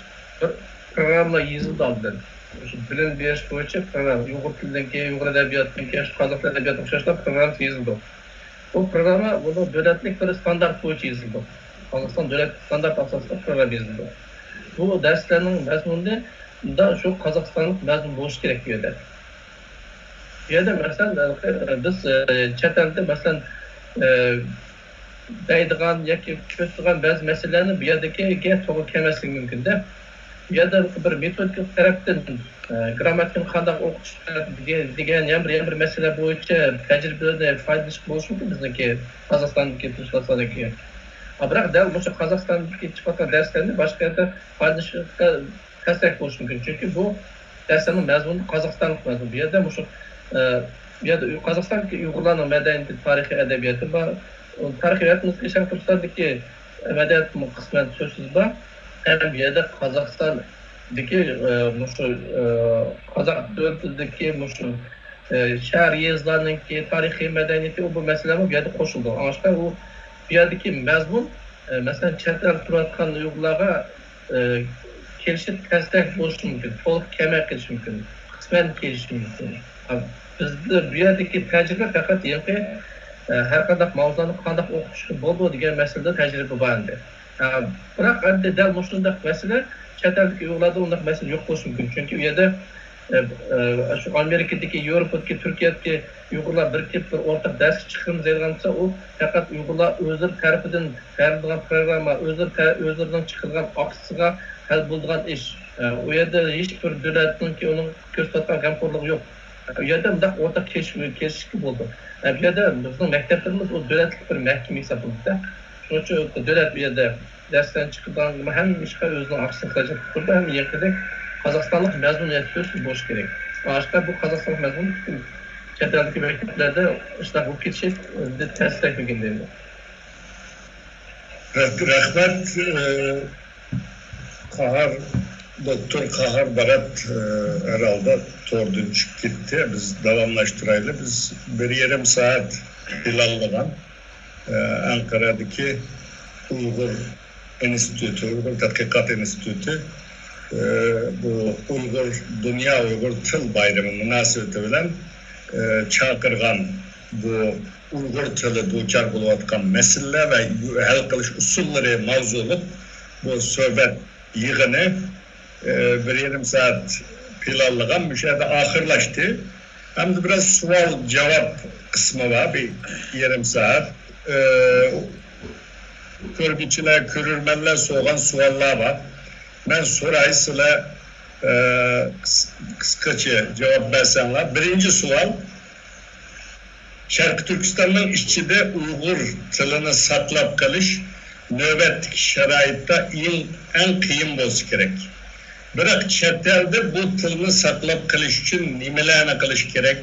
بىر پروگرامما يېزىلدى ئالدىن. مۇشۇ بىلىم بېرىش بويىچە پروگرامما، ئۇيغۇر تىلىدىن كېيىن، ئۇيغۇر ئەدەبىياتىدىن كېيىن، قازاق تىل ئەدەبىياتىغا ئوخشاشلا پروگرامما يېزىلدى. بۇ پروگرامما بۇنىڭ دۆلەتلىك بىر ستاندارت بويىچە يېزىلدى. قازاقىستان دۆلەت ستاندارت ئاساسىدا پروگرامما يېزىلدى. بۇ دەرسلەرنىڭ مەزمۇنى مۇنداق شۇ قازاقىستانلىق مەزمۇن بولۇشى كېرەك بۇ يەردە. بۇ يەردە، مەسىلەن، بىز، ئە، چەت ئەلدە، مەسىلەن، ئە، دەيدىغان ياكى كۆرسىتىدىغان بەزى مەسىلىلەرنى بۇ يەردىكىگە توغرا كەلمەسلىكى مۇمكىن-دە. بۇ يەردە بىر مېتودىكا تەرەپتىن، ئە، گرامماتىكىنى قانداق ئوقۇتۇش دېگەن، دېگەن يەنە بىر، يەنە بىر مەسىلە بويىچە تەجرىبىلەردىن پايدىلىنىش بولۇشى مۇمكىن بىزنىڭكى، قازاقىستاندىكى تىلشۇناسلاردىكى. بىراق دەل مۇشۇ قازاقىستاندىكى چىقىۋاتقان دەرسلەرنى باشقا يەردە پايدىلىنىشقا تەسرەك بولۇشى مۇمكىن. چۈنكى بۇ دەرسلەرنىڭ مەزمۇنى قازاقىستانلىق مەزمۇن. بۇ يەردە مۇشۇ، ئە، بۇ يەردە ئۇ-، قازاقىستاندىكى ئۇيغۇرلارنىڭ مەدەنىيىتى، تارىخى، ئەدەبىياتى بار. تارىخىي ۋەتىنىمىزدىكى شەرقىي تۈركىستاندىكى مەدەنىيەتمۇ قىسمەن سۆزسىز بار. ھەم بۇ يەردە قازاقىستاندىكى، ئە، مۇشۇ، ئە، قازاق دۆلىتىدىكى مۇشۇ، ئە، شەھەر يېزىلارنىڭكى تارىخىي مەدەنىيىتى، ئۇ بۇ مەسىلىمۇ بۇ يەردە قوشۇلىدۇ. ئاڭلاشقا ئۇ بۇ يەردىكى مەزمۇن، ئە، مەسىلەن، چەت ئەلدە تۇرۇۋاتقان ئۇيغۇرلارغا، ئە، كېلىشى تەستەك بولۇشى مۇمكىن، تولۇق كەلمەي قېلىشى مۇمكىن، قىسمەن كېلىشى مۇمكىن. بىزدە بۇ يەردىكى تەجرىبە پەقەت ھېلىقى، ئە، ھەر قانداق ماۋزۇنى قانداق ئوقۇتۇشقا بولىدۇ دېگەن مەسىلىدە تەجرىبە بار ئەمدى. ئە، بىراق ئەمدى دەل مۇشۇنداق مەسىلە چەت ئەلدىكى ئۇيغۇرلاردا ئۇنداق مەسىلە يوق بولۇشى مۇمكىن. چۈنكى ئۇ يەردە، ئە، ئە، شۇ ئامېرىكىدىكى، ياۋروپادىكى، تۈركىيەدىكى ئۇيغۇرلار بىرىكىپ بىر ئورتاق دەرسكە چىقىمىز دەيدىغان بولسا، ئۇ پەقەت ئۇيغۇرلار ئۆزلىرى تەرىپىدىن بېرىلىدىغان پروگرامما، ئۆزلىرى تە-، ئۆزلىرىنىڭ چىقىرىدىغان ئاكسىيىسىغا ھەل بولىدىغان ئىش. ئە، ئۇ يەردە ھېچ بىر دۆلەتنىڭكى ئۇنىڭ كۆرسىتىۋاتقان غەمخورلۇقى يوق. ئۇ يەردە مۇنداق ئورتاق كېلىشىپ، كېلىشىشكە بولىدۇ. ئە، بۇ يەردە بىزنىڭ مەكتەپلىرىمىز ئۇ دۆلەتلىك بىر مەھكىمە ھېسابلىنىدۇ. شۇنىڭ ئۈچۈن دۆلەت بۇ يەردە دەرسلەرنى چىقىرىدىغان ھەممە ئىشقا ئۆزىنىڭ ئاكىسىنى خىراجەت قىلىدۇ. ھەم يېقىندەك قازاقىستانلىق مەزمۇن يەتكۈزۈش بولۇشى كېرەك. ئاشۇنداق بۇ قازاقىستانلىق مەزمۇن پۈتۈن چەت ئەلدىكى مەكتەپلەردە ئىشلار بولۇپ كېتىشى تەستەكلىگەن دەيمەن. رەھمەت. قاھار، دوكتور قاھار بارات، ئە، ھەرھالدا توردىن چۈشۈپ كەتتى. بىز داۋاملاشتۇرايلى. بىز بىر يېرىم سائەت پىلانلىغان، ئە، ئەنقەرەدىكى ئۇيغۇر ئىنستىتۇتى، ئۇيغۇر تەتقىقات ئىنستىتۇتى، ئە، بۇ ئۇيغۇر، دۇنيا ئۇيغۇر تىل بايرىمى مۇناسىۋىتى بىلەن، ئە، چاقىرغان بۇ ئۇيغۇر تىلى دۇچار بولۇۋاتقان مەسىلىلەر ۋە ھەل قىلىش ئۇسۇللىرى ماۋزۇلۇق بۇ سۆھبەت يىغىنى، ئە، بىر يېرىم سائەت پىلانلىغان، مۇشۇ يەردە ئاخىرلاشتى. ئەمدى بىراز سوئال جاۋاب قىسمى بار، بىر يېرىم سائەت. ئە، كۆرگۈچىلەر، كۆرۈرمەنلەر سورىغان سوئاللار بار. مەن سوراي، سىلەر، ئە، قىس-، قىسقىچە جاۋاب بەرسەڭلار. بىرىنچى سوئال، شەرقىي تۈركىستاننىڭ ئىچىدە ئۇيغۇر تىلىنى ساقلاپ قېلىش نۆۋەتتىكى شارائىتتا ئەڭ، ئەڭ قىيىن بولسا كېرەك. بىراق چەت ئەلدە بۇ تىلنى ساقلاپ قېلىش ئۈچۈن نېمىلەرنى قىلىش كېرەك؟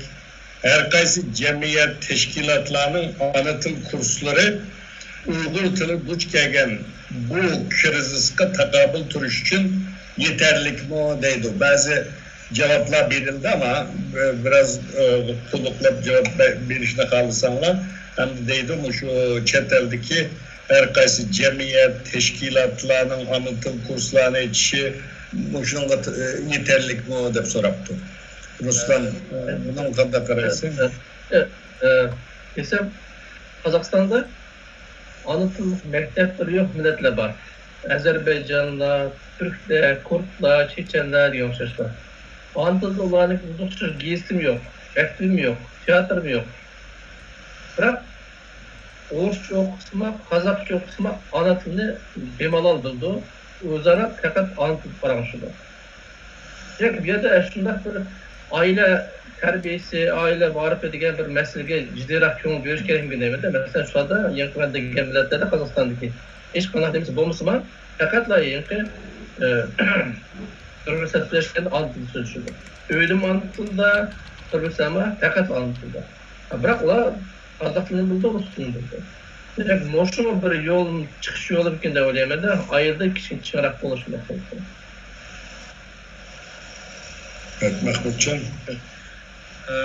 ھەر قايسى جەمئىيەت، تەشكىلاتلارنىڭ ئانا تىل كۇرسلىرى ئۇيغۇر تىلى دۇچ كەلگەن بۇ كىرىزىسقا تاقابىل تۇرۇش ئۈچۈن يېتەرلىكمۇ دەيدۇ. بەزى جاۋابلار بېرىلدى، ئەمما بىراز، ئە، تولۇقلاپ جاۋاب بە-، بېرىشنى خالىساڭلار. ئەمدى دەيدۇ، مۇشۇ چەت ئەلدىكى ھەر قايسى جەمئىيەت، تەشكىلاتلارنىڭ ئانا تىل كۇرسلارنى ئېچىشى مۇشۇنىڭغا ت-، ئە، يېتەرلىكمۇ دەپ سوراپتۇ. رۇسلان، ئە، بۇنىڭغا قانداق قارايسەن؟ ئە، ئە، ئە، دېسەم، قازاقىستاندا ئانا تىللىق مەكتەپلىرى يوق مىللەتلەر بار. ئەزەربەيجانلار، تۈركلەر، كۇردلار، چېچەنلەر دېگەن ئوخشاشلار. ئانا تىلدا ئۇلارنىڭ ئوزۇقلۇق گېزىتىمۇ يوق، مەكتىۋىمۇ يوق، تىياتىرىمۇ يوق. بىراق ئورۇسچە ئوقۇسىمۇ، قازاقچە ئوقۇسىمۇ ئانا تىلنى بىمالال بىلىدۇ. ئۆزئارا پەقەت ئانا تىلدا پاراڭلىشىدۇ. ياكى بۇ يەردە شۇنداق بىر ئائىلە تەربىيەسى، ئائىلە مائارىپى دېگەن بىر مەسىلىگە جىددىيراق كۆڭۈل بۆلۈش كېرەكمىكىن دەيمەن-دە. مەسىلەن، شۇ ھالدا يېقىندا دېگەن مىللەتلەردە قازاقىستاندىكى ھېچقانداق نېمىسى بولمىسىمۇ، پەقەتلا ھېلىقى، ئە، بىر-بىرسى سۆزلەشكەندە ئانا تىلدا سۆزلىشىدۇ. ئۆيدىمۇ ئانا تىلدا، بىر-بىرسىمۇ پەقەتلا ئانا تىلدا. بىراق ئۇلار قازاق تىلىنى بىلىدۇ، رۇس تىلىنى بىلىدۇ. دېمەك، مۇشۇمۇ بىر يول، چىقىش يولىمىكىن دەپ ئويلايمەن-دە، ئائىلىدە كىچىك چىڭراق بولۇش مەسىلىسى. مەھمۇتجان. ئە،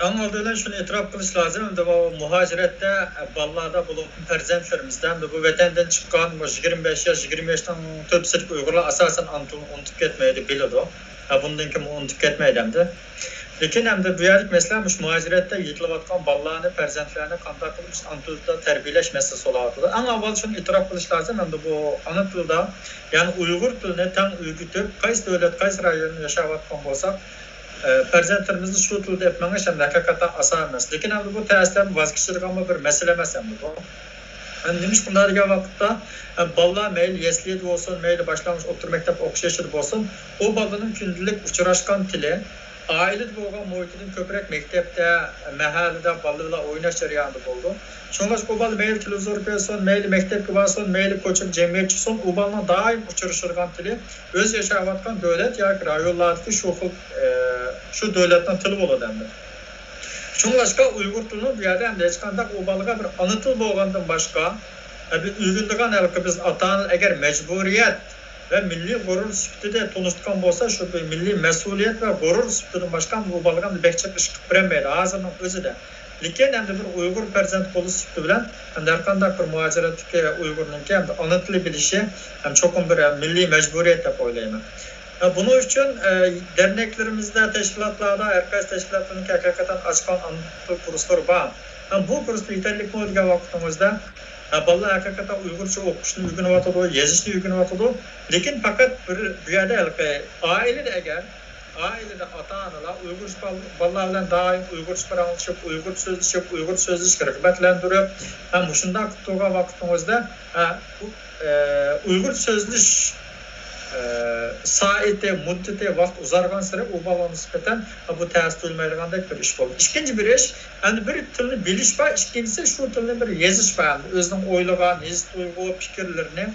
ئەڭ ئالدى بىلەن شۇنى ئېتىراپ قىلىش لازىم، ئەمدى بۇ مۇھاجىرەتتە، ئە، بالىلاردا بولۇپمۇ پەرزەنتلىرىمىزدە، ئەمدى بۇ ۋەتەندىن چىققان، مۇشۇ يىگىرمە بەش ياش، يىگىرمە ياشنىڭ تۆپىسىدىكى ئۇيغۇرلار ئاساسەن ئانا تىلىنى ئۇنتۇپ كەتمەيدۇ، بىلىدۇ. ھە، بۇندىن كېيىن ئۇنتۇپ كەتمەيدۇ ئەمدى. لېكىن ئەمدى بۇ يەرلىك مەسىلە مۇشۇ مۇھاجىرەتتە يېتىلىۋاتقان بالىلارنى، پەرزەنتلەرنى قانداق قىلىپ مۇشۇ ئانا تىلدا تەربىيەلەش مەسىلىسى بولۇۋاتىدۇ. ئەڭ ئاۋۋال شۇنى ئېتىراپ قىلىش لازىم، ئەمدى بۇ ئانا تىلدا، يەنى ئۇيغۇر تىلىنى تەڭ ئۆگىتىپ، قايسى دۆلەت، قايسى رايوندا ياشاۋاتقان بولساق، ئە، پەرزەنتلىرىمىزنى شۇ تىلدا ئېلىپ مېڭىش ئەمدى ھەقىقەتەن ئاسان ئەمەس. لېكىن ئەمدى بۇ تەسلىم ۋاز كېچىدىغان بىر مەسىلە ئەمەس ئەمدى بۇ. ئەمدى نېمىشقا ئۇنداق دېگەن ۋاقىتتا، ئە، بالىلار مەيلى يەسلىدە بولسۇن، مەيلى باشلانغۇچ ئوتتۇرا مەكتەپ ئوقۇش يېشىدا بولسۇن، ئۇ بالىنىڭ كۈندىلىك ئۇچراشقان تىلى، ئائىلىدە بولغان مۇھىتىدىن كۆپرەك مەكتەپتە، مەھەللىدە بالىلار بىلەن ئويناش جەريانىدا بولىدۇ. شۇڭلاشقا ئۇ بالا مەيلى تېلېۋىزور كۆرسۇن، مەيلى مەكتەپكە بارسۇن، مەيلى كوچىدا جەمئىيەتتە چىقسۇن، ئۇ بالىنىڭ دائىم ئۇچرىشىدىغان تىلى ئۆزى ياشاۋاتقان دۆلەت ياكى رايونلاردىكى شۇ خىل، ئە، شۇ دۆلەتنىڭ تىلى بولىدۇ ئەمدى. شۇڭلاشقا ئۇيغۇر تىلىنىڭ بۇ يەردە ئەمدى ھېچقانداق ئۇ بالىغا بىر ئانا تىل بولغاندىن باشقا، ئەمدى ئۆگىنىدىغان ھېلىقى بىز ئاتا-ئانىلار ئەگەر مەجبۇرىيەت ۋە مىللىي غۇرۇر سۈپىتىدە تونۇشتۇرغان بولسا، شۇ بىر مىللىي مەسئۇلىيەت ۋە غۇرۇر سۈپىتىدىن باشقا بۇ بالىغا بەك جىق ئىش قىلىپ بېرەلمەيدۇ ھازىرنىڭ ئۆزىدە. لېكىن ئەمدى بىر ئۇيغۇر پەرزەنت بولۇش سۈپىتى بىلەن ئەمدى ھەر قانداق بىر مۇھاجىرەتتىكى ئۇيغۇرنىڭكى ئەمدى ئانا تىلى بىلىشى ھەم چوقۇم بىر مىللىي مەجبۇرىيەت دەپ ئويلايمەن. ھە، بۇنىڭ ئۈچۈن، ئە، دەرنەكلىرىمىزدە، تەشكىلاتلاردا، ھەر قايسى تەشكىلاتلارنىڭكى ھەقىقەتەن ئاچقان ئانا تىل كۇرسلىرى بار. ھە، بۇ كۇرسلار يېتەرلىكمۇ دېگەن ۋاقتىڭىزدا، ھە، بالىلار ھەقىقەتەن ئۇيغۇرچە ئوقۇشنى ئۆگىنىۋاتىدۇ، يېزىشنى ئۆگىنىۋاتىدۇ. لېكىن پەقەت بىر، بۇ يەردە ھېلىقى ئائىلىدە ئەگەر، ئائىلىدە ئاتا-ئانىلار ئۇيغۇرچە بال-، بالىلار بىلەن دائىم ئۇيغۇرچە پاراڭلىشىپ، ئۇيغۇرچە سۆزلىشىپ، ئۇيغۇرچە سۆزلىشىشكە رىغبەتلەندۈرۈپ، ھە، مۇشۇنداق قىلىپ تۇرغان ۋاقتىڭىزدا، ھە، بۇ ئە، ئۇيغۇر سۆزلىشىش، ئە، سائىتى، مۇددىتى، ۋاقىت ئۇزارغانسېرى ئۇ بالىغا نىسبەتەن بۇ تەسىر تۇيۇلمايدىغاندەك بىر ئىش بولدى. ئىككىنچى بىر ئىش، ئەمدى بىر تىلنى بىلىش بار، ئىككىنچىسى شۇ تىلنى بىر يېزىش بار. ئەمدى ئۆزىنىڭ ئويلىغان ھېس-تۇيغۇ، پىكىرلىرىنى،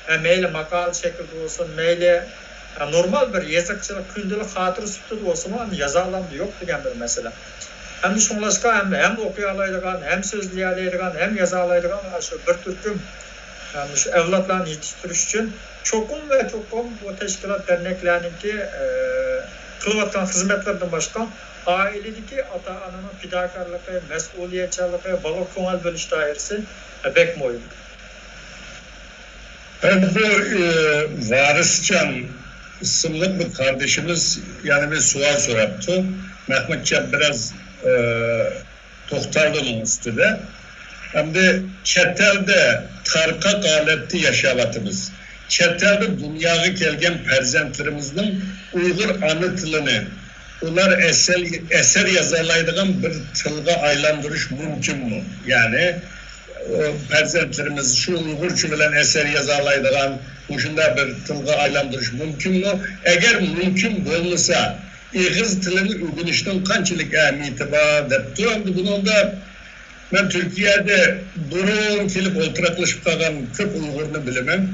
ئە، مەيلى ماقالە شەكلىدە بولسۇن، مەيلى، ئە، نورمال بىر يېزىقچىلىق، كۈندىلىك خاتىرە سۈپىتىدە بولسىمۇ، ئەمدى يازالامدۇ، يوق دېگەن بىر مەسىلە. ئەمدى شۇڭلاشقا ھەم، ھەم ئوقۇيالايدىغان، ھەم سۆزلىيەلەيدىغان، ھەم يازالايدىغان شۇ بىر تۈركۈم، ئەمدى شۇ ئەۋلادلارنى يېتىشتۈرۈش ئۈچۈن چوقۇم ۋە چوقۇم بۇ تەشكىلات دەرنەكلەرنىڭكى، ئە، قىلىۋاتقان خىزمەتلىرىدىن باشقا، ئائىلىدىكى ئاتا-ئانىنىڭ پىداكارلىقى، مەسئۇلىيەتچانلىقى، بالىغا كۆڭۈل بۆلۈش دائىرىسى، ئە، بەك مۇھىم. بۇ، ئى، ۋارىسجان ئىسىملىق بىر قاردىشىمىز يەنە بىر سوئال سوراپتۇ. مەھمۇتجان بىراز، ئى، توختالدى ئۇنىڭ ئۈستىدە. ئەمدى چەت ئەلدە تارقاق ھالەتتە ياشاۋاتىمىز. چەت ئەلدە دۇنياغا كەلگەن پەرزەنتلىرىمىزنىڭ ئۇيغۇر ئانا تىلىنى ئۇلار ئەسەر، ئەسەر يازالايدىغان بىر تىلغا ئايلاندۇرۇش مۇمكىنمۇ؟ يەنى، ئۇ پەرزەنتلىرىمىز شۇ ئۇيغۇرچە بىلەن ئەسەر يازالايدىغان مۇشۇنداق بىر تىلغا ئايلاندۇرۇش مۇمكىنمۇ؟ ئەگەر مۇمكىن بولمىسا، ئېغىز تىلىنى ئۆگىنىشنىڭ قانچىلىك ئەھمىيىتى بار دەپتۇ. ئەمدى بۇنىڭدا مەن تۈركىيەدە بۇرۇن كېلىپ ئولتۇراقلىشىپ قالغان كۆپ ئۇيغۇرنى بىلىمەن.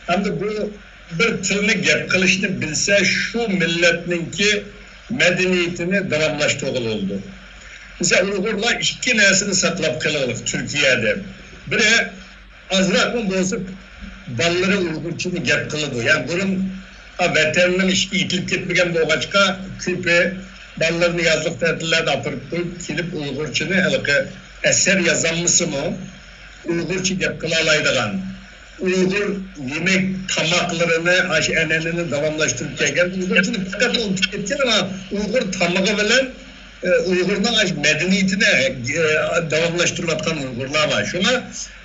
ئەمدى بۇ بىر تىلنى گەپ قىلىشنى بىلسە، شۇ مىللەتنىڭكى مەدەنىيىتىنى داۋاملاشتۇرغىلى بولىدۇ. مىسال، ئۇيغۇرلار ئىككى نەرسىنى ساقلاپ قېلىغلىق تۈركىيەدە. بىرى، ئازراقمۇ بولسا بالىلىرى ئۇيغۇرچىنى گەپ قىلىدۇ. يەنى بۇرۇن، ھا، ۋەتەننىڭ ئىشىكى يېپىلىپ كەتمىگەن بولغاچقا، كۆپى بالىلىرىنى يازلىق تەتىللەردە ئاپىرىپ قويۇپ كېلىپ، ئۇيغۇرچىنى ھېلىقى ئەسەر يازالمىسىمۇ، ئۇيغۇرچە گەپ قىلالايدىغان، ئۇيغۇر يېمەك تاماقلىرىنى، ئاشۇ ئەنئەنىنى داۋاملاشتۇرۇپ كەلگەن، ئۇيغۇرچىنى پەقەت ئۇنتۇپ كەتكەن، ئەمما ئۇيغۇر تامىقى بىلەن، ئە، ئۇيغۇرنىڭ ئاشۇ مەدەنىيىتىنى، ئە، داۋاملاشتۇرۇۋاتقان ئۇيغۇرلار بار. شۇڭا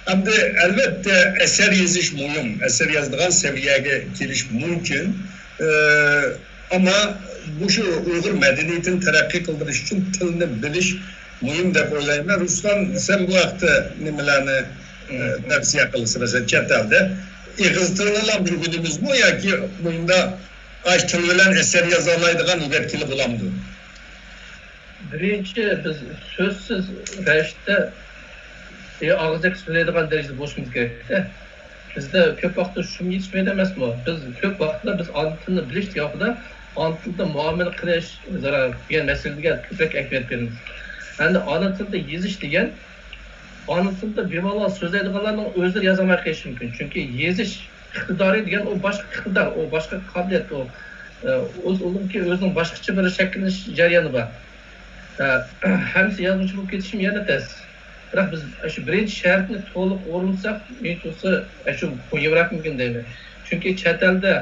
ئەمدى ئەلۋەتتە ئەسەر يېزىش مۇھىم، ئەسەر يازىدىغان سەۋىيەگە كېلىش مۇمكىن. ئە، ئەمما مۇشۇ ئۇيغۇر مەدەنىيىتىنى تەرەققىي قىلدۇرۇش ئۈچۈن تىلنى بىلىش مۇھىم دەپ ئويلايمەن. رۇسلان، سەن بۇ ھەقتە نېمىلەرنى، ئە، تەۋسىيە قىلىسەن؟ مەسىلەن، چەت ئەلدە ئېغىز تىلنىلا ئۆگىنىمىزمۇ ياكى مۇنداق ئاش تىل بىلەن ئەسەر يازالايدىغان يىگىت كېلىپ بولامدۇ؟ بىرىنچى، بىز سۆزسىز رەشتە، ئاغزەك سۆزلەيدىغان دەرىجىدە بولۇشىمىز كېرەكتە. بىزدە كۆپ ۋاقىتتا شۇمۇ يېتىشمەيدۇ ئەمەسمۇ؟ بىز كۆپ ۋاقىتتا بىز ئانا تىلنى بىلىش دېگەن ۋاقىتتا ئانا تىلدا مۇئامىلە قىلىش، مىسالى، دېگەن مەسىلىگە كۆپرەك ئەھمىيەت بېرىمىز. ئەمدى ئانا تىلدا يېزىش دېگەن، ئانا تىلدا بىمالال سۆزلەيدىغانلارنىڭ ئۆزلىرى يازالماي قېلىشى مۇمكىن. چۈنكى يېزىش ئىقتىدارى دېگەن ئۇ باشقا ئىقتىدار، ئۇ باشقا قابىلىيەت، ئۇ، ئە، ئۇ-، ئۇنىڭكى ئۆزىنىڭ باشقىچە بىر شەكىللىنىش جەريانى بار. ئە، ھەممىسى يازغۇچى بولۇپ كېتىشىمۇ يەنە تەس. بىراق بىز شۇ بىرىنچى شەرتنى تولۇق ئورۇنلىساق، مېنىڭچە، ئە، شۇ مۇھىمراق مۇمكىن دەيمەن. چۈنكى چەت ئەلدە،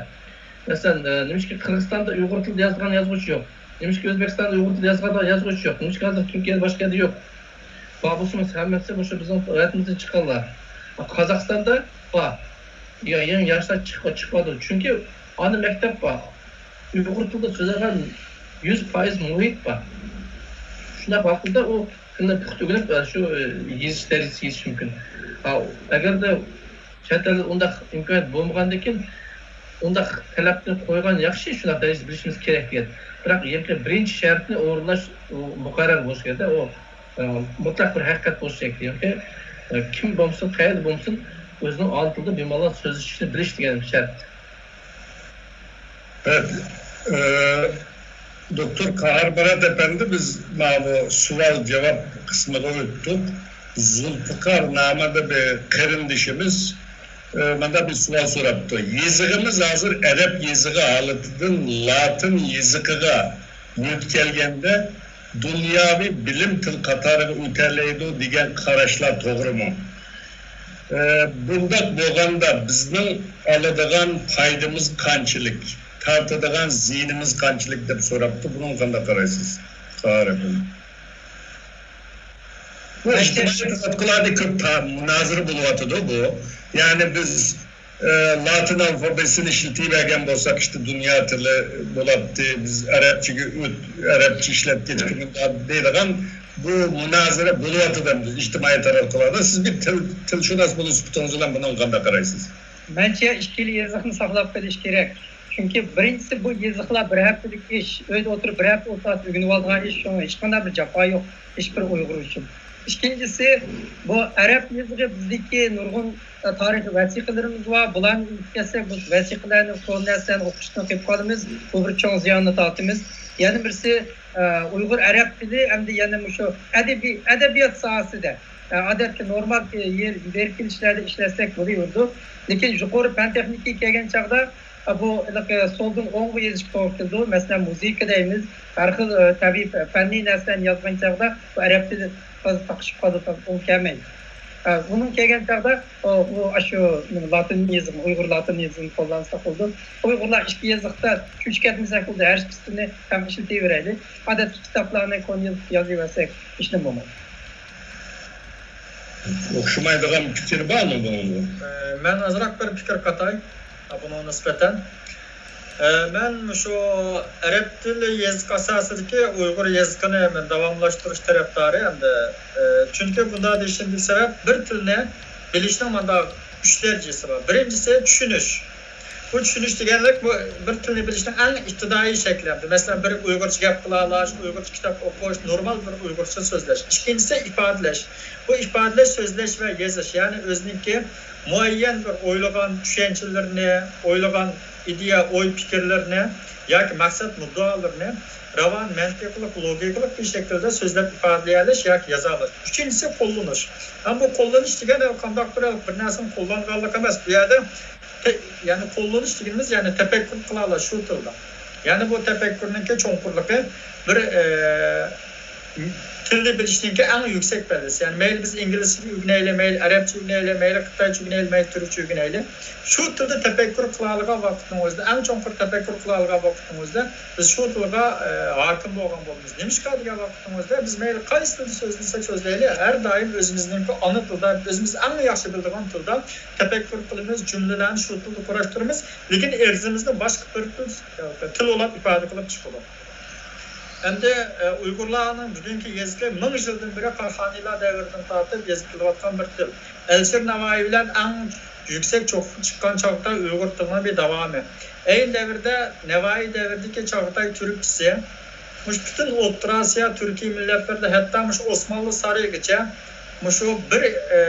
مەسىلەن، ئە، نېمىشقا قىرغىزىستاندا ئۇيغۇر تىلىدا يازغان يازغۇچى يوق؟ نېمىشقا ئۆزبېكىستاندا ئۇيغۇر تىلىدا يازغان يازغۇچى يوق؟ نېمىشقا ھازىر تۈركىيەدە، باشقا يەردە يوق؟ بار بولسىمۇ ھەممىسى مۇشۇ بىزنىڭ ۋەتىنىمىزدىن چىققانلار. قازاقىستاندا بار. يا-، يېڭى ياشلار چىق-، چىقىۋاتىدۇ. چۈنكى ئانا مەكتەپ بار. ئۇيغۇر تىلىدا سۆزلەيدىغان يۈز پائىز مۇھىت بار. شۇنداق ۋاقىتتا ئۇ تىلنى پۇختا ئۆگىنىپ، شۇ، يېزىش دەرىجىسىگە يېتىشى مۇمكىن. ھا، ئەگەردە چەت ئەلدە ئۇنداق ئىمكانىيەت بولمىغاندىكىن، ئۇنداق تەلەپنى قويغان ياخشى، شۇنداق دەرىجىدە بىلىشىمىز كېرەك دېگەن. بىراق يەنە بىرىنچى شەرتنى ئورۇنلاش، ئۇ مۇقەررەر بولۇشى كېرەك. ئۇ، ئە، مۇتلەق بىر ھەقىقەت بولۇشى كېرەك. يەنى، ئە، كىم بولمىسۇن، قەيەردە بولمىسۇن، ئۆزىنىڭ ئانا تىلىدا بىمالال سۆزلىشىشنى بىلىش دېگەن شەرت. Evet, e, دوكتور قاھار مۇرات ئەپەندى، بىز ماۋۇ سوئال جاۋاب قىسمىغا ئۆتتۇق. زۇلپىقار نامىدا بىر قېرىندىشىمىز، ئە، مۇنداق بىر سوئال سوراپتۇ. يېزىقىمىز ھازىر ئەرەب يېزىقى ھالىتىدىن لاتىن يېزىقىغا يۆتكەلگەندە دۇنياۋى بىلىم تىل قاتارىغا ئۆتەلەيدۇ دېگەن قاراشلار توغرىمۇ؟ ئە، بۇنداق بولغاندا بىزنىڭ ئالىدىغان پايدىمىز قانچىلىك، تارتىدىغان زىيىنىمىز قانچىلىك دەپ سوراپتۇ. بۇنىڭغا قانداق قارايسىز؟ قارىمەن. بۇ ئىجتىمائىي تاراتقۇلاردا كۆپ تا-، مۇنازىرە بولۇۋاتىدۇ بۇ. يەنى بىز، ئە، لاتىن ئالفابېتىسىنى ئىشلىتىۋەرگەن بولساق، ئىشتە دۇنيا تىلى بولاتتى، بىز ئەرەبچىگە ئۆت-، ئەرەبچە ئىشلەتكەچكە مۇنداق دەيدىغان بۇ مۇنازىرە بولۇۋاتىدۇ ئەمدى ئىجتىمائىي تاراتقۇلاردا. سىز بىر تىل، تىلشۇناس بولۇش سۈپىتىڭىز بىلەن بۇنىڭغا قانداق قارايسىز؟ مەنچە ئىككىلا يېزىقنى ساقلاپ قېلىش كېرەك. چۈنكى بىرىنچىسى، بۇ يېزىقلار بىر ھەپتىلىك ئىش، ئۆيدە ئولتۇرۇپ بىر ھەپتە ئولتۇرسا ئۆگىنىۋالىدىغان ئىش، شۇڭا ھېچقانداق بىر جاپا يوق ھېچبىر ئۇيغۇر ئۈچۈن. ئىككىنچىسى، بۇ ئەرەب يېزىقى، بىزدىكى نۇرغۇن، ئە، تارىخىي ۋەسىقىلىرىمىز بار. بۇلارنى ئۇنتۇپ كەتسەك، بۇ ۋەسىقىلەرنى، كونا نەرسىلەرنى ئوقۇشتىن قېلىپ قالىمىز. بۇ بىر چوڭ زىياننى تارتىمىز. يەنە بىرسى، ئە، ئۇيغۇر ئەرەب تىلى ھەمدە يەنە مۇشۇ ئەدەبىي-، ئەدەبىيات ساھەسىدە، ئە، ئادەتتە نورمال يېر بېرىپ كېلىشلەردە ئىشلەتسەك بولۇۋېرىدۇ. لېكىن يۇقىرى پەن تېخنىكىگە كەلگەن چاغدا، ئە، بۇ ھېلىقى سولدىن ئوڭغا يېزىشقا توغرا كېلىدۇ. مەسىلەن، مۇزىكا دەيمىز، ھەر خىل، ئە، تەبىئىي پەننىي نەرسىلەرنى يازغان چاغدا بۇ ئەرەب تىلى تازا تاقىشىپ قالىدۇ، تازا ئوڭ كەلمەيدۇ. ئە، بۇنىڭ كەلگەن چاغدا ئۇ، ئۇ، ئاشۇ نېمە، لاتىن يېزىقىنى، ئۇيغۇر لاتىن يېزىقىنى قوللانساق بولىدۇ. ئۇيغۇرلار ئىككى يېزىقتا چۆچۈپ كەتمىسەك بولدى، ھەر ئىككىسىنى ھەم ئىشلىتىۋېرەيلى. ئادەتتىكى كىتابلارنى كونا يېزىقتا يازىۋەرسەك، ھېچنېمە بولمايدۇ. ئوخشىمايدىغان پىكىر بارمۇ بۇنىڭدا؟ ئە، مەن ئازراق بىر پىكىر قاتاي بۇنىڭغا نىسبەتەن. ئە، مەن مۇشۇ ئەرەب تىلى يېزىق ئاساسىدىكى ئۇيغۇر يېزىقىنى مەن داۋاملاشتۇرۇش تەرەپدارى ئەمدى. ئە، چۈنكى بۇنداق دېيىشىمدىكى سەۋەب، بىر تىلنى بىلىشنىڭ مۇنداق ئۈچ دەرىجىسى بار. بىرىنچىسى چۈشىنىش. بۇ چۈشىنىش دېگەنلىك، بۇ بىر تىلنى بىلىشنىڭ ئەڭ ئىپتىدائىي شەكلى. مەسىلەن، بىر ئۇيغۇرچە گەپ قىلالاش، ئۇيغۇرچە كىتاب ئوقۇش، نورمال بىر ئۇيغۇرچە سۆزلەش. ئىككىنچىسى ئىپادىلەش. بۇ ئىپادىلەش، سۆزلەش ۋە يېزىش، يەنى ئۆزىنىڭكى مۇئەييەن بىر ئويلىغان چۈشەنچىلىرىنى، ئويلىغان ئىدىيە، ئوي پىكىرلىرىنى ياكى مەقسەت مۇددىئالىرىنى راۋان، مەنتىقلىق، لوگىكىلىق بىر شەكىلدە سۆزلەپ ئىپادىلىيەلەش ياكى يازالاش. ئۈچىنچىسى قوللىنىش. ھەم بۇ قوللىنىش دېگەن قانداقتۇر بىر نەرسىنى قوللانغانلىق ئەمەس. بۇ يەردە تە-، يەنى قوللىنىش دېگىنىمىز، يەنى تەپەككۇر قىلالاش شۇ تىلدا. يەنى بۇ تەپەككۇرنىڭكى چوڭقۇرلۇقى بىر، ئە، تىلنى بىلىشنىڭكى ئەڭ يۈكسەك پەللىسى. يەنى مەيلى بىز ئىنگلىزچە ئۆگىنەيلى، مەيلى ئەرەبچە ئۆگىنەيلى، مەيلى خىتايچە ئۆگىنەيلى، مەيلى تۈركچە ئۆگىنەيلى. شۇ تىلدا تەپەككۇر قىلالىغان ۋاقىتنىڭ ئۆزىدە، ئەڭ چوڭقۇر تەپەككۇر قىلالىغان ۋاقىتنىڭ ئۆزىدە بىز شۇ تىلغا، ئە، ھاكىم بولغان بولىمىز. نېمىشقا دېگەن ۋاقىتنىڭ ئۆزىدە بىز مەيلى قايسى تىلدا سۆزلىسەك سۆزلەيلى، ھەر دائىم ئۆزىمىزنىڭكى ئانا تىلدا، ئۆزىمىز ئەڭ ياخشى بىلىدىغان تىلدا تەپەككۇر قىلىمىز، جۈملىلەرنى شۇ تىلدا قۇراشتۇرىمىز. لېكىن ئېغىزىمىزنى باشقا بىر تىل، تىل ئولاپ ئىپادە قىلىپ چىقىدۇ. ئەمدى، ئە، ئۇيغۇرلارنىڭ بۈگۈنكى يېزىقى مىڭ يىلدىن بېرى قاراخانىيلار دەۋرىدىن تارتىپ يېزىپ كېلىۋاتقان بىر تىل. ئەلىشىر نەۋائى بىلەن ئەڭ يۈكسەك چوققىغا چىققان چاغاتاي ئۇيغۇر تىلىنىڭ بىر داۋامى. ئەينى دەۋردە نەۋائى دەۋرىدىكى چاغاتاي تۈركچىسى مۇشۇ پۈتۈن ئوتتۇرا ئاسىيا تۈركىي مىللەتلىرىدە، ھەتتا مۇشۇ ئوسمانلى سارىيىغىچە مۇشۇ بىر، ئە،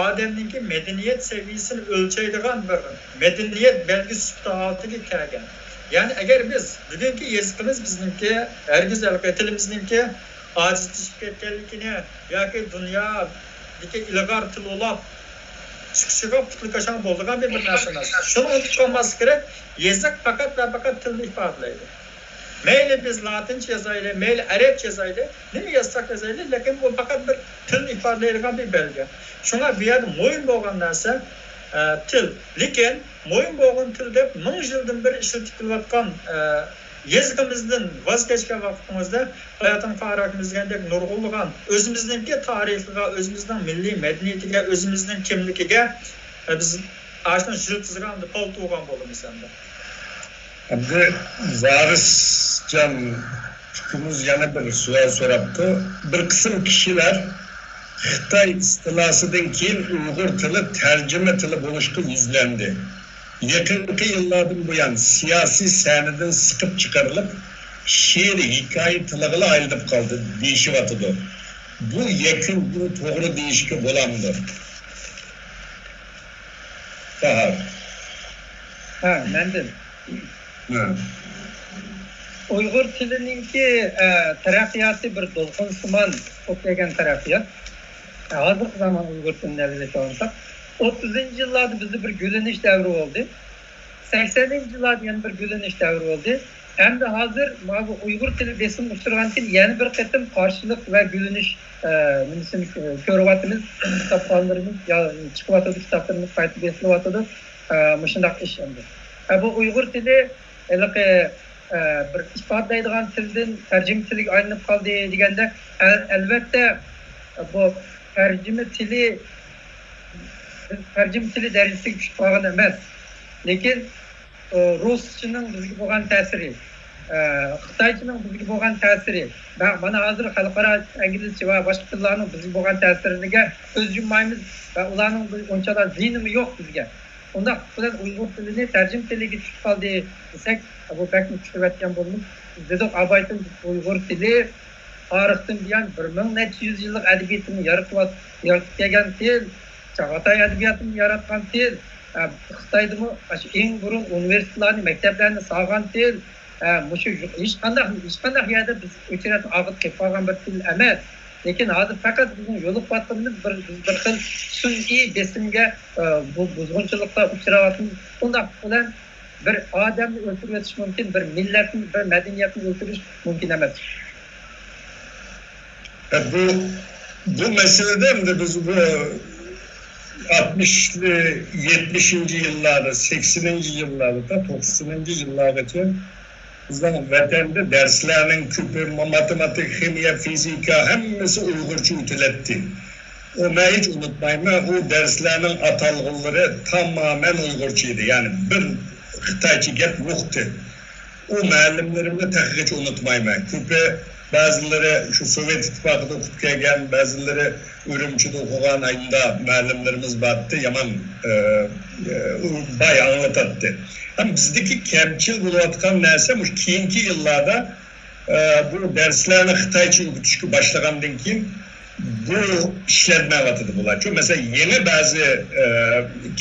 ئادەمنىڭكى مەدەنىيەت سەۋىيەسىنى ئۆلچەيدىغان بىر مەدەنىيەت بەلگىسى سۈپىتى ھالىتىگە كەلگەن. يەنى ئەگەر بىز بۈگۈنكى يېزىقىمىز بىزنىڭكى ھەرگىز ھېلىقى تىلىمىزنىڭكى ئاجىزلىشىپ كەتكەنلىكىنى ياكى دۇنيادىكى ئىلغار تىل بولاپ چىقىشىغا پۇتلىكاشاڭ بولىدىغان بىر، بىر نەرسە ئەمەس. شۇنى ئۇنتۇپ قالماسلىق كېرەك، يېزىق پەقەت ۋە پەقەت تىلنى ئىپادىلەيدۇ. مەيلى بىز لاتىنچە يازايلى، مەيلى ئەرەبچە يازايلى، نېمە يازساق يازايلى، لېكىن ئۇ پەقەت بىر تىلنى ئىپادىلەيدىغان بىر بەلگە. شۇڭا بۇ يەردە مۇھىم بولغان نەرسە، ئە، تىل. لېكىن مۇھىم بولغان تىل دەپ مىڭ يىلدىن بېرى ئىشلىتىپ كېلىۋاتقان، ئە، يېزىقىمىزدىن ۋاز كەچكەن ۋاقتىمىزدا باياتىن قاراكىمىز دېگەندەك نۇرغۇنلىغان ئۆزىمىزنىڭكى تارىخىغا، ئۆزىمىزنىڭ مىللىي مەدەنىيىتىگە، ئۆزىمىزنىڭ كىملىكىگە، ئە، بىز ئاشۇنىڭ يىلتىزىغا ئەمدى پالتا ئۇرغان بولىمىز ئەمدى. ئەمدى ۋارىسجان ئۇكىمىز يەنە بىر سوئال سوراپتۇ. بىر قىسىم كىشىلەر خىتاي ئىستىلاسىدىن كېيىن ئۇيغۇر تىلى تەرجىمە تىلى بولۇشقا يۈزلەندى. يېقىنقى يىللاردىن بۇيان سىياسىي سەھنىدىن سىقىپ چىقىرىلىپ، شېئىر، ھېكايە تىلىغىلا ئايلىنىپ قالدى، دېيىشىۋاتىدۇ. بۇ يەكۈن، بۇ توغرا دېيىشكە بولامدۇ؟ باھار. ھە، مەندىن. ھە. ئۇيغۇر تىلىنىڭكى، ئە، تەرەققىياتى بىر دولقۇنسىمان بولۇپ كەلگەن تەرەققىيات. ھازىرقى زامان ئۇيغۇر تىلىنى ئەلۋەتتە ئالساق، ئوتتۇزىنچى يىللاردا بىزدە بىر گۈللىنىش دەۋرى بولدى. سەكسەنىنچى يىللاردا يەنە بىر گۈللىنىش دەۋرى بولدى. ھەمدە ھازىر ماۋۇ ئۇيغۇر تىلى بېسىمغا ئۇچرىغاندىن كېيىن يەنە بىر قېتىم قارشىلىق ۋە گۈللىنىش، ئە، نېمىسىنى، ئە، كۆرۈۋاتىمىز. كىتابخانىلىرىمىز يا چىقىۋاتىدۇ، كىتابلىرىمىز قايتا بېسىلىۋاتىدۇ. ئە، مۇشۇنداق ئىش ئەمدى. ئە، بۇ ئۇيغۇر تىلى ھېلىقى، ئە، بىر ئىپادىلەيدىغان تىلدىن تەرجىمە تىلىگە ئايلىنىپ قالدى دېگەندە، ئە، ئەلۋەتتە، بۇ تەرجىمە تىلى، تەرجىمە تىلى دەرىجىسىگە چۈشۈپ قالغان ئەمەس. لېكىن، ئە، رۇسچىنىڭ بىزگە بولغان تەسىرى، ئە، خىتايچىنىڭ بىزگە بولغان تەسىرى، مە-، مانا ھازىر خەلقئارا ئىنگلىزچە ۋە باشقا تىللارنىڭ بىزگە بولغان تەسىرىگە كۆز يۇممايمىز ۋە ئۇلارنىڭ بىر ئۇنچىلا زىيىنىمۇ يوق بىزگە. ئۇنداق بىلەن ئۇيغۇر تىلىنى تەرجىمە تىلىگە چۈشۈپ قالدى دېسەك، بۇ بەكمۇ چۈشۈرۈۋەتكەن بولىمىز. بىز دېدۇق، ئابايتىن ئۇيغۇر تىلى تارىختىن بۇيان بىر مىڭ نەچچە يۈز يىللىق ئەدەبىياتىنى يارىتىۋات-، يارىتىپ كەلگەن تىل، چاغاتاي ئەدەبىياتىنى ياراتقان تىل، ئە، خىتايدىمۇ ئاشۇ ئەڭ بۇرۇن ئۇنىۋېرسىتېتلارنى، مەكتەپلەرنى سالغان تىل، ئە، مۇشۇ يۇ-، ھېچقانداق، ھېچقانداق يەردە بىز ئۆچرەتنى ئاغىت قېلىپ قالغان بىر تىل ئەمەس. لېكىن ھازىر پەقەت بىزنىڭ يولۇقۇۋاتقىنىمىز بىر، بىز بىر خىل سۈنئىي بېسىمگە، ئە، بۇ بۇزغۇنچىلىققا ئۇچراۋاتىمىز. ئۇنداق بىلەن بىر ئادەمنى ئۆلتۈرۈۋېتىش مۇمكىن، بىر مىللەتنى، بىر مەدەنىيەتنى ئۆلتۈرۈش مۇمكىن ئەمەس. بۇ، بۇ مەسىلىدە ئەمدى بىز بۇ ئاتمىشىنچى، يەتمىشىنچى يىللاردا، سەكسىنىنچى يىللاردا، توقسىنىنچى يىللارغىچە بىزنىڭ ۋەتەندە دەرسلەرنىڭ كۆپى، ماتېماتىك، خىمىيە، فىزىكا، ھەممىسى ئۇيغۇرچە ئۆتۈلەتتى. ئۇ، مەن ھېچ ئۇنتۇمايمەن، ئۇ دەرسلەرنىڭ ئاتالغۇلىرى تامامەن ئۇيغۇرچە ئىدى. يەنى بىر خىتايچە گەپ يوقتى. ئۇ مۇئەللىملىرىمنى تېخىغىچە ئۇنتۇمايمەن. كۆپى، بەزىلىرى شۇ سوۋېت ئىتتىپاقىدا ئوقۇپ كەلگەن، بەزىلىرى ئۈرۈمچىدە ئوقۇغان ئايدا مۇئەللىملىرىمىز بارتتى، يامان، ئە، ئە، باي ئاڭلىتاتتى. ھەم بىزدىكى كەمچىل بولۇۋاتقان نەرسە مۇشۇ كېيىنكى يىللاردا، ئە، بۇ دەرسلەرنى خىتايچە ئۆگىتىشكە باشلىغاندىن كېيىن بۇ ئىشلەنمەيۋاتىدۇ بۇلار. چۈنكى مەسىلەن، يېڭى بەزى، ئە،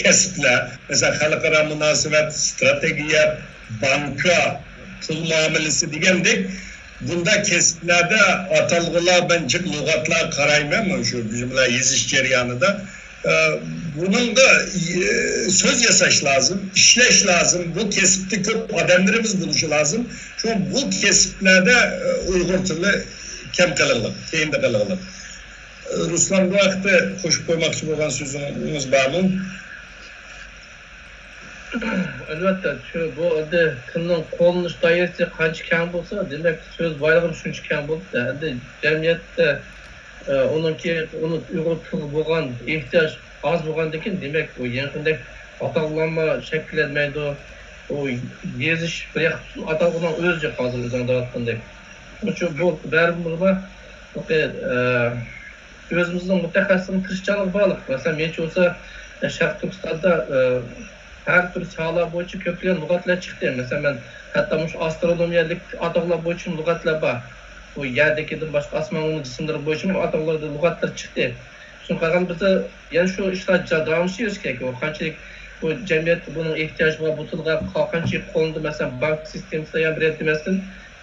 كەسىپلەر، مەسىلەن، خەلقئارا مۇناسىۋەت، ئىستراتېگىيە، بانكا، پۇل مۇئامىلىسى دېگەندەك، بۇنداق كەسىپلەردە ئاتالغۇلار، مەن جىق لۇغەتلەرگە قارايمەن، مانا شۇ بىلەن يېزىش جەريانىدا. ئە، بۇنىڭغا، ئە، سۆز ياساش لازىم، ئىشلەش لازىم. بۇ كەسىپتە كۆپ ئادەملىرىمىز بولۇشى لازىم. شۇڭا بۇ كەسىپلەردە، ئە، ئۇيغۇر تىلى كەم قىلىنلىق، كەينىدە قىلىنلىق. ئە، رۇسلان، بۇ ھەقتە قوشۇپ قويماقچى بولغان سۆزىڭىز بارمۇ؟ ئەلۋەتتە، شۇ، بۇ ئەمدى تىلنىڭ قوللىنىش دائىرىسى قانچە كەڭ بولسا، دېمەك، سۆز بايلىقىمۇ شۇنچە كەڭ بولىدۇ. ئەمدى جەمئىيەتتە، ئە، ئۇنىڭكى، ئۇنى ئۇيغۇر تىلىغا بولغان ئېھتىياج ئاز بولغاندىن كېيىن، دېمەك، بۇ يېڭىدىن ئاتالغۇلارمۇ شەكىللەنمەيدۇ. ئۇ يېزىش بىر ياق، ئاتالغۇنىڭ ئۆزى يوق ھازىر ئۆزۈڭ دەۋاتقاندەك. شۇنىڭ ئۈچۈن بۇ بەرىبىر، ئە، ئۆزىمىزنىڭ مۇتەخەسسىسنىڭ تىرىشچانلىقى بارلىق. مەسىلەن، مېنىڭچە بولسا، شەرقىي تۈركىستاندا، ئە، ھەر تۈر ساھەلەر بويىچە كۆپلىگەن لۇغەتلەر چىقتى. مەسىلەن، مەن ھەتتا مۇشۇ ئاسترونومىيەلىك ئاتالغۇلار بويىچە لۇغەتلەر بار. بۇ يەردىكىدىن باشقا ئاسماننىڭ جىسىملىرى بويىچە ئاتالغۇلار، لۇغەتلەر چىقتى. شۇنى قارىغاندا بىزدە يەنە شۇ ئىشلار جا-، داۋاملىشىۋېرىشى كېرەك. ئۇ قانچىلىك بۇ جەمئىيەتتە بۇنىڭ ئېھتىياجى بار، بۇ تىلغا قا-، قانچىلىك قوللىنىدۇ، مەسىلەن، بانك سىستېمىسىدا يا بىر يەردە ئەمەستىن،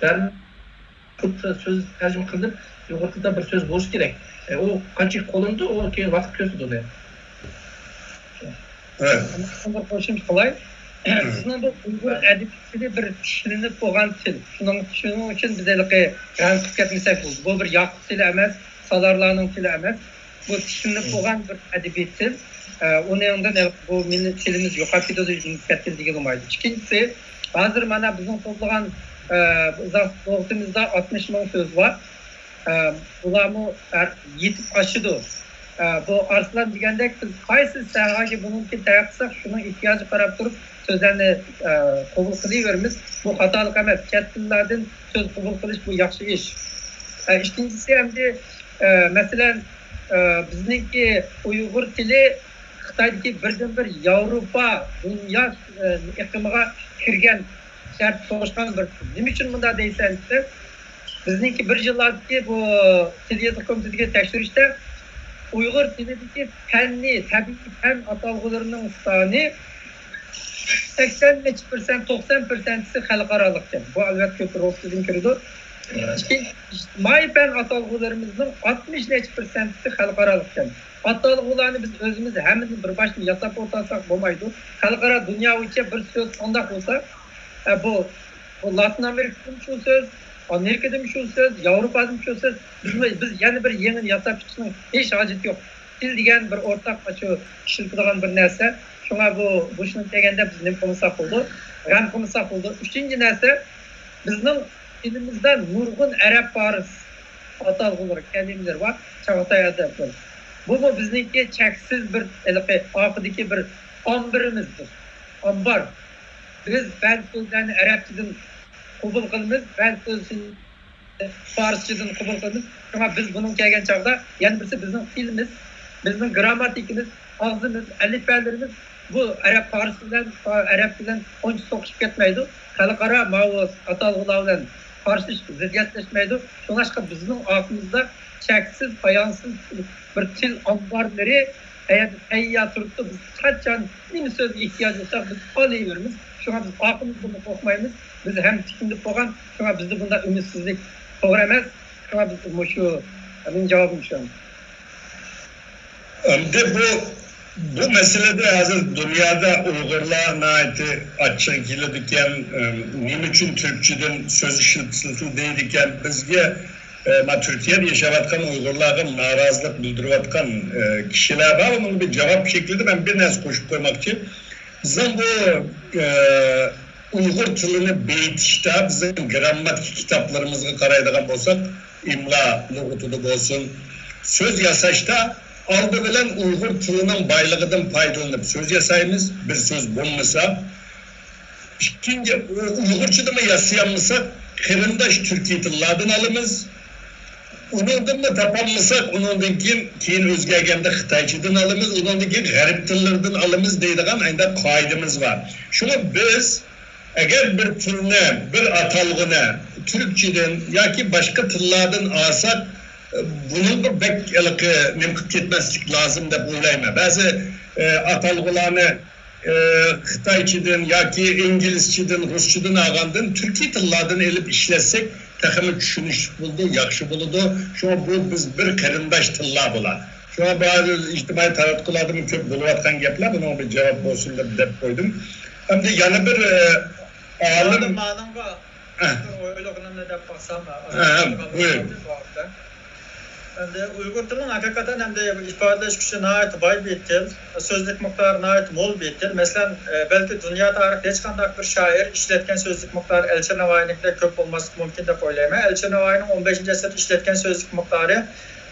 بەرىبىر سۆز تەرجىمە قىلىنىپ، ئۇيغۇر تىلىدا بىر سۆز بولۇشى كېرەك. ئە، ئۇ قانچىلىك قوللىنىدۇ، ئۇ كېيىن ۋاقىت كۆرسىتىدۇ ئۇنى. ھە. بىر قوشۇمچە قىلاي. بىزنىڭ بۇ ئۇيغۇر ئەدەبىياتى بىر تىكلىنىپ بولغان تىل. شۇنىڭ، شۇنىڭ ئۈچۈن بىز ھېلىقى رەنگ قىلىپ كەتمىسەك بولىدۇ. بۇ بىر ياقۇپ تىلى ئەمەس، سالارلارنىڭ تىلى ئەمەس. بۇ تىكلىنىپ بولغان بىر ئەدەبىي تىل. ئە، ئۇنىڭدىن بۇ مىللىي تىلىمىز يوقاپ كېتىدۇ، يوقاپ كەتكىلى بولمايدۇ. ئىككىنچىسى، ھازىر مانا بىزنىڭ توپلىغان، ئە، ئىزاھ لۇغىتىمىزدا ئاتمىش مىڭ سۆز بار. ئە، بۇلارمۇ ھەر يېتىپ ئاشىدۇ. ئە، بۇ ئارسلان دېگەندەك، بىز قايسى ساھەگە بۇنىڭكى تەييار قىلساق، شۇنىڭ ئېھتىياجىغا قاراپ تۇرۇپ سۆزلەرنى، ئە، قوبۇل قىلىۋېرىمىز. بۇ خاتالىق ئەمەس. چەت تىللاردىن سۆز قوبۇل قىلىش، بۇ ياخشى ئىش. ئە، ئىككىنچىسى ئەمدى، ئە، مەسىلەن، ئە، بىزنىڭكى ئۇيغۇر تىلى خىتايدىكى بىردىنبىر ياۋروپا، دۇنيا، ئە، ئېقىمىغا كىرگەن شەرت توشقان بىر تىل. نېمە ئۈچۈن مۇنداق دەيسەن دېسە، بىزنىڭكى بىر يىللاردىكى بۇ تىل يېزىق كومىتېتىدىكى تەكشۈرۈشتە ئۇيغۇر تىلىدىكى پەننىي، تەبىئىي پەن ئاتالغۇلىرىنىڭ سانى سەكسەن نەچچە پىرسەنت، توقسان پىرسەنتىسى خەلقئارالىقكەن. بۇ، ئەلۋەتتە، كۆپ رۇسىيەدىن كىرىدۇ. ئىككىنچى، ئىجتىمائىي پەن ئاتالغۇلىرىمىزنىڭ ئاتمىش نەچچە پىرسەنتى خەلقئارالىق ئىكەن. ئاتالغۇلارنى بىز ئۆزىمىز ھەممىدىن بىر باشتىن ياساپ ئولتۇرساق بولمايدۇ. خەلقئارا، دۇنيا بويىچە بىر سۆز قانداق بولسا، ئە، بۇ، بۇ لاتىن ئامېرىكىدىمۇ شۇ سۆز، ئامېرىكىدىمۇ شۇ سۆز، ياۋروپادىمۇ شۇ سۆز. بىز، بىز يەنە بىر يېڭىنى ياساپ چىقىشنىڭ ھېچ ھاجىتى يوق. تىل دېگەن بىر ئورتاق، شۇ ئىشلىتىدىغان بىر نەرسە. شۇڭا بۇ، بۇ شۇنى دېگەندە بىز نېمە قىلمىساق بولىدۇ؟ غەم قىلمىساق بولىدۇ. ئۈچىنچى نەرسە، بىزنىڭ تىلىمىزدا نۇرغۇن ئەرەب، پارس ئاتالغۇلىرى، كەلىمىلىرى بار، چاغاتاي ئەدەبلىرى. بۇمۇ بىزنىڭكى چەكسىز بىر، ھېلىقى ئارقىدىكى بىر ئامبىرىمىزدۇر. ئامبار. بىز بەزى سۆزلەرنى ئەرەبچىدىن قوبۇل قىلىمىز، بەزى سۆزلەرنى پارسچىدىن قوبۇل قىلىمىز. شۇڭا بىز بۇنىڭ كەلگەن چاغدا، يەنە بىرسى، بىزنىڭ تىلىمىز، بىزنىڭ گىرامماتىكىمىز، ئاغزىمىز، ئەلىپبەلىرىمىز بۇ ئەرەب، پارس بىلەن، ئەرەب بىلەن ئۇنچە سوقۇشۇپ كەتمەيدۇ. خەلقئارا ماۋۇ ئاتالغۇلار بىلەن قارشىلىشىپ زىددىيەتلەشمەيدۇ. شۇڭلاشقا بىزنىڭ ئارقىمىزدا چەكسىز، پايانسىز بىر تىل ئامبارلىرى قەيەردە تەييار تۇرۇپتۇ. بىز قاچان نېمە سۆزگە ئېھتىياج بولسا، بىز ئالىۋېرىمىز. شۇڭا بىز ئارقىمىزدىنمۇ قورقمايمىز. بىز ھەم تىكىندە بولغان، شۇڭا بىزدە بۇنداق ئۈمىدسىزلىك توغرا ئەمەس. شۇڭا بىز مۇشۇ، مېنىڭ جاۋابىم شۇ. ئەمدى بۇ، بۇ مەسىلىدە ھازىر دۇنيادا ئۇيغۇرلار ناھايىتى ئاچچىقى كېلىدىكەن، ئەم، نېمە ئۈچۈن تۈركچىدىن سۆز ئىشلىتىسىلەر دەيدىكەن. بىزگە، ئە، ما تۈركىيەدە ياشاۋاتقان ئۇيغۇرلارغا نارازىلىق بىلدۈرۈۋاتقان، ئە، كىشىلەر بار. ئۇنىڭغا بىر جاۋاب شەكلىدە مەن بىر نەرسە قوشۇپ قويماقچى. بىزنىڭ بۇ، ئە، ئۇيغۇر تىلىنى بېيىتىشتا بىزنىڭ گىرامماتىكا كىتابلىرىمىزغا قارايدىغان بولساق، ئىملا لۇغىتىدا بولسۇن، سۆز ياساشتا ئالدى بىلەن ئۇيغۇر تىلىنىڭ بايلىقىدىن پايدىلىنىپ سۆز ياسايمىز. بىر سۆز بولمىسا، ئىككىنچى، ئۇ-، ئۇيغۇرچىدىمۇ ياسىيالمىساق، قېرىنداش تۈركىي تىللاردىن ئالىمىز. ئۇنىڭدىنمۇ تاپالمىساق، ئۇنىڭدىن كېيىن، كېيىن ئۆزگەرگەندە خىتايچىدىن ئالىمىز، ئۇنىڭدىن كېيىن غەرب تىللىرىدىن ئالىمىز دەيدىغان ئەندى قائىدىمىز بار. شۇڭا بىز ئەگەر بىر تىلنى، بىر ئاتالغۇنى تۈركچىدىن ياكى باشقا تىللاردىن ئالساق، بۇنىڭغا بەك ھېلىقى نېمە قىلىپ كەتمەسلىك لازىم دەپ ئويلايمەن. بەزى، ئە، ئاتالغۇلارنى، ئە، خىتايچىدىن ياكى ئىنگلىزچىدىن، رۇسچىدىن ئالغاندىن تۈركىي تىللاردىن ئېلىپ ئىشلەتسەك تېخىمۇ چۈشىنىشلىك بولىدۇ، ياخشى بولىدۇ. شۇڭا بۇ بىز بىر قېرىنداش تىللار بۇلار. شۇڭا بۇ ھازىر ئىجتىمائىي تاراتقۇلاردىمۇ كۆپ بولۇۋاتقان گەپلەر، بۇنىڭغا بىر جاۋاب بولسۇن دەپ، دەپ قويدۇم. ئەمدى يەنە بىر، ئە، ئالىم. مانىڭغا ھە. بىر ئويلىغىنىمنى دەپ باقسام، ھە، ھە، بۇيرۇڭ. ئەمدى ئۇيغۇر تىلىنىڭ ھەقىقەتەن ئەمدى ئىپادىلەش كۈچى ناھايىتى باي بىر تىل، سۆزلۈك مىقدارى ناھايىتى مول بىر تىل. مەسىلەن، ئە، بەلكى دۇنيا تارىخىدا ھېچقانداق بىر شائىر ئىشلەتكەن سۆزلۈك مىقدارى ئەلچى نەۋائىنىڭكىدەك كۆپ بولماسلىقى مۇمكىن دەپ ئويلايمەن. ئەلچى نەۋائىنىڭ ئون بەشىنچى ئەسىردە ئىشلەتكەن سۆزلۈك مىقدارى،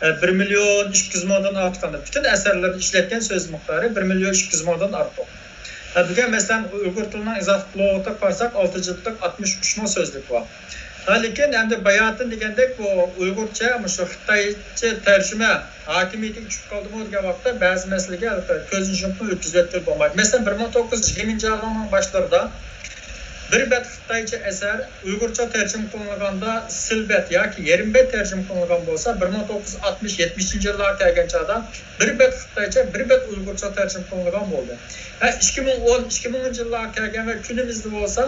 ئە، بىر مىليون ئىككى يۈز مىڭدىن ئارتۇق. پۈتۈن ئەسەرلىرىدە ئىشلەتكەن سۆز مىقدارى بىر مىليون ئىككى يۈز مىڭدىن ئارتۇق. ھە، بۈگۈن، مەسىلەن، ئۇيغۇر تىلىنىڭ ئىزاھلىق لۇغىتىغا قارىساق، ئالتە جىلدلىق ئاتمىش ئۈچ مىڭ سۆزلۈك بار. ھە، لېكىن ئەمدى باياتىن دېگەندەك، بۇ ئۇيغۇرچە مۇشۇ خىتايچە تەرجىمە ھاكىمىيىتىگە چۈشۈپ قالدىمۇ دېگەن ۋاقىتتا بەزى مەسىلىگە كۆزنى يۇمۇپمۇ ئۆتكۈزۈۋەتكىلى بولمايدۇ. مەسىلەن، بىر مىڭ توققۇز يۈز يىگىرمىنچى يىللارنىڭ باشلىرىدا بىر بەت خىتايچە ئەسەر ئۇيغۇرچە تەرجىمە قىلىنغاندا سىل بەت ياكى يېرىم بەت تەرجىمە قىلىنغان بولسا، بىر مىڭ توققۇز يۈز ئاتمىش، يەتمىشىنچى يىللارغا كەلگەن چاغدا بىر بەت خىتايچە، بىر بەت ئۇيغۇرچە تەرجىمە قىلىنغان بولدى. ھە، ئىككى مىڭ ئون، ئىككى مىڭىنچى يىللارغا كەلگەن ۋە كۈنىمىزدە بولسا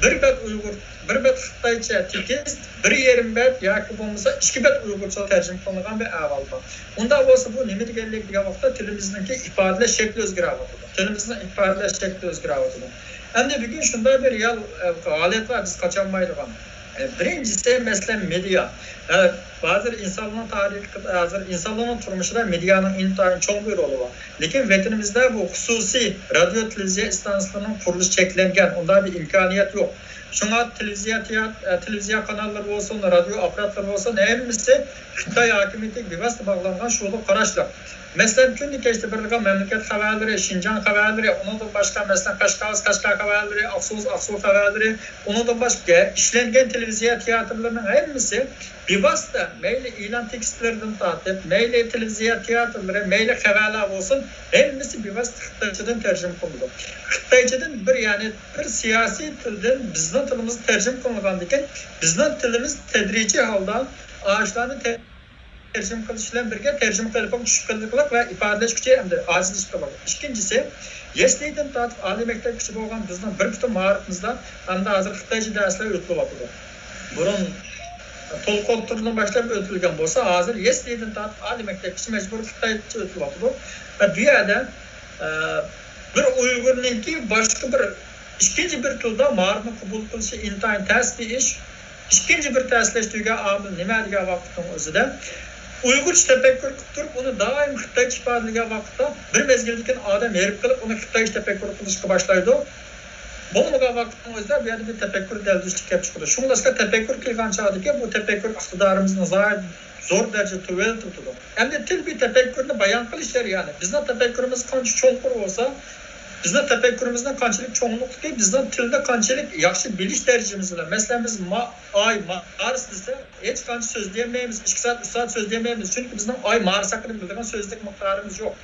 بىر بەت ئۇيغۇر، بىر بەت خىتايچە تېكىست، بىر يېرىم بەت ياكى بولمىسا ئىككى بەت ئۇيغۇرچە تەرجىمە قىلىنغان بىر ئەھۋال بار. ئۇنداق بولسا بۇ نېمە دېگەنلىك دېگەن ۋاقىتتا تىلىمىزنىڭكى ئىپادىلەش شەكلى ئۆزگىرىۋاتىدۇ. تىلىمىزنىڭ ئىپادىلەش شەكلى ئۆزگىرىۋاتىدۇ. ئەمدى بۈگۈن شۇنداق بىر رېئال، ئە، ھالەت بار، بىز قاچالمايدىغان. ئە، بىرىنچىسى، مەسىلەن، مېدىيا. ئە، ھازىر ئىنسانلارنىڭ تارىخى، ھازىر ئىنسانلارنىڭ تۇرمۇشىدا مېدىيانىڭ ئىنتايىن چوڭ بىر رولى بار. لېكىن ۋەتىنىمىزدە بۇ خۇسۇسىي رادىيو، تېلېۋىزىيە ئىستانسىلىرىنىڭ قۇرۇلۇشى چەكلەنگەن، ئۇنداق بىر ئىمكانىيەت يوق. شۇڭا تېلېۋىزىيە، تېئات-، ئە، تېلېۋىزىيە قاناللىرى بولسۇن، رادىيو ئاپپاراتلىرى بولسۇن، ھەممىسى خىتاي ھاكىمىيىتىگە بىۋاسىتە باغلانغان، شۇغا قاراشلىق. مەسىلەن، كۈندە كەچتە بېرىدىغان مەملىكەت خەۋەرلىرى، شىنجاڭ خەۋەرلىرى، ئۇنىڭدىن باشقا، مەسىلەن، قاشقاز، قەشقەر خەۋەرلىرى، ئاقسۇ، ئاقسۇ خەۋەرلىرى، ئۇنىڭدىن باشقا ئىشلەنگەن تېلېۋىزىيە تىياتىرلىرىنىڭ ھەممىسى بىۋاسىتە، مەيلى ئېلان تېكىستلىرىدىن تارتىپ، مەيلى تېلېۋىزىيە تىياتىرلىرى، مەيلى خەۋەرلەر بولسۇن، ھەممىسى بىۋاسىتە خىتايچىدىن تەرجىمە قىلىنىدۇ. خىتايچىدىن بىر، يەنى بىر سىياسىي تىلدىن بىزنىڭ تىلىمىزغا تەرجىمە قىلىنغاندىن كېيىن، بىزنىڭ تىلىمىز تەدرىجىي ھالدا ئاشۇلارنى تەرجىمە قىلىش بىلەن بىرگە تەرجىمە قېلىپىغا چۈشۈپ قېلىدىغانلىق ۋە ئىپادىلەش كۈچى ئەمدى ئاجىزلىشىپ قالىدۇ. ئىككىنچىسى، يەسلىدىن تارتىپ ئالىي مەكتەپكىچە بولغان بىزنىڭ بىر پۈتۈن مائارىپىمىزدا ئەمدى ھازىر خىتايچە دەرسلەر ئۆتۈلۈۋاتىدۇ. بۇرۇن تولۇق ئوتتۇرىدىن باشلاپ ئۆتۈلگەن بولسا، ھازىر يەسلىدىن تارتىپ ئالىي مەكتەپكىچە مەجبۇرىي خىتايچە ئۆتۈلۈۋاتىدۇ. ۋە بۇ يەردە، ئە، بىر ئۇيغۇرنىڭكى باشقا بىر، ئىككىنچى بىر تىلدا مائارىپنى قوبۇل قىلىشى ئىنتايىن تەس بىر ئىش. ئىككىنچى بىر تەسلەشتۈرگەن ئامىل نېمە دېگەن ۋاقىتنىڭ ئۆزىدە، ئۇيغۇرچە تەپەككۇر قىلىپ تۇرۇپ، ئۇنى دائىم خىتايچە ئىپادىلىگەن ۋاقىتتا، بىر مەزگىلدىن كېيىن ئادەم ھېرىپ قېلىپ، ئۇنى خىتايچە تەپەككۇر قىلىشقا باشلايدۇ. بولمىغان ۋاقىتنىڭ ئۆزىدە بۇ يەردە بىر تەپەككۇر دەلدۈشلۈك كېلىپ چىقىدۇ. شۇڭلاشقا تەپەككۇر قىلغان چاغدىكى بۇ تەپەككۇر ئىقتىدارىمىزنى زايە-، زور دەرىجىدە تۆۋەنلىتىۋېتىدۇ. ئەمدى تىل بىر تەپەككۇرنى بايان قىلىش جەريانى. بىزنىڭ تەپەككۇرىمىز قانچە چوڭقۇر بولسا، بىزنىڭ تەپەككۇرىمىزنىڭ قانچىلىك چوڭلۇقلۇقى، بىزنىڭ تىلنى قانچىلىك ياخشى بىلىش دەرىجىمىز بىلەن. مەسىلەن، بىز ما-، ئاي، مارس دېسە، ھېچقانچە سۆزلىيەلمەيمىز، ئىككى سائەت، ئۈچ سائەت سۆزلىيەلمەيمىز. چۈنكى بىزنىڭ ئاي، مارس ھەققىدە بىلىدىغان سۆزلۈك مىقدارىمىز يوق.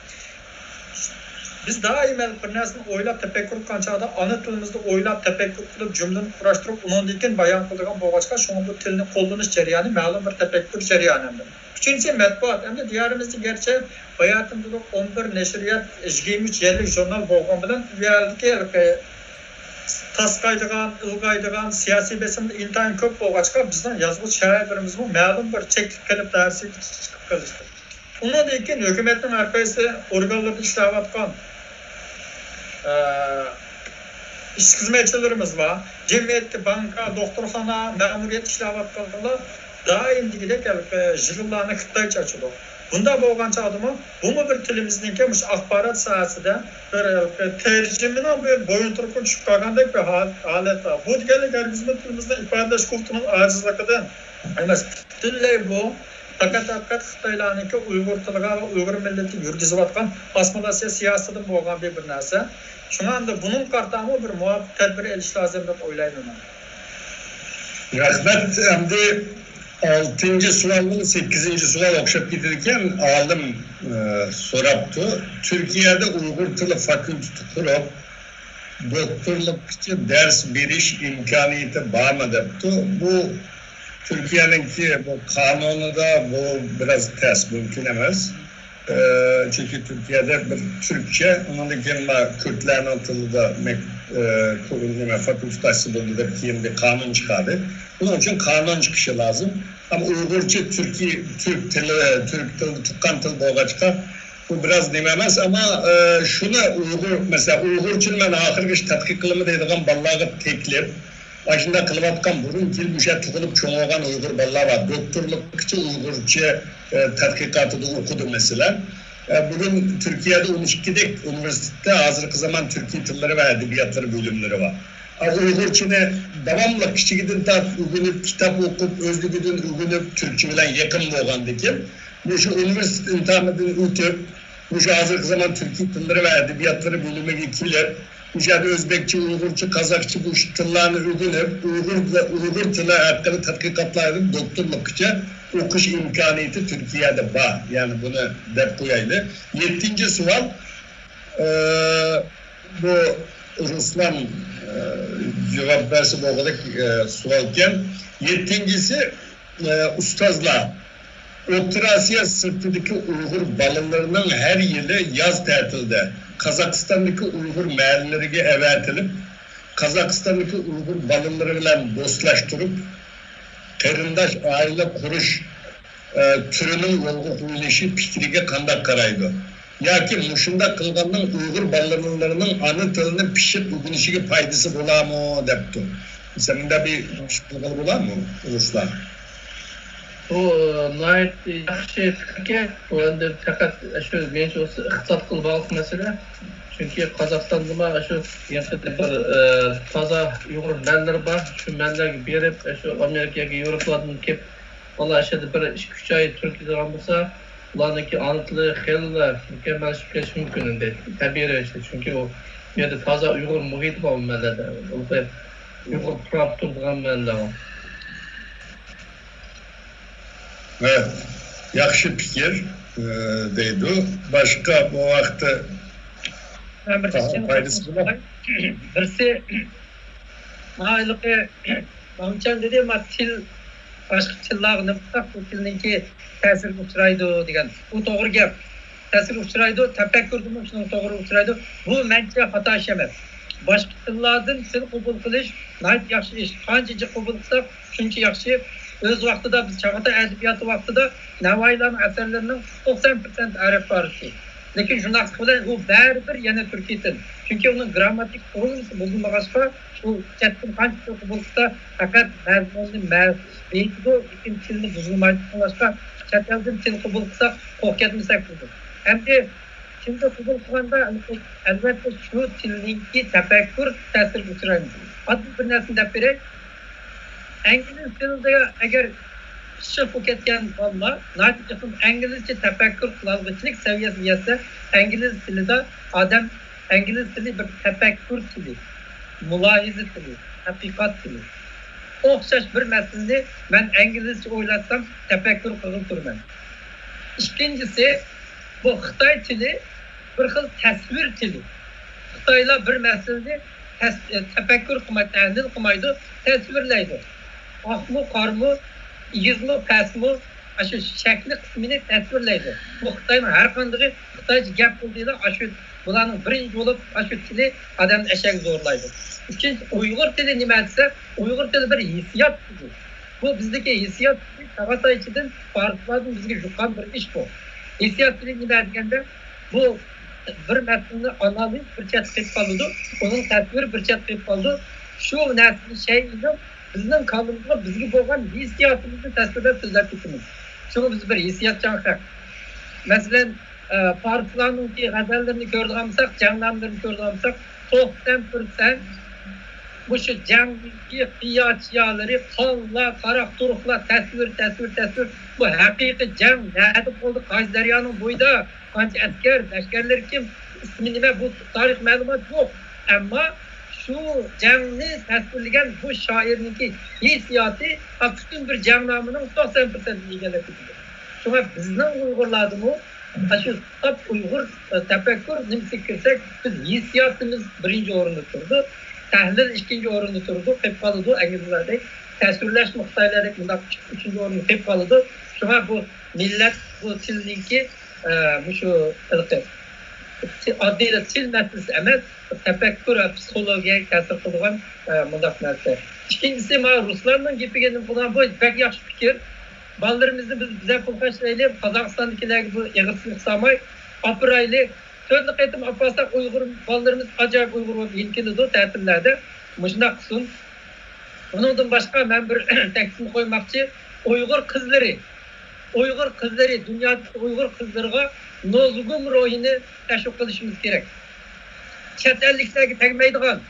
بىز دائىم بىر نەرسىنى ئويلاپ، تەپەككۇر قىلغان چاغدا ئانا تىلىمىزدا ئويلاپ، تەپەككۇر قىلىپ، جۈملىنى قۇراشتۇرۇپ، ئۇنىڭدىن كېيىن بايان قىلىدىغان بولغاچقا، شۇڭا بۇ تىلنى قوللىنىش جەريانى مەلۇم بىر تەپەككۇر جەريانى. ئۈچىنچى، مەتبۇئات. ئەمدى دىيارىمىزدا گەرچە باياتىن دېدۇق، ئون بىر نەشرىيات، يىگىرمە ئۈچ يەرلىك ژۇرنال بولغان بىلەن، ئۇ يەردىكى ھېلىقى تاسقايدىغان، ئىلغايدىغان سىياسىي بېسىم ئىنتايىن كۆپ بولغاچقا، بىزنىڭ يازغۇچى شائىرلىرىمىزمۇ مەلۇم بىر چەكلىك قېلىپ، دەرسىگە چىقىپ قېلىشتى. ئۇنىڭدىن كېيىن ھۆكۈمەتنىڭ ھەر قايسى ئورگانلىرىدا ئىشلەۋاتقان، ئە، ئىش خىزمەتچىلىرىمىز بار. جەمئىيەتتە بانكا، دوختۇرخانا، مەمۇرىيەتتە ئىشلەۋاتقانلار دائىم دېگۈدەك ھېلىقى ژۇرناللارنى خىتايچە ئاچىدۇ. بۇنداق بولغان چاغدىمۇ، بۇمۇ بىر تىلىمىزنىڭكى مۇشۇ ئاخبارات ساھەسىدە بىر ھېلىقى تەرجىمىنىڭ بىر بويۇن تۇرۇقىنى چۈشۈپ قالغاندەك بىر ھال-، ھالەت بار. بۇ دېگەنلىك ھەرگىزمۇ تىلىمىزنىڭ ئىپادىلەش قۇۋۋىتىنىڭ ئاجىزلىقىدىن ئەمەس، پۈتۈنلەي بۇ پەقەت، پەقەت خىتايلارنىڭكى ئۇيغۇر تىلىغا ۋە ئۇيغۇر مىللىتىگە يۈرگۈزۈۋاتقان ئاسسىمىلياتسىيە سىياسىتىدىن بولغان بىر، بىر نەرسە. شۇڭا ئەمدى بۇنىڭغا قارىتا بىر مۇۋاپىق تەدبىر ئېلىش لازىم دەپ ئويلايمەن مەن. رەھمەت. ئەمدى ئالتىنچى سوئال بىلەن سەككىزىنچى سوئال ئوخشاپ كېتىدىكەن. ئالىم، ئە، سوراپتۇ. تۈركىيەدە ئۇيغۇر تىلى فاكۇلتېتى قۇرۇپ، دوكتورلۇققىچە دەرس بېرىش ئىمكانىيىتى بارمۇ دەپتۇ. بۇ تۈركىيەنىڭكى بۇ قانۇنىدا بۇ بىراز تەس، مۇمكىن ئەمەس. ئە، چۈنكى تۈركىيەدە بىر تۈركچە، ئۇنىڭدىن كېيىن ما كۈردلەرنىڭ تىلىدا مەك-، ئە، كۇ-، نېمە، فاكۇلتېت ئاچسا بولىدۇ دەپ كېيىن بىر قانۇن چىقاردى. بۇنىڭ ئۈچۈن قانۇن چىقىشى لازىم. ئەمما ئۇيغۇرچە تۈركىي، تۈرك تىلى، تۈرك تىلى تۇغقان تىل بولغاچقا، بۇ بىراز نېمە ئەمەس، ئەمما، ئە، شۇنى ئۇيغۇر، مەسىلەن، ئۇيغۇرچىنى مەن ئاخىرغىچە تەتقىق قىلىمەن دەيدىغان بالىلارغا تەكلىپ، ئاشۇنداق قىلىۋاتقان، بۇرۇن كېلىپ مۇشۇ يەردە تۇغۇلۇپ چوڭ بولغان ئۇيغۇر بالىلار بار. دوكتورلۇققىچە ئۇيغۇرچە، ئە، تەتقىقاتىدا ئوقۇدى، مەسىلەن. ئە، بۈگۈن تۈركىيەدە ئون ئىككىدەك ئۇنىۋېرسىتېتتا ھازىرقى زامان تۈركىي تىللىرى ۋە ئەدەبىياتلىرى بۆلۈملىرى بار. ئە، ئۇيغۇرچىنى داۋاملىق كىچىكىدىن تارتىپ ئۆگىنىپ، كىتاب ئوقۇپ، ئۆزلۈكىدىن ئۆگىنىپ، تۈركچە بىلەن يېقىن بولغاندىكىن، مۇشۇ ئۇنىۋېرسىتېت ئىمتىھانىدىن ئۆتۈپ، مۇشۇ ھازىرقى زامان تۈركىي تىللىرى ۋە ئەدەبىياتلىرى بۆلۈمىگە كېلىپ، مۇشۇ يەردە ئۆزبەكچە، ئۇيغۇرچە، قازاقچە بۇ تىللارنى ئۆگىنىپ، ئۇيغۇر، ئۇيغۇر تىلى ھەققىدە تەتقىقاتلار قىلىپ، دوكتورلۇققىچە ئوقۇش ئىمكانىيىتى تۈركىيەدە بار. يەنى بۇنى دەپ قويايلى. يەتتىنچى سوئال، ئە، بۇ رۇسلان، ئە، جاۋاب بەرسە بولغۇدەك، ئە، سوئالكەن. يەتتىنچىسى، ئە، ئۇستازلار، ئوتتۇرا ئاسىيا سىرتىدىكى ئۇيغۇر بالىلىرىنىڭ ھەر يىلى ياز تەتىلىدە قازاقىستاندىكى ئۇيغۇر مەھەللىلىرىگە ئەۋەتىلىپ، قازاقىستاندىكى ئۇيغۇر بالىلىرى بىلەن دوستلاشتۇرۇپ، قېرىنداش ئائىلە قۇرۇش، ئە، تۈرىنىڭ يولغا قويۇلۇشى پىكرىگە قانداق قارايدۇ؟ ياكى مۇشۇنداق قىلغاننىڭ ئۇيغۇر بالىلىرىنىڭ ئانا تىلىنى پىششىق ئۆگىنىشىگە پايدىسى بولارمۇ دەپتۇ. مۇشۇنداق بىر ئىش قىلغىلى بولارمۇ، رۇسلان؟ بۇ ناھايىتى ياخشى پىكىركەن. بۇ ئەمدى پەقەت شۇ، مېنىڭچە، ئىقتىسادقىلا باغلىق مەسىلە. چۈنكى قازاقىستاندىمۇ شۇ يېقىندا بىر، ئە، تازا ئۇيغۇر مەنلىرى بار. شۇ مەنلەرگە بېرىپ، شۇ ئامېرىكىيەگە، ياۋروپىلاردىن كېلىپ، بالا ئىچىدە بىر ئىككى، ئۈچ ئاي تۈركىيەدە بولسا، ئۇلارنىڭكى ئانا تىلى خېلىلا مۇكەممەللىشىپ كېتىشى مۇمكىن ئەمدى، تەبىئىي رەۋىشتە. چۈنكى ئۇ يەردە تازا ئۇيغۇر مۇھىتى بار ئۇ مەنلەردە. ئۇيغۇر تۇراپ تۇرىدىغان مەنلەر. ھە، ياخشى پىكىر، ئە، دەيدۇ. باشقا بۇ ۋاقىتتا مەن بىر ئاھا، پايدىسى بار. بىرسى، ھېلىقى ماڭچان دېدى، ما تىل، باشقا تىللارغا نېمە قىلساق، بۇ تىلنىڭكى تەسىرگە ئۇچرايدۇ دېگەن. بۇ توغرا گەپ. تەسىرگە ئۇچرايدۇ، تەپەككۇردىمۇ شۇنىڭ توغرا ئۇچرايدۇ. بۇ مەنچە خاتا ئىش ئەمەس. باشقا تىللاردىن تىل قوبۇل قىلىش ناھايىتى ياخشى ئىش. قانچە جىق قوبۇل قىلساق، شۇنچە ياخشى. ئۆز ۋاقتىدا بىز چاغاتاي ئەدەبىياتى ۋاقتىدا نەۋائىيلارنىڭ ئەسەرلىرىنىڭ توقسان پىرسەنت ئەرەب پارسچە. لېكىن شۇنداقلىقى بىلەن ئۇ بەرىبىر يەنە تۈركىي تىل. چۈنكى ئۇنىڭ گرامماتىك قۇرۇلمىسى بۇزۇلمىغاچقا، ئۇ چەتتىن قانچە تىل قوبۇل قىلسا، پەقەت مەزمۇننى مە-، بېيىتىدۇ، لېكىن تىلنى بۇزۇلمايدۇ. شۇڭلاشقا چەت ئەلدىن تىل قوبۇل قىلساق، قورقۇپ كەتمىسەك بولىدۇ. ئەمدى تىلنى قوبۇل قىلغاندا، ئەلبەتتە، شۇ تىلنىڭكى تەپەككۇر تەسىرىگە ئۇچرايمىز. ئاددىي بىر نەرسىنى دەپ بېرەي. ئىنگلىز تىلىدا ئەگەر پىششىق بولۇپ كەتكەن بالىلار ناھايىتى چوقۇم ئىنگلىزچە تەپەككۇر قىلالىغۇچىلىك سەۋىيەسىگە يەتسە، ئىنگلىز تىلىدا ئادەم، ئىنگلىز تىلى بىر تەپەككۇر تىلى، مۇلاھىزە تىلى، تەتقىقات تىلى. ئوخشاش بىر مەسىلىنى مەن ئىنگلىزچە ئويلاتسام، تەپەككۇر قىلغىلى تۇرىمەن. ئىككىنچىسى، بۇ خىتاي تىلى بىر خىل تەسۋىر تىلى. خىتايلار بىر مەسىلىنى تەس-، تەپەككۇر قىلماي، تەھلىل قىلمايدۇ، تەسۋىرلەيدۇ. ئاقمۇ، قارمۇ، ئېگىزمۇ، پەسمۇ، ئاشۇ شەكلى قىسمىنى تەسۋىرلەيدۇ. بۇ خىتاينىڭ ھەر قاندىقى خىتايچە گەپ قىلدىلا، ئاشۇ بۇلارنىڭ بىرىنچى بولۇپ ئاشۇ تىلى ئادەمنى ئەشەگە زورلايدۇ. ئۈچىنچى، ئۇيغۇر تىلى نېمە دېسە، ئۇيغۇر تىلى بىر ھېسسىيات تىلى. بۇ بىزدىكى ھېسسىيات تىلى چاغاتايچىدىن، پارسلاردىن بىزگە يۇققان بىر ئىش بۇ. ھېسسىيات تىلى نېمە دېگەندە، بۇ بىر مەسىلىنى ئانالىز بىر چەتتە قېلىپ قالىدۇ، ئۇنىڭ تەسۋىرى بىر چەتتە قېلىپ قالىدۇ. شۇ نەرسىنى شەيئىنىڭ بىزنىڭ كاللىمىزغا، بىزگە بولغان ھېسسىياتىمىزنى تەسۋىرلەپ سۆزلەپ كېتىمىز. شۇڭا بىز بىر ھېسسىياتچان خەق. مەسىلەن، ئە، پارسلارنىڭكى غەزەللىرىنى كۆرىدىغان بولساق، جەڭنامىلىرىنى كۆرىدىغان بولساق، توقسان پىرسەنت مۇشۇ جەڭدىكى قىيا-چىيالىرى، قانلار، قاراق-تۇرۇقلار، تەسۋىر، تەسۋىر، تەسۋىر. بۇ ھەقىقىي جەڭ نەدە بولدى؟ قايسى دەريانىڭ بويىدا؟ قانچە ئەسكەر، لەشكەرلىرى كىم، ئىسمى نېمە، بۇ تارىخ مەلۇمات يوق. ئەمما شۇ جەڭنى تەسۋىرلىگەن بۇ شائىرنىڭكى ھېسسىياتى پۈتۈن بىر جەڭنامىنىڭ توقسان پىرسەنتىنى ئىگىلەپ كېتىدۇ. شۇڭا بىزنىڭ ئۇيغۇرلاردىمۇ ئاشۇ ساپ ئۇيغۇر، ئە، تەپەككۇر نېمىسىگە كىرسەك، بىز ھېسسىياتىمىز بىرىنچى ئورۇندا تۇرىدۇ، تەھلىل ئىككىنچى ئورۇندا تۇرىدۇ، قېلىپ قالىدۇ، ئىنگلىزلاردەك، تەسۋىرلەشمۇ خىتايلاردەك مۇنداق ئۈچىنچى ئورۇندا قېلىپ قالىدۇ. شۇڭا بۇ مىللەت، بۇ تىلنىڭكى، ئە، مۇشۇ ھېلىقى ئاددىيلا تىل مەسىلىسى ئەمەس، تەپەككۇر ۋە پسىخولوگىيەگە تەسىر قىلىدىغان، ئە، مۇنداق نەرسە. ئىككىنچىسى، مانا رۇسلاننىڭ گېپىگە نېمە قىلغان، بۇ بەك ياخشى پىكىر. بالىلىرىمىزنى بىز بىزە پۇل خەجلەيلى، قازاقىستاندىكىلەرگە بۇ ئېغىرچىلىق سالماي ئاپىرايلى. تۆتلا قېتىم ئاپارساق ئۇيغۇر بالىلىرىمىز ئاجايىپ ئۇيغۇر بولۇپ يېنىپ كېلىدۇ تەتىللەردە. مۇشۇنداق قىلسۇن. ئۇنىڭدىن باشقا مەن بىر تەكلىپنى قويماقچى. ئۇيغۇر قىزلىرى، ئۇيغۇر قىزلىرى، دۇنيادىكى ئۇيغۇر قىزلىرىغا نوزۇگۇم روھىنى تەشۋىق قىلىشىمىز كېرەك. چەت ئەللىكلەرگە تەگمەيدىغان،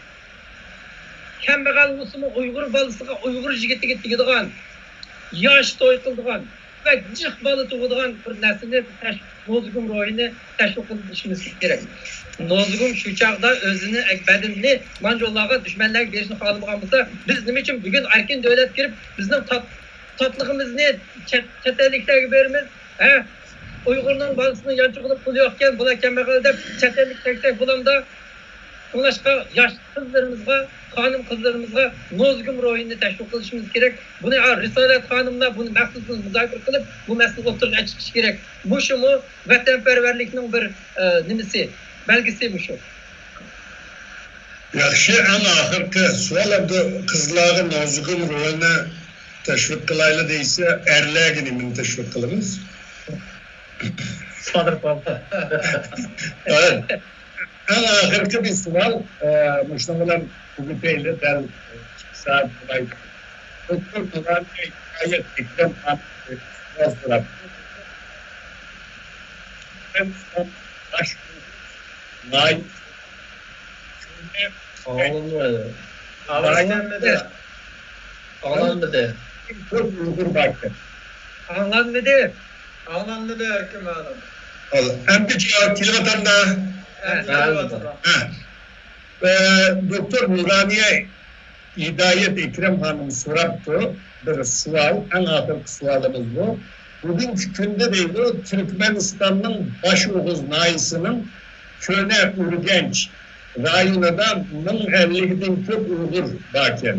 كەمبەغەل بولسىمۇ ئۇيغۇر بالىسىغا، ئۇيغۇر يىگىتىگە تېگىدىغان، ياش توي قىلىدىغان ۋە جىق بالا تۇغىدىغان بىر نەرسىنى تەش-، نوزۇگۇم روھىنى تەشۋىق قىلىشىمىز كېرەك. نوزۇگۇم شۇ چاغدا ئۆزىنى، بەدىنىنى مانجۇلارغا، دۈشمەنلەرگە بېرىشنى خالىمىغان بولسا، بىز نېمە ئۈچۈن بۈگۈن ئەركىن دۆلەتكە كىرىپ، بىزنىڭ تات-، تاتلىقىمىزنى چەت-، چەت ئەللىكلەرگە بېرىمىز؟ ھە؟ ئۇيغۇرنىڭ بالىسىنى يانچۇقىدا پۇلى يوقكەن، بۇلار كەمبەغەل دەپ چەت ئەللىك تەگسەك بولامدا؟ شۇڭلاشقا ياش قىزلىرىمىزغا، خانىم قىزلىرىمىزغا نوزۇگۇم روھىنى تەشۋىق قىلىشىمىز كېرەك. بۇنى، ھە، رىسالەت خانىملار بۇنى مەخسۇس مۇزاكىرە قىلىپ، بۇ مەسىلىنى ئوتتۇرىغا چىقىشى كېرەك. مۇشۇمۇ ۋەتەنپەرۋەرلىكنىڭ بىر، ئە، نېمىسى، بەلگىسى مۇشۇ. ياخشى، ئەڭ ئاخىرقى سوئال، ئەمدى قىزلارغا نوزۇگۇم روھىنى تەشۋىق قىلايلى دېسە، ئەرلەرگە نېمىنى تەشۋىق قىلىمىز؟ سادىر بالىلار. ھە. ئەڭ ئاخىرقى بىر سوئال، ئە، مۇشۇنىڭ بىلەن تۈگىتەيلى، دەل ئىككى سائەت بولدى. دوكتور نۇرانىيە ھىدايەت ئەكرەم خانىم سوئال سوراپتۇ. باش ئاڭلانمىدى. ئاڭلانمىدى. ئاڭلانمىدى. كۆپ ئۇيغۇر باركەن. ئاڭلانمىدى. ئاڭلانمىدى، ھەركىم ئاڭلانمىدى. ئەمدى جاۋاب كېلىۋاتامدا؟ ئەمدى كېلىۋاتىدۇ. ھە. ئە، دوكتور نۇرانىيە ھىدايەت ئەكرەم خانىم سوراپتۇ، بىر سوئال، ئەڭ ئاخىرقى سوئالىمىز بۇ. بۈگۈنكى كۈندە دەيدۇ، تۈركمەنىستاننىڭ باش ئوغۇز ناھىيىسىنىڭ كۆنە ئۈرگەنچ رايونىدا مىڭ ئەللىكتىن كۆپ ئۇيغۇر باركەن.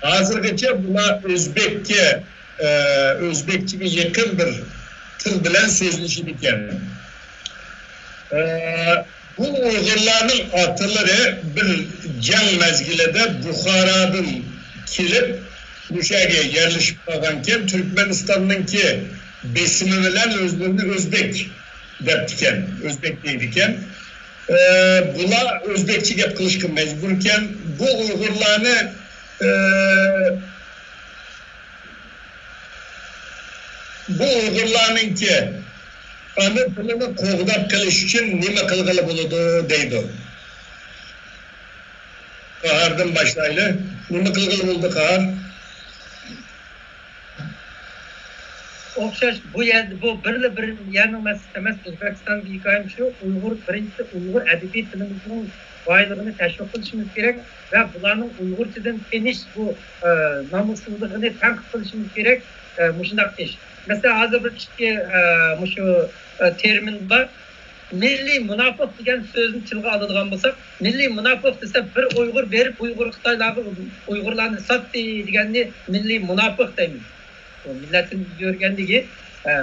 ھازىرغىچە بۇلار ئۆزبەككە، ئە، ئۆزبەكچىگە يېقىن بىر تىل بىلەن سۆزلىشىدىكەن. ئە، بۇ ئۇيغۇرلارنىڭ ئاتىلىرى بىر جەڭ مەزگىلىدە بۇخارادىن كېلىپ، مۇشۇ يەرگە يەرلىشىپ قالغانكەن، تۈركمەنىستاننىڭكى بېسىمى بىلەن ئۆزلىرىنى ئۆزبېك دەپتىكەن، ئۆزبېك دەيدىكەن. ئە، بۇلار ئۆزبېكچە گەپ قىلىشقا مەجبۇركەن. بۇ ئۇيغۇرلارنى، ئە، بۇ ئۇيغۇرلارنىڭكى ئانا تىلىنى قوغداپ قېلىش ئۈچۈن نېمە قىلغىلى بولىدۇ دەيدۇ. قاھاردىن باشلايلى. نېمە قىلغىلى بولىدۇ، قاھار؟ ئوخشاش، بۇ يەردە، بۇ بىرلا بىر يەرنىڭ مەسىلىسى ئەمەس. ئۆزبېكىستاندىكى ھېكايەم شۇ. ئۇيغۇر، بىرىنچىسى، ئۇيغۇر ئەدەبىي تىلىمىزنىڭ بايلىقىنى تەشۋىق قىلىشىمىز كېرەك ۋە بۇلارنىڭ ئۇيغۇرچىدىن تېنىش بۇ، ئە، نامۇسسىزلىقىنى تەنقىد قىلىشىمىز كېرەك. ئە، مۇشۇنداق ئىش. مەسىلەن، ھازىر بىر ئىككى، ئە، مۇشۇ، ئە، تېرمىن بار. مىللىي مۇناپىق دېگەن سۆزنى تىلغا ئالىدىغان بولساق، مىللىي مۇناپىق دېسە، بىر ئۇيغۇر بېرىپ ئۇيغۇر خىتايلارغا ئۇيغۇرلارنى ساتتى دېگەننى مىللىي مۇناپىق دەيمىز. ئۇ مىللەتتىن يۈز ئۆرۈگەنلىكى، ھە،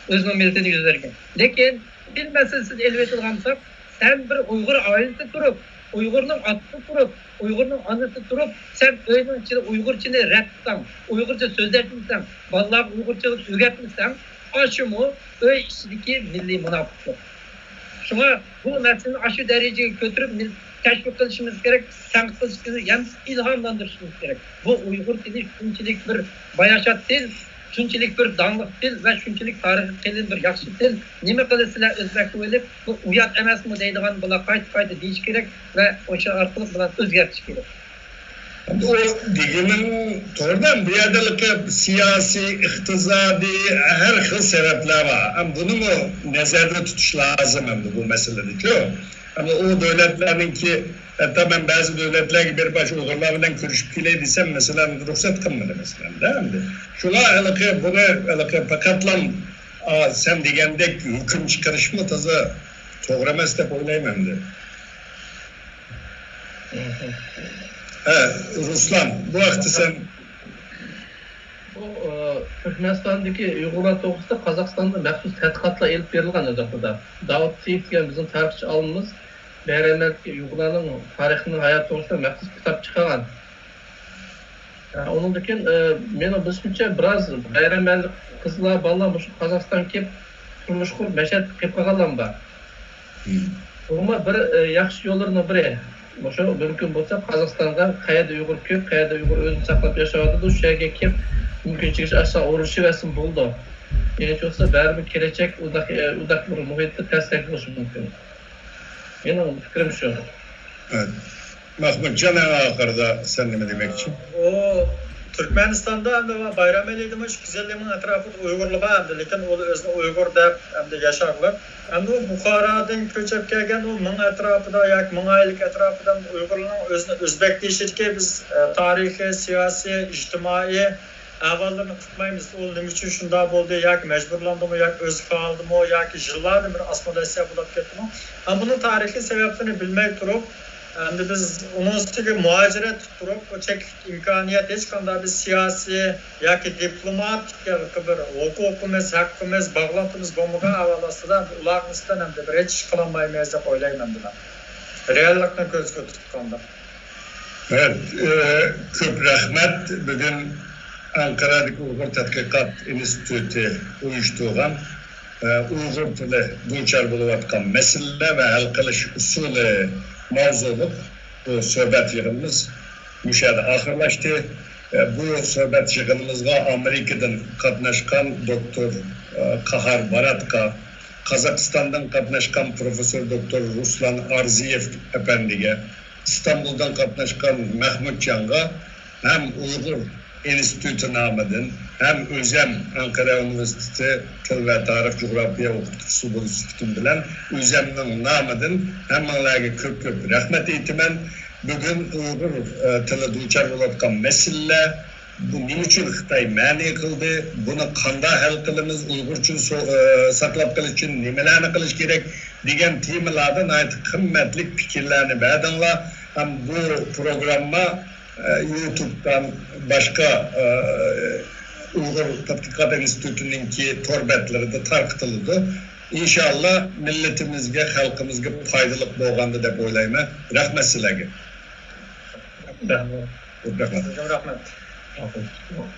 ئۆزىنىڭ مىللىتىدىن يۈز ئۆرۈگەن. لېكىن تىل مەسىلىسىنى ئېلىۋېتىدىغان بولساق، سەن بىر ئۇيغۇر ئائىلىسىدە تۇرۇپ، ئۇيغۇرنىڭ ئاتىسى تۇرۇپ، ئۇيغۇرنىڭ ئانىسى تۇرۇپ، سەن ئۆينىڭ ئىچىدە ئۇيغۇرچىنى رەت قىلساڭ، ئۇيغۇرچە سۆزلەتمىسەڭ، بالىلارغا ئۇيغۇرچە ئۆگەتمىسەڭ، ئاشۇمۇ ئۆي ئىچىدىكى مىللىي مۇناپىقلىق. شۇڭا بۇ مەسىلىنى ئاشۇ دەرىجىگە كۆتۈرۈپ، مىل-، تەشۋىق قىلىشىمىز كېرەك، تەنقىد قىلىشىمىز، يەنە ئىلھاملاندۇرۇشىمىز كېرەك. بۇ ئۇيغۇر تىلى شۇنچىلىك بىر باياشات تىل، شۇنچىلىك بىر داڭلىق تىل ۋە شۇنچىلىك تارىخى قېلىن بىر ياخشى تىل. نېمە قىلىسىلەر ئۆزبەك بولۇپ، بۇ ئۇيات ئەمەسمۇ دەيدىغان بۇلار قايتا-قايتا دېيىشى كېرەك ۋە ئوشۇ ئارقىلىق بۇلارنى ئۆزگەرتىشى كېرەك. ئەمدى ئۇ دېگىنىڭ توغرىدە، بۇ يەردە سىياسىي، ئىقتىسادىي، ھەر خىل سەۋەبلەر بار. ئەمدى بۇنىمۇ نەزەردە تۇتۇش لازىم ئەمدى بۇ مەسىلىدىچۇ. ئەمدى ئۇ دۆلەتلەرنىڭكى، ھەتتا مەن بەزى دۆلەتلەرگە بېرىپ، ئاشۇ ئۇيغۇرلار بىلەن كۆرۈشۈپ كېلەي دېسەم، مەسىلەن، رۇخسەت قىلمىدى، مەسىلەن، دە ئەمدى. شۇڭا ھېلىقى بۇنى، ھېلىقى پەقەتلا، ئا، سەن دېگەندەك ھۆكۈم چىقىرىشمۇ تازا توغرا ئەمەس دەپ ئويلايمەن ئەمدى. ھە، رۇسلان، بۇ ھەقتە سەن. بۇ، ئى، تۈركمەنىستاندىكى ئۇيغۇرلار توغرىسىدا قازاقىستاندا مەخسۇس تەتقىقاتلار ئېلىپ بېرىلغان ئۆز ۋاقتىدا. داۋۇت سېيىت دېگەن بىزنىڭ تارىخچى ئالىمىمىز بەيرەمەلدىكى ئۇيغۇرلارنىڭ تارىخىنىڭ ھاياتى توغرىسىدا مەخسۇس كىتاب چىقارغان. ئە، ئۇنىڭدىن كېيىن، ئە، مېنىڭ بىلىشىمچە، بىراز غەيرىي مەھەللىلىك قىزلار، بالىلار مۇشۇ قازاقىستانغا كېلىپ تۇرمۇش قۇرۇپ، مەشەدە قېلىپ قالغانلارمۇ بار. بۇمۇ بىر، ئە، ياخشى يوللىرىنىڭ بىرى. مۇشۇ مۇمكىن بولسا، قازاقىستاندا قەيەردە ئۇيغۇر كۆپ، قەيەردە ئۇيغۇر ئۆزىنى ساقلاپ ياشاۋاتىدۇ، شۇ يەرگە كېلىپ، مۇمكىنچىلىكى ئاشسا ئورۇنلىشىۋەرسىمۇ بولىدۇ. ھېچ بولمىسا، بەرىبىر كېلەچەك ئۇنداق، ئە، ئۇنداق بىر مۇھىتتا تەستەك بولۇشى مۇمكىن. مېنىڭ پىكرىم شۇ. مەھمۇتجان، ئەڭ ئاخىرىدا سەن نېمە دېمەكچى؟ ئۇ تۈركمەنىستاندا ئەمدى بايرامئېلىدىمۇ ئىككى يۈز ئەللىك مىڭ ئەتراپىدا ئۇيغۇرلار بار ئەمدى، لېكىن ئۇ ئۆزىنى ئۇيغۇر دەپ ئەمدى ياشاغلىق. ئەمدى ئۇ بۇخارادىن كۆچۈپ كەلگەن ئۇ مىڭ ئەتراپىدا ياكى مىڭ ئەللىك ئەتراپىدا ئۇيغۇرلارنىڭ ئۆزىنى ئۆزبەك دېيىشىدىكى بىز، ئە، تارىخىي، سىياسىي، ئىجتىمائىي ئەھۋاللىرىنى ئۇقمايمىز. ئۇ نېمە ئۈچۈن شۇنداق بولدى؟ ياكى مەجبۇرلاندىمۇ؟ ياكى ئۆزى خالىدىمۇ؟ ياكى يىللاردىن بېرى ئاسسىمىلياتسىيە بولۇپ كەتتىمۇ؟ ھەم بۇنىڭ تارىخىي سەۋەبلىرىنى بىلمەي تۇرۇپ، ئەمدى بىز ئۇنىڭ ئۈستىگە مۇھاجىرەت تۇتۇپ تۇرۇپ، بۇ چەكلىك ئىمكانىيەت، ھېچقانداق بىز سىياسىي ياكى دىپلوماتىك ياكى بىر ھوقۇقىمىز، ھەققىمىز، باغلانتىمىز بولمىغان ئەھۋال ئاستىدا ئۇلارغا نىسبەتەن ئەمدى بىر ھېچ ئىش قىلالمايمىز دەپ ئويلايمەن مەن. رېئاللىقنى كۆزگە تۇتقاندا. ھە، ئە، كۆپ رەھمەت. بۈگۈن ئەنقەرەدىكى ئۇيغۇر تەتقىقات ئىنستىتۇتى ئۇيۇشتۇرغان، ئە، ئۇيغۇر تىلى دۇچار بولۇۋاتقان مەسىلىلەر ۋە ھەل قىلىش ئۇسۇلى ماۋزۇلۇق بۇ سۆھبەت يىغىنىمىز مۇشۇ يەردە ئاخىرلاشتى. ئە، بۇ سۆھبەت يىغىنىمىزغا ئامېرىكىدىن قاتناشقان دوكتور، ئە، قاھار باراتقا، قازاقىستاندىن قاتناشقان پروفېسسور دوكتور رۇسلان ئارزىيېف ئەپەندىگە، ئىستانبۇلدىن قاتناشقان مەھمۇتجانغا ھەم ئۇيغۇر ئىنستىتۇتى نامىدىن، ھەم ئۆزەم ئەنقەرە ئۇنىۋېرسىتېتى تىل ۋە تارىخ جۇغراپىيە ئوقۇتقۇچىسى بولۇش سۈپىتىم بىلەن ئۆزەمنىڭ نامىدىن ھەممىڭلارغا كۆپ كۆپ رەھمەت ئېيتىمەن. بۈگۈن ئۇيغۇر، ئە، تىلى دۇچار بولۇۋاتقان مەسىلىلەر، بۇ نېمە ئۈچۈن خىتاي مەنئى قىلدى؟ بۇنى قانداق ھەل قىلىمىز؟ ئۇيغۇر ئۈچۈن سو-، ئە، ساقلاپ قېلىش ئۈچۈن نېمىلەرنى قىلىش كېرەك؟ دېگەن تېمىلاردا ناھايىتى قىممەتلىك پىكىرلەرنى بەردىڭلار. ھەم بۇ پروگرامما، ئە، يۇتۇبتىن باشقا، ئە، ئۇيغۇر تەتقىقات ئىنستىتۇتىنىڭكى تور بەتلىرىدە تارقىتىلىدۇ. ئىنشاللا مىللىتىمىزگە، خەلقىمىزگە پايدىلىق بولغاندا دەپ ئويلايمەن. رەھمەت سىلەرگە. رەھمەت. رەھمەت. ئاخىرسى چىقتى.